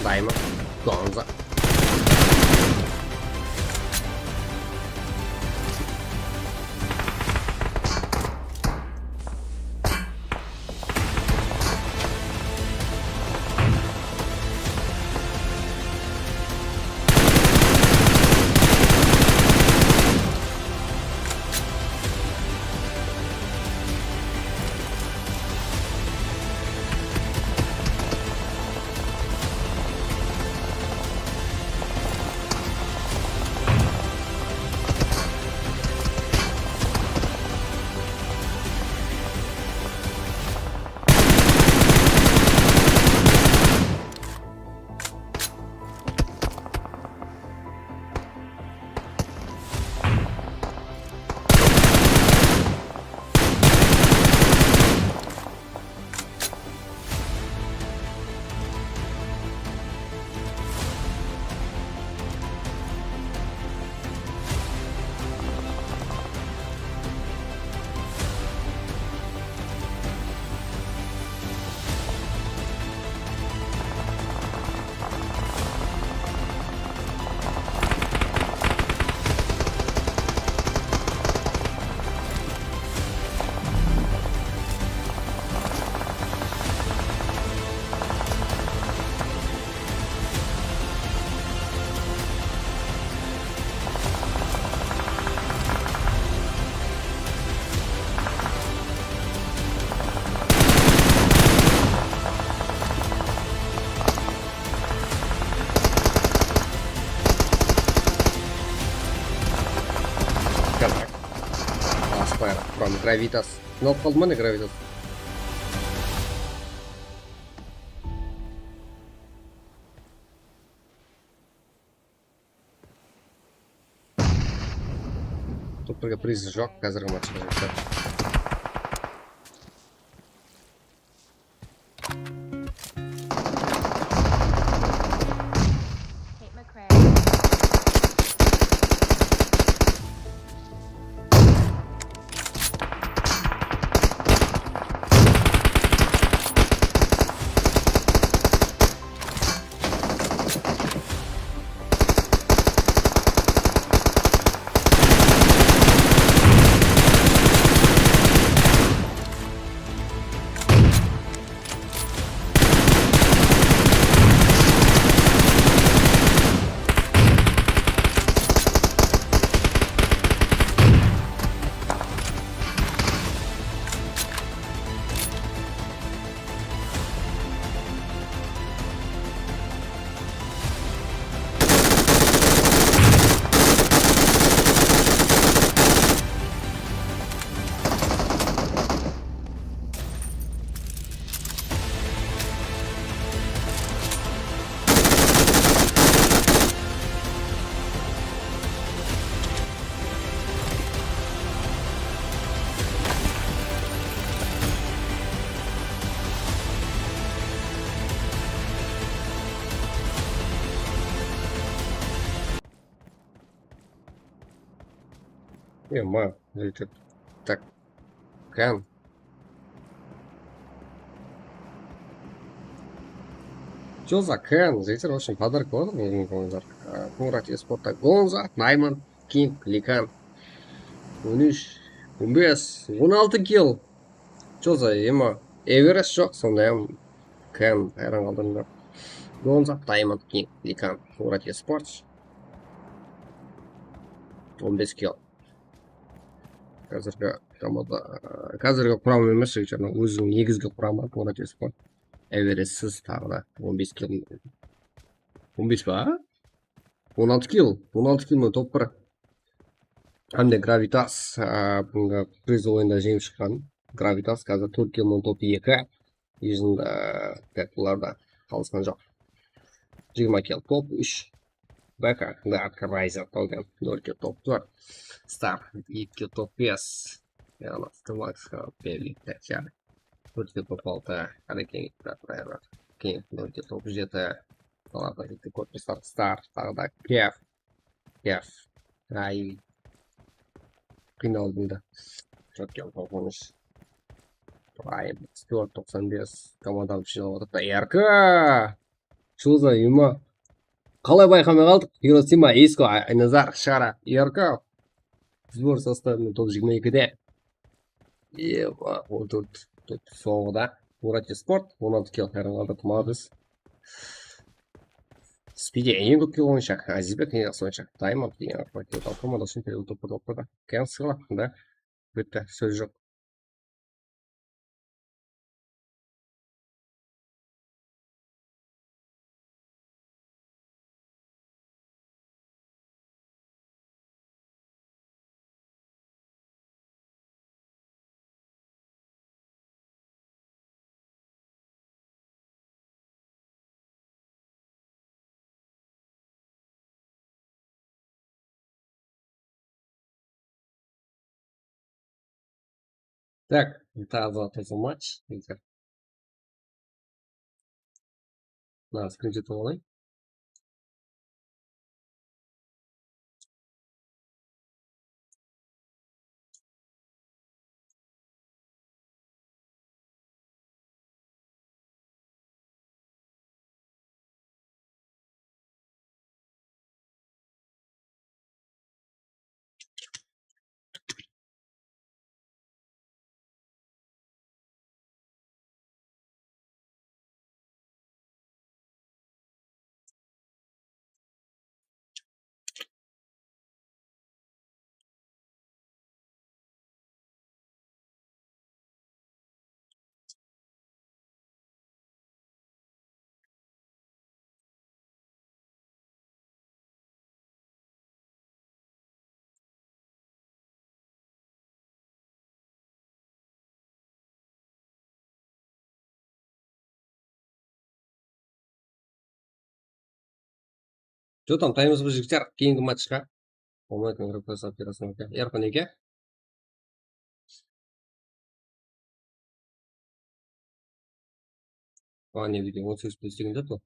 Даймонд. Гонза. Kazak. Asqar, from Gravitas. Ne bolıp qaldı ma ne Gravitas? Topırǵa priz joq, házirgi matchqa jigitler. Ema, так, кан. Чё за кан? Зритель, в общем, подарок var mı? Gonza. Murat Esportta Gonza, Nayman, King, Likan. On úsh, On bes, on altı kill. Joza, ema, Everest joq, sonday hám Ken, hayran qaldırıńlar. Bronza, Diamond, King, Dekan, Murat Esports. On bes kill. Házirgi komanda, házirgi quram emes, jigitler, óziniń negizgi quramı, Murat Esports. Everestsiz taǵı da on bes kill. On bes pa? On altı kill. On altı kill menen top bir. Hám de Gravitas, a, búgingi priz oyında jeńip shıqqan Gravitas házir tórt kill menen top eki. Yuzin, a, tak, bular da qalısqan joq. Jigirma kill top úsh. Baka, Dark Riser qalǵan nol kill top tórt. Star eki kill top bes. Yaǵnıy Max Pevlik, tak, jaraydı. Tórt kill top altı. Háreket, tak, King nol kill top jeti. Bulardan jeti kórip Star, taǵı da Kef. Kef. Ay. Qıynaldım da. Joq, joq, qorqınısh. Prime, Stewart toqsan bes. Komandamız jıynalǵan waqıtta R K. Shılza, Yuma. Qalay bayqamay qaldıq? Hirosima, Isko, Ay-, Aynazar, Shara, R K. Sbor sostavı menen top jigirma ekide. Eba, on tórt top sońǵıda. Murat Esport, on altı kill, hayran qaldıq, molodec. Spidi eń kóp kill oyınshı, Azizbek eń jaqsı oyınshı, Diamond eń jaqsı kill, komanda ushın toqtadı. Keń sıyaqlı da. Bitti, sóz joq. Так, taza, taza match. Mına, skrinshot alayın. Jotam, taymız bul jigitler, keyingi matchqa. Bolmaydı, Evropa Safirasınaǵa. Erkin eke. Aa, ne video, on segiz plus degen zat ol.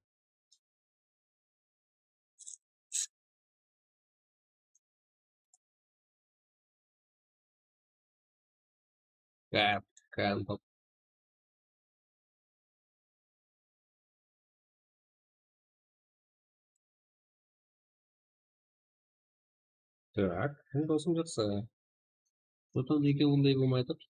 Gap, gap. Так, dosım jaqsı. Jotamda ekewi bunday bolmay atır.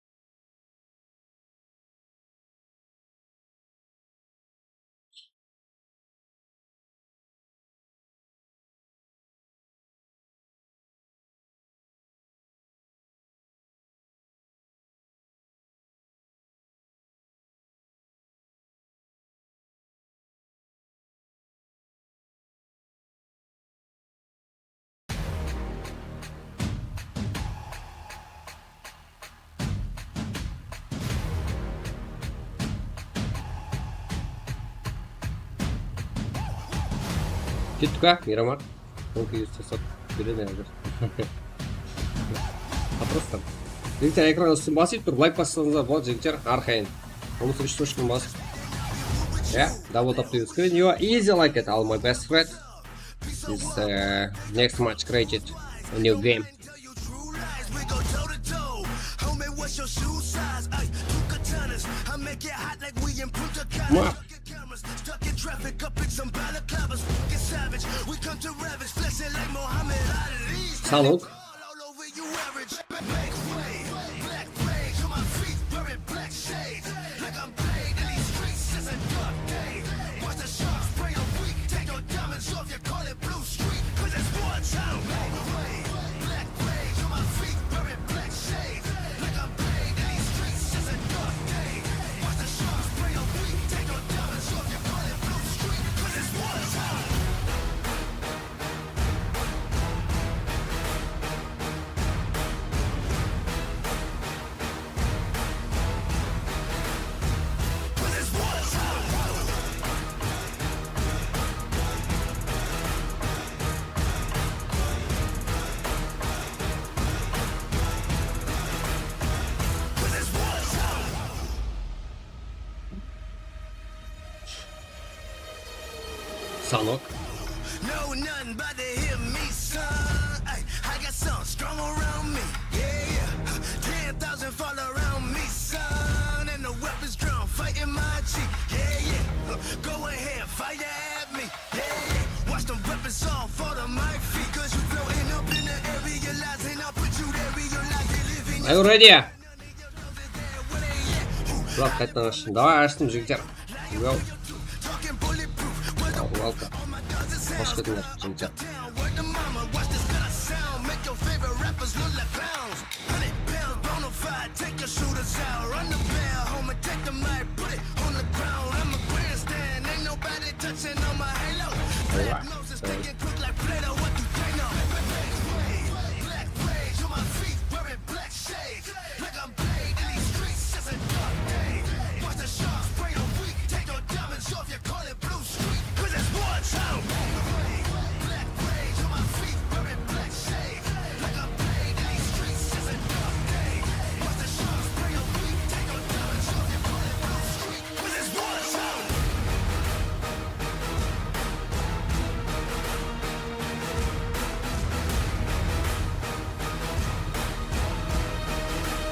Kettik pa, Miramark? Ońkey usta sat beredi házir. Вопрос там. Jigitler, ekran ústin basıp turıp, layk bassańızlar boladı, jigitler, arqayın. Bolmasa úsh точка basıp. Ya, double tap to screen. You are easy like it, all my best friend. This, uh, next match created a new game. Saluk. Stanok. No, nothing about to hit me, son. Ay, I got something strong around me. Yeah, yeah. Ten thousand fall around me, son. And the weapons drawn, fighting my G. Yeah, yeah. Go ahead, fight at me. Yeah, yeah. Watch them weapons all fall to my feet. Cause you floating up in the air, realizing I put you there, realize they living Are you ready? Bılaq qaytadan ashtım. Davay, ashtım, jigitler. Go. Welcome. Xosh keldińler, jigitler.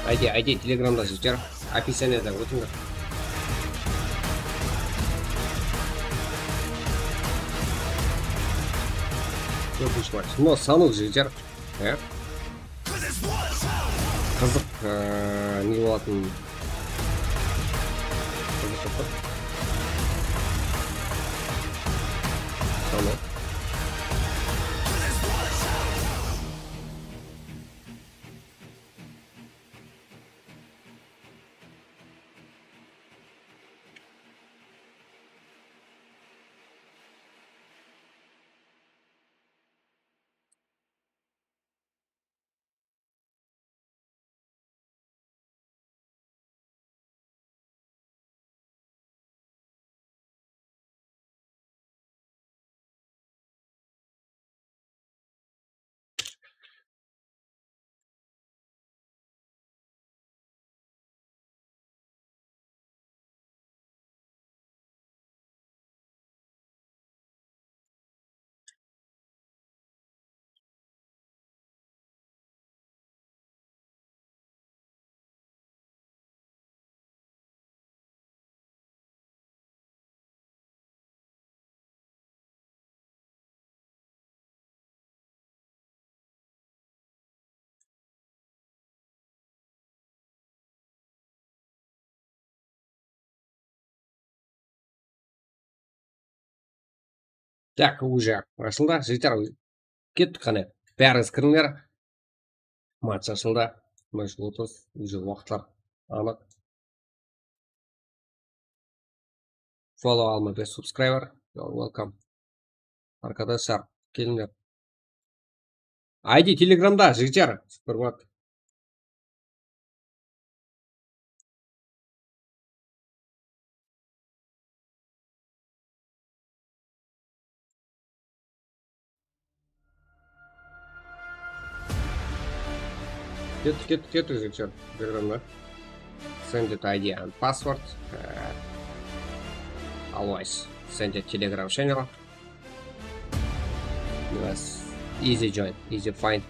Ayde, ayde, telegramda jigitler, описаниеden ótińler. Kórkinsh match. Mınaw Stanok, jigitler. Á? Qızıq, aa, ne bolatın. Qızıq bolıp tur. Stanok. Так, уже ашıldı. Jigitler, kettik qáne. Bárińiz kirińler. Match ashıldı. Mına júrip otırız. Уже waqıtlar anıq. Follow alma bes subscriber. You're welcome. Arkadaşlar, kelińler. I D telegramda, jigitler. Super bak. Kettik, kettik, kettik, jigitler. Telegramda. Send it I D and password. Uh, always send it Telegram channel. Yes. Easy join, easy find.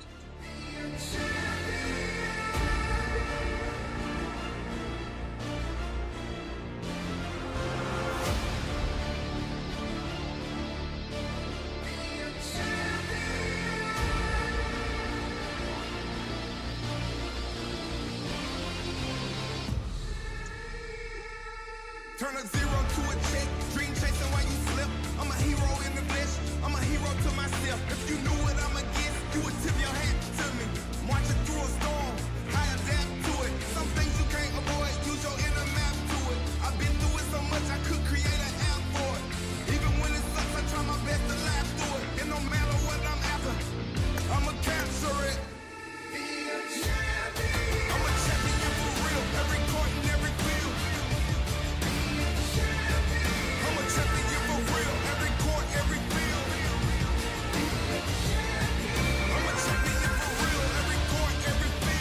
Turn a zero to a check, dream chasing while you slip. I'm a hero in the flesh, I'm a hero to myself. If you knew what I'm against, you would tip your hat to me. Marching through a storm, I adapt to it. Some things you can't avoid, use your inner map to it. I've been through it so much, I could create an app for it. Even when it sucks, I try my best to laugh through it. And no matter what I'm after, I'ma capture it. I'm a champion for real, every court and every field. I'm a champion for real, every court, every field. I'm a champion for real, every court, every field.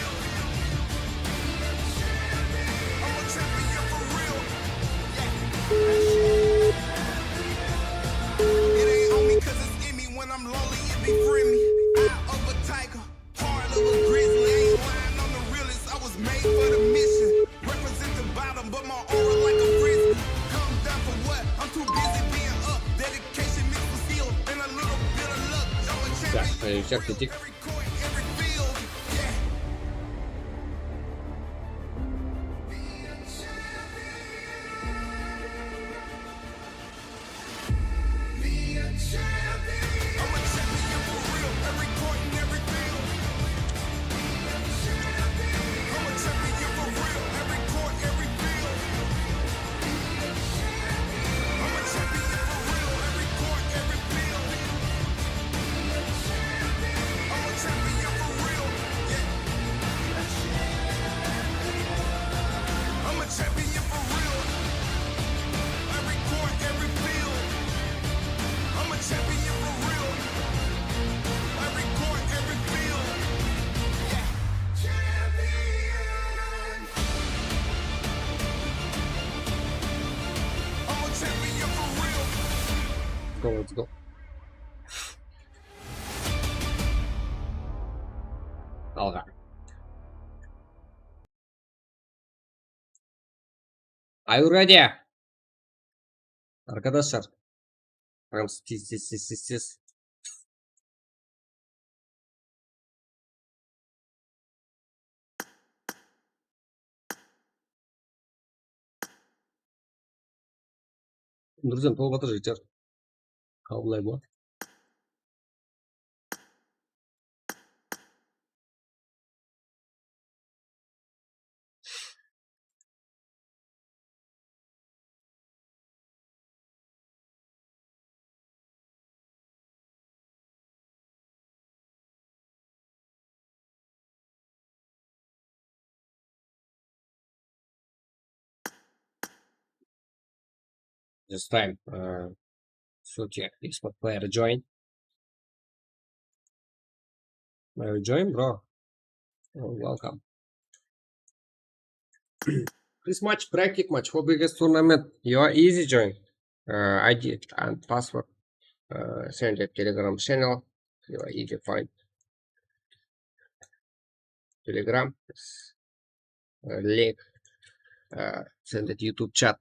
Jigitler, keteyik. Go, let's go. Alǵa. Ayurvediya. Arkadaşlar. Прям tez, tez, tez, tez, tez. Durıs, tolıp atır, jigitler. Qabıllay ma? This time, uh, Sutya, export player join. Uh, join, bro. Oh, welcome. This match, practice match for biggest tournament. You are easy join. Uh, I D and password. Uh, send it Telegram channel. You are easy find. Telegram, uh, link, uh, send it YouTube chat.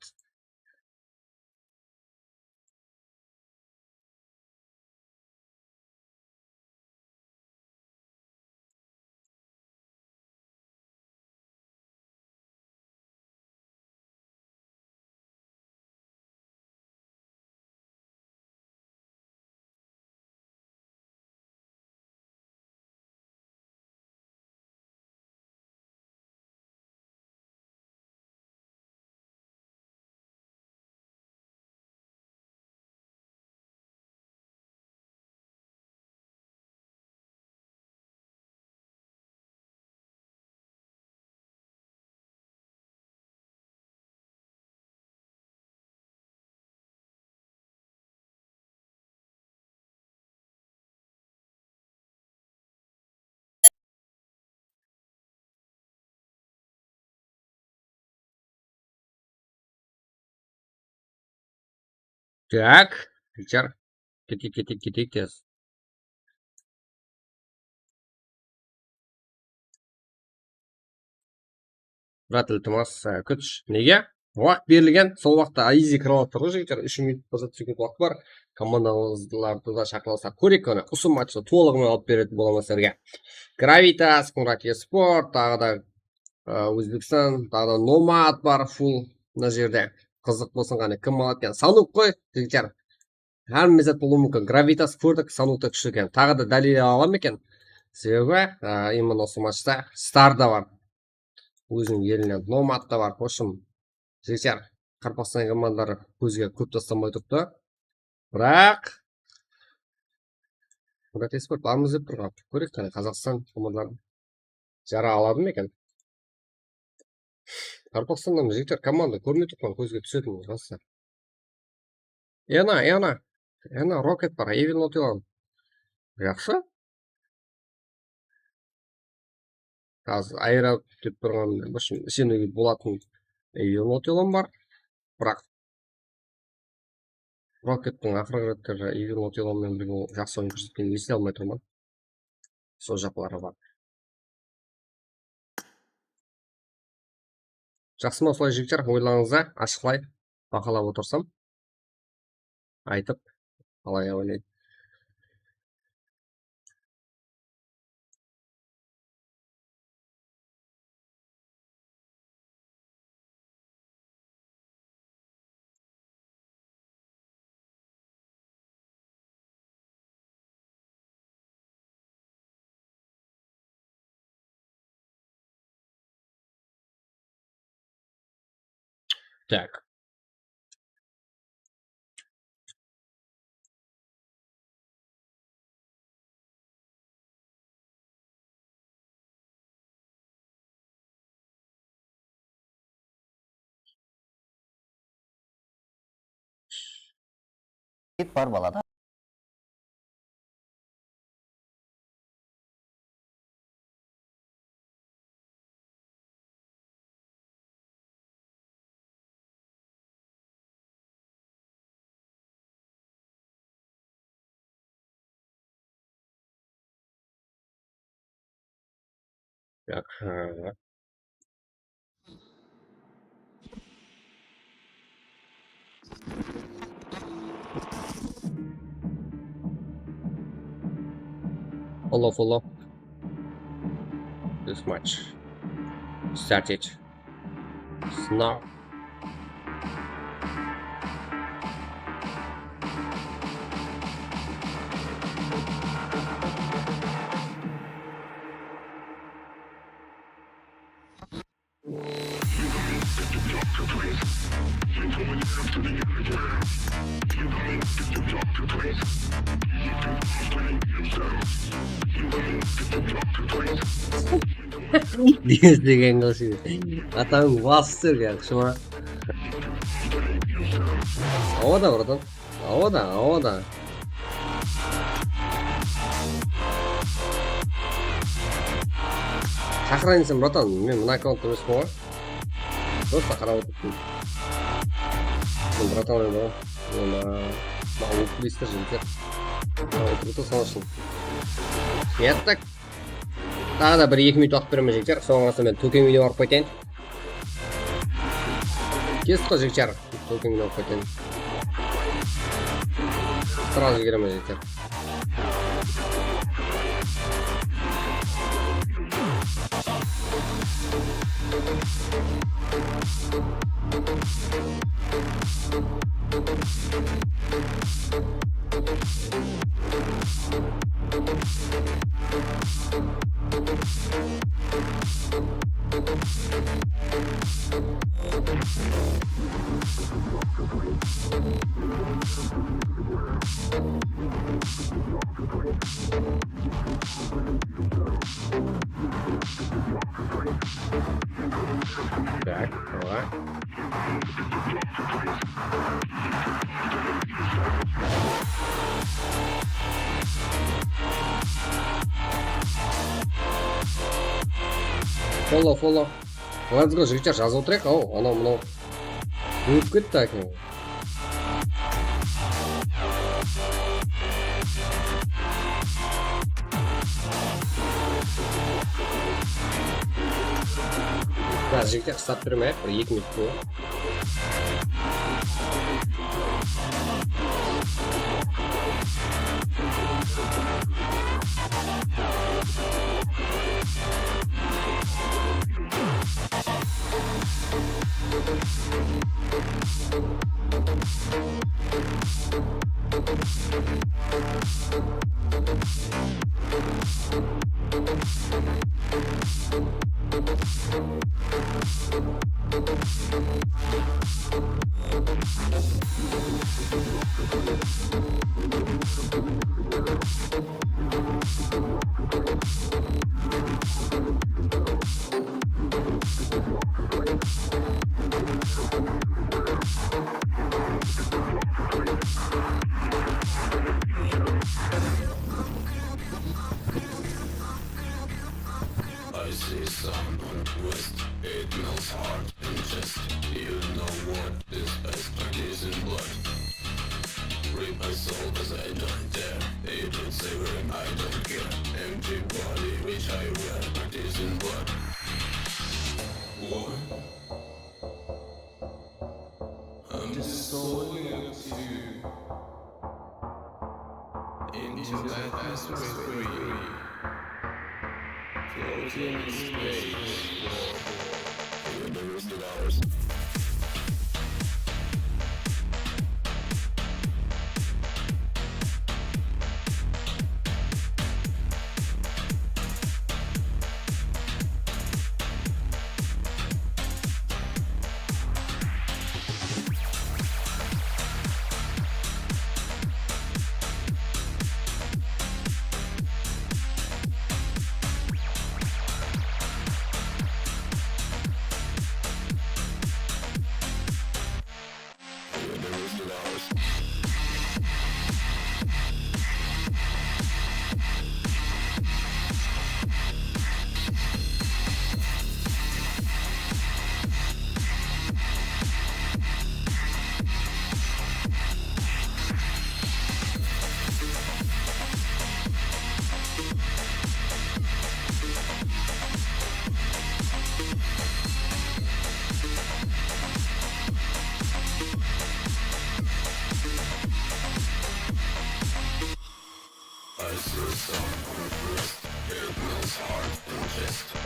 Так, jigitler, keteyik, keteyik, keteyik tez. Brat, iltimas, e, kútish. Nege? Waqıt berilgen, sol waqıtta easy kira alıp tur ǵoy, jigitler, úsh minut, bir sekund waqıt bar. Komandalardı da shaqırıp alsaq kóreyik, qáne, usı matchta tolıǵınan alıp beretin bolaman sizlerge. Gravitas, Qumrat Esport, taǵı da, e, Ózbekstan, taǵı da Nomad bar, full mına jerde. Qızıq bolsın, qáne, kim aladı eken? Sanuk ǵoy, jigitler. Hámme zat bolıwı múmkin. Gravitas kórdik, Sanuk ta kúshli eken. Taǵı da dálil ala ma eken? Sebebi, a, именно usı matchta Star da bar. Óziniń elinen Nomad ta bar. В общем, jigitler, Qaraqalpaqstan komandaları kózge kóp taslanbay turıptı. Biraq, Murat Esport barmız dep turǵan. Kóreyik, qáne, Qazaqstan komandaların jara aladı ma eken? Qaraqalpaqstannan jigitler komanda kórmey turıppan, kózge túsetin, rasta. Ena, Ena, Ena, Roket bar, Evil Not Alone. Jaqsı. Házir Ayra dep turǵan, в общем, isenige bolatın Evil Not Alone bar. Biraq Rokettiń aqırǵı retteri Evil Not Alone menen birge jaqsı oyın kórsetkenin esine almay turman. Sol jaqları bar. Jaqsı ma usılay, jigitler? Oylarıńızdı ashıqlay bahalap otırsam, aytıp, qalay oynaydı. Tak. Bar balada. Yaqshı. Follow, follow. This match started. Snow. Degen degen qılshı. Atań bas túser, ya, qıshıma. Awa da, bratan. Awa da, awa da. Shaqırayın sen, bratan. Men mına akkaunt emespen ǵoy. Prosta qarap otırıppan. Men, bratan, men, bratan. Men, a, ma, oklistir jigitler. Ma, otırıptı, sonıń ushın. Yattık. Taǵı da bir eki minut waqıt beremen, jigitler. Sońınan men tóken videoǵa barıp qaytayın. Kes ǵoy, jigitler. Tóken videoǵa barıp qaytayın. Srazı jiberemen, jigitler. Так, давай. Follow, follow. Let's go, jigitler, jazıp otırayıq. Aw, anaw mınaw. Ótip ketti ákeń. Házir jigitler, start bermey-aq, bir eki minut bola. I see someone twist, it melts heart and chest. You know what this is, practicing blood. Rip my soul 'cause I don't dare. It is savoring, I don't care. Empty body, which I wear, practicing blood. What? I'm dissolving into into atmosphere, floating in space.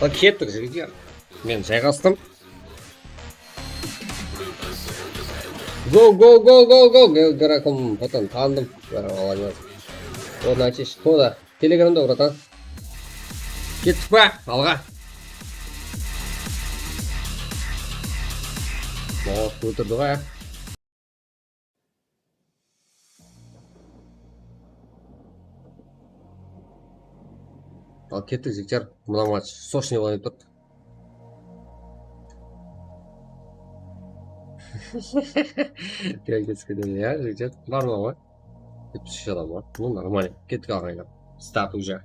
Al, kettik, jigitler. Men jayǵastım. Go, go, go, go, go, go, Garakum, потом tanıdım. Молодец. Koda. Telegramda, bratan. Kettik pa? Alǵa. O, óltirdi ǵoy. Al, kettik, jigitler. Mına match сочный bolıp turıptı. Gel, kettik, ya, jigitler. Normal ǵoy. Jetpis úsh adam bar. Ну, нормально. Kettik, aǵaylar. Start уже.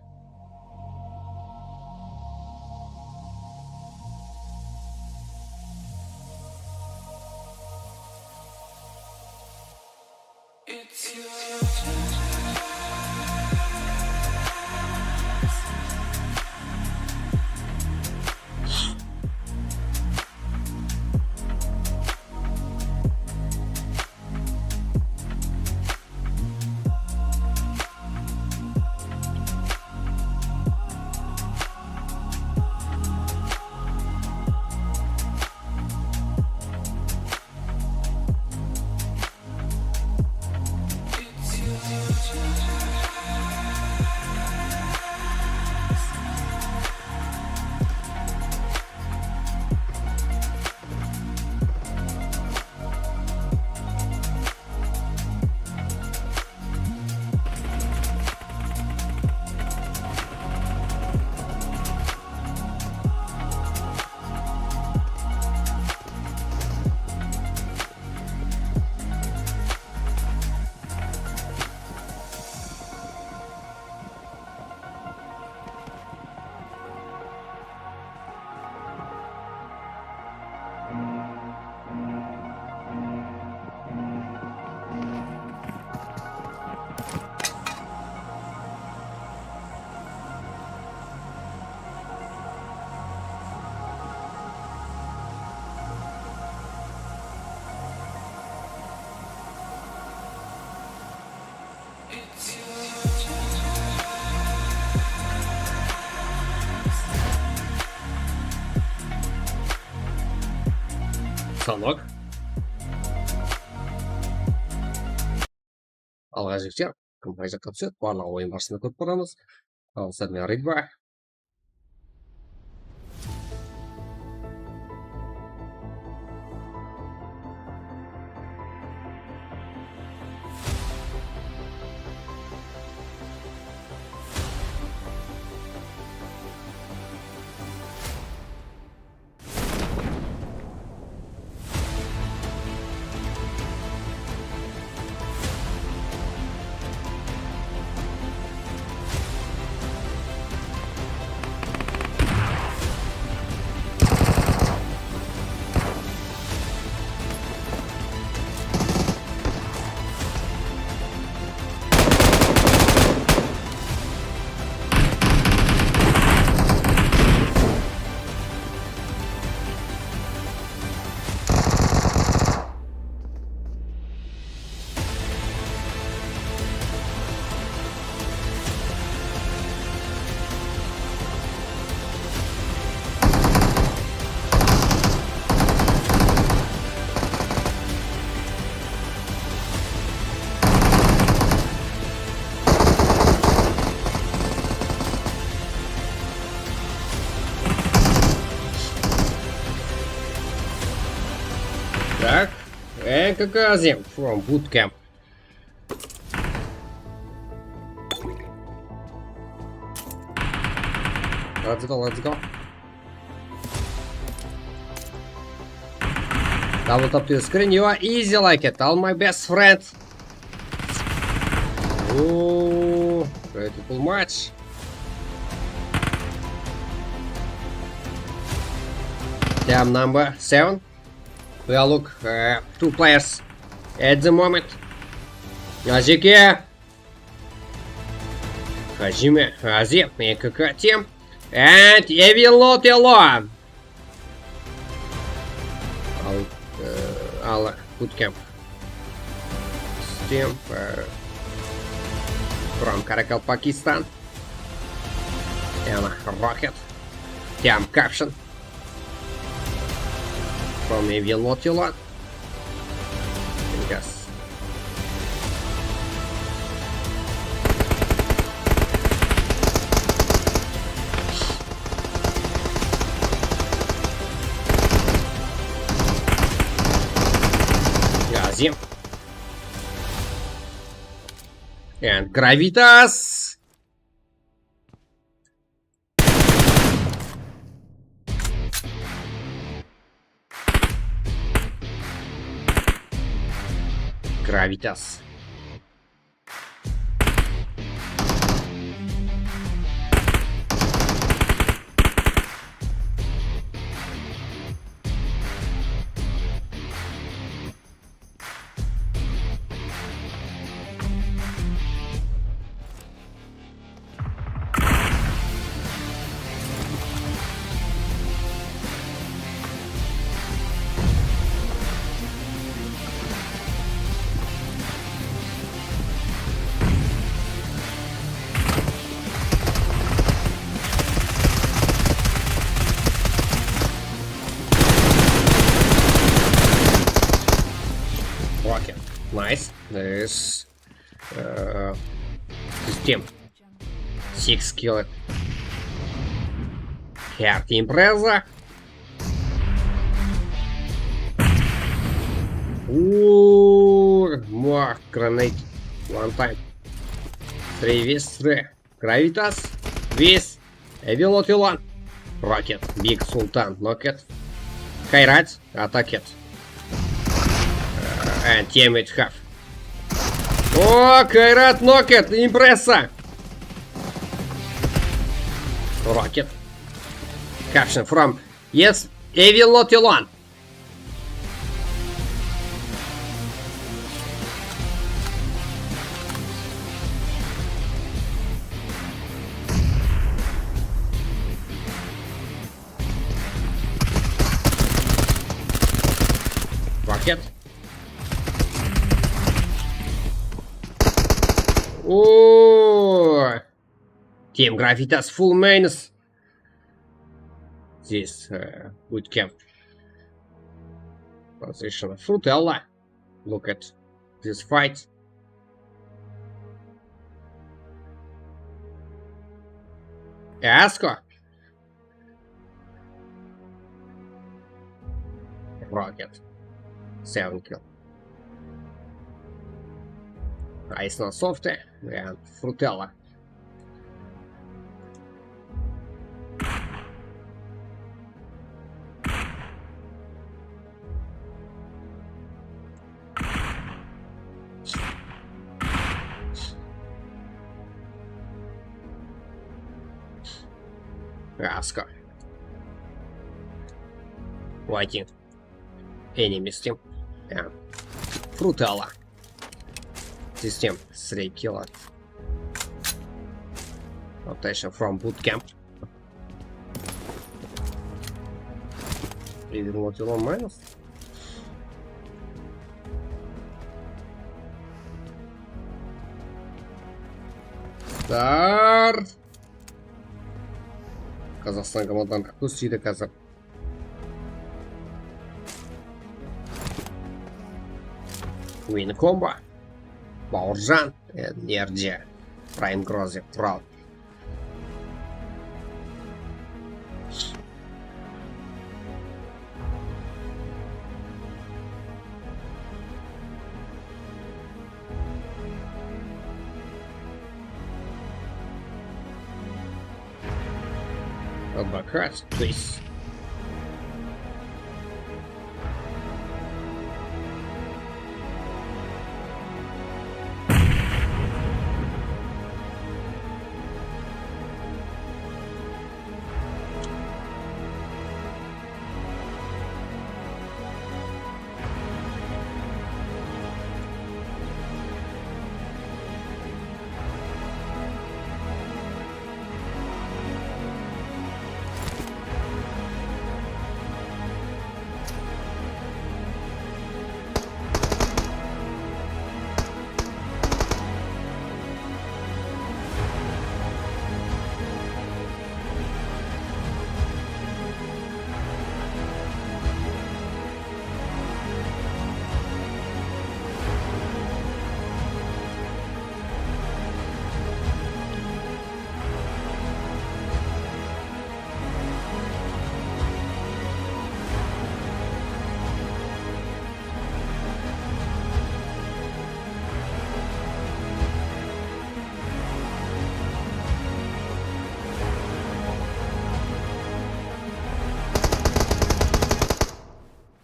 Станок. Alǵa jigitler, kim qay jaqqa túsedi, barlıǵın oyın barısında kórip baramız. Al, Sadmen Ridva. Так, N K K Azim from Bootcamp. Let's go, let's go. Double tap to the screen, you are easy like it, all my best friend. Ooh, pretty cool match. Team number seven. We are look, uh, two players at the moment. Ajike. Hajime, Azim, N K K team. And Evil Not Alone. Al, uh, al, Bootcamp. Team, uh, from Karakalpakistan. Yana Rocket. Tiyam caption. From Evil Not Yılan. Yes. Yazayım. And Gravitas. Gravitas. Rocket. Nice. Nice. Ee, sistem. Six kill. Heart impreza. Uuu, more grenade. One time. Three with three. Gravitas. With. Evil Not Yılan. Rocket. Big Sultan. Knocked. Kairat. Attacked. And teammate half. O, Kairat knocked. Impreza. Rocket. Caption from. Yes. Evil Not Yılan. Rocket. Oo! Team Gravitas full minus. This, uh, boot camp. Position Frutella. Look at this fight. Asko. Rocket. Seven kill. Ice na Softy and Frutella. Asko. Waiting. Enemies team. Yeah. Frutella. This team three kill. Rotation from boot camp. Evil Not Yılan minus. Star. Qazaqstan komandalarına kóz tiydi házir. Win combo. Bawırjan, e, Nerji, Prime Grozy, Proud. Uppercut, please.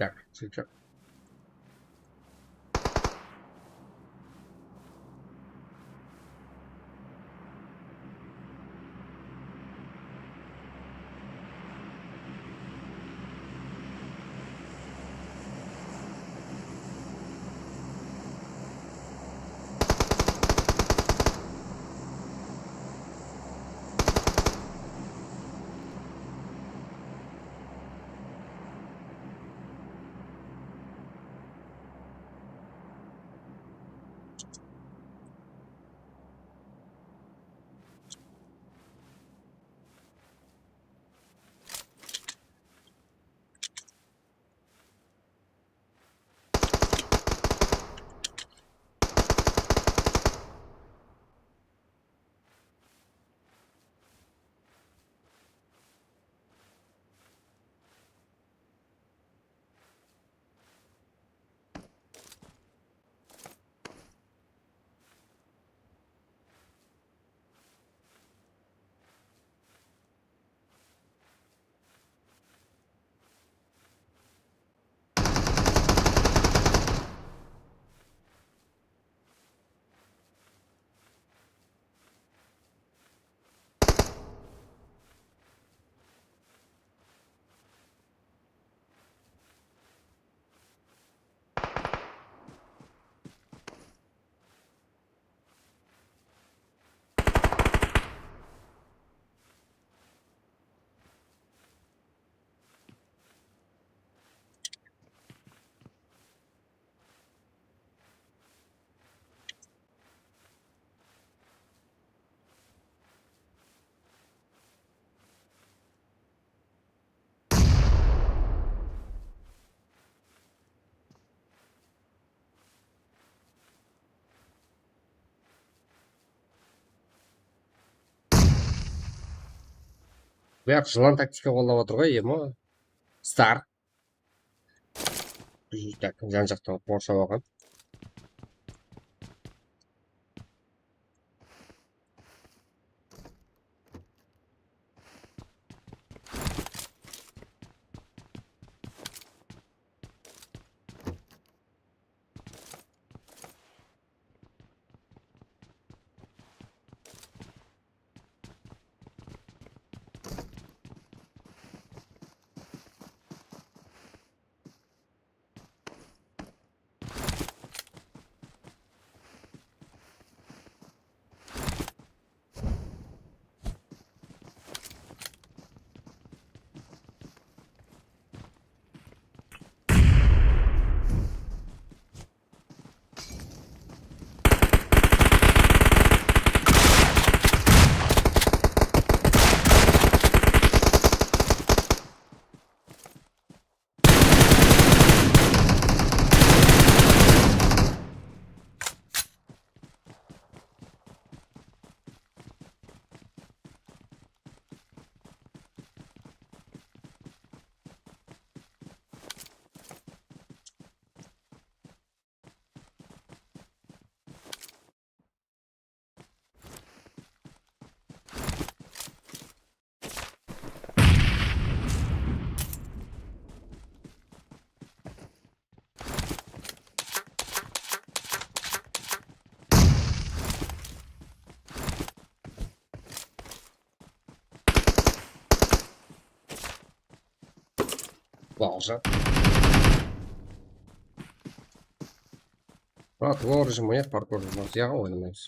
Tak, sıyıqshaq. Buyaq jılan taktika qollap atır ǵoy, emo. Star. Tak, jan jaqtan qorshap alǵan. Bawza. Murat, lol rejim oynayıq, parkur rejim oynamaymız.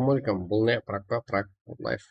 Только bul ne, prak pa, prak, life.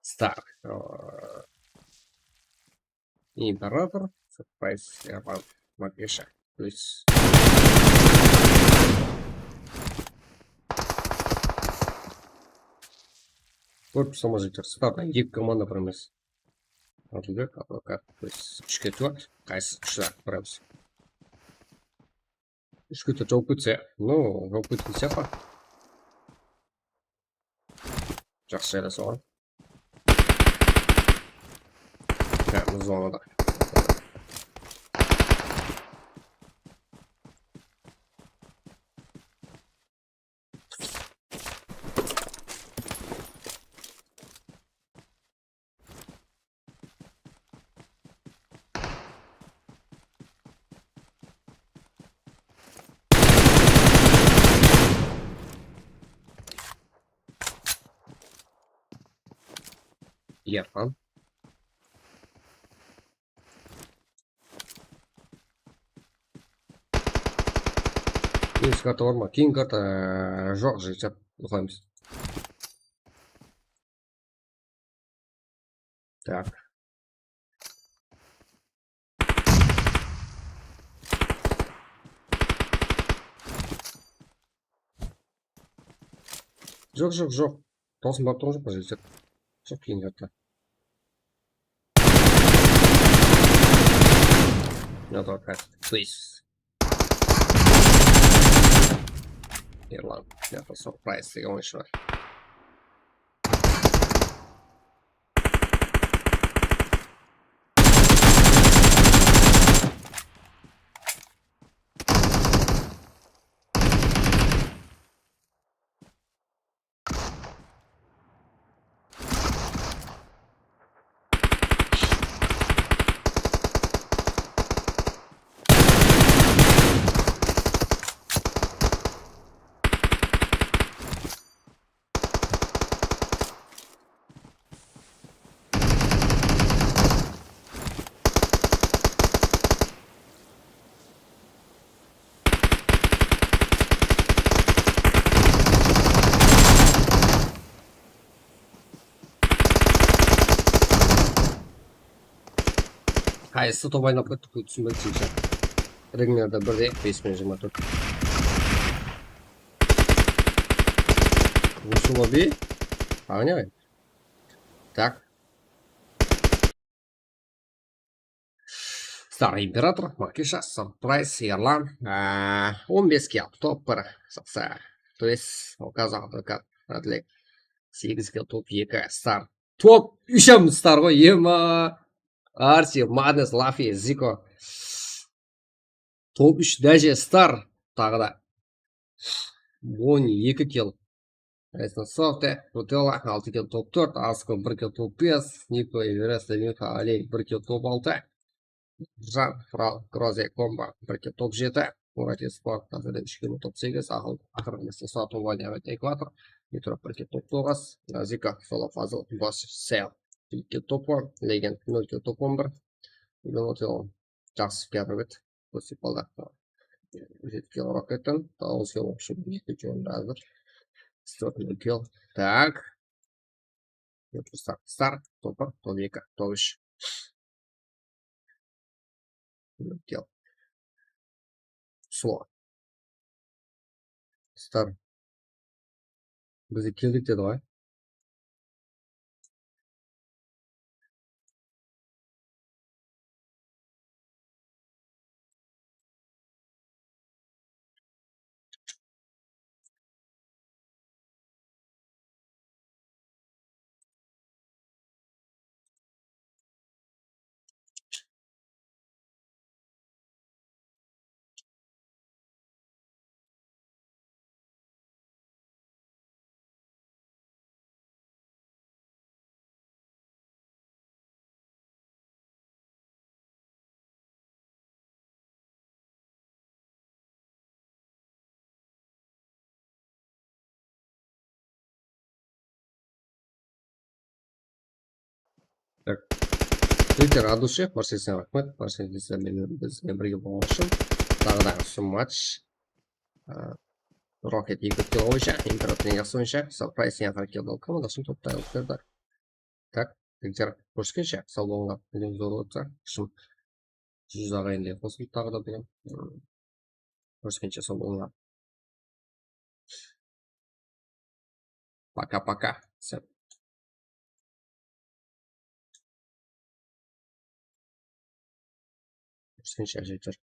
Star. Imperator, Surprise, Yapan, Magesha. Плюс. Kórip tursańız, Star, eki komanda bir emes. Adilbek, Advokat, то есть úshke tórt, qaysı úshler, bir emes. Úshke tórt jawıp ketse, ну, jawıp ketken sıyaqlı. Jaqsı jaylasa ǵoy. Ya, zonada. Yapan. Minus karta bar ma? Keyin karta, e, joq, jıysap uqlaymız. Так. Joq, joq, joq. Dawsın barıp turǵan joq pa, jıysap? Joq, keyin karta. Mına da karta. Please. Erlan, mına da Surprise degen oyınshı bar. Qaysı top aynap ketti, túsinbey, shıńshaq. Ringlerde birde bes penen jigirma tórt. Usı lobi. Aǵa ne? Так. Star Imperator, Makesha, Surprise, Erlan, á, on bes kill, top bir, saqsa. То есть, Okaz, Advokat, Adilbek, segiz kill, top eki, Star. Top úsh hám Star ǵoy, ema. Arsi, Madness, Lafi, Ziko. Top úsh, Daje, Star, taǵı da. On eki kill. Esna Softe, Nutella, altı kill, top tórt, Asko, bir kill, top bes, Niko, Everest, Devinka, Aley, bir kill, top altı, Jan, Fral, Groze, Komba, bir kill, top jeti, Murat Esport, Tazada, úsh kill, top segiz, Aqıl, Aqırın, Esna Softe, Vanya, Ekvator, Mitrov, bir kill, top toǵız, Zika, Solo, Fazıl, Boss, Sel, bir kill, top on, Legend, nol kill, top on bir, Nutella, jaqsı gapirip edi, kórsep qaldı. Jetken rakettan, Taos Hill, в общем, ekinshi orında házir. Start Hill. Так. Start, start, top bir, top eki, top úsh. Kel. Slow. Star. Bizge keldik dedi ǵoy. Так. Twitter adıwshı, Marsel, sen raxmet. Marsel, sen menen, bizbenen birge bolǵan ushın. Taǵı da usı match. Á, Rocket eki nol boyınsha, Imperatordan jaqsı oynayshı. Surprise, sen aqırı keldi, al komanda ushın toptay alıp berdi. Так, Twitter kórskenshe, saw bolıńlar. Menen zor otsa, ushın júz aǵayınday qosıldı taǵı da búgin. Kórskenshe, saw bolıńlar. Пока-пока. Всё. Kórskenshe, jigitler.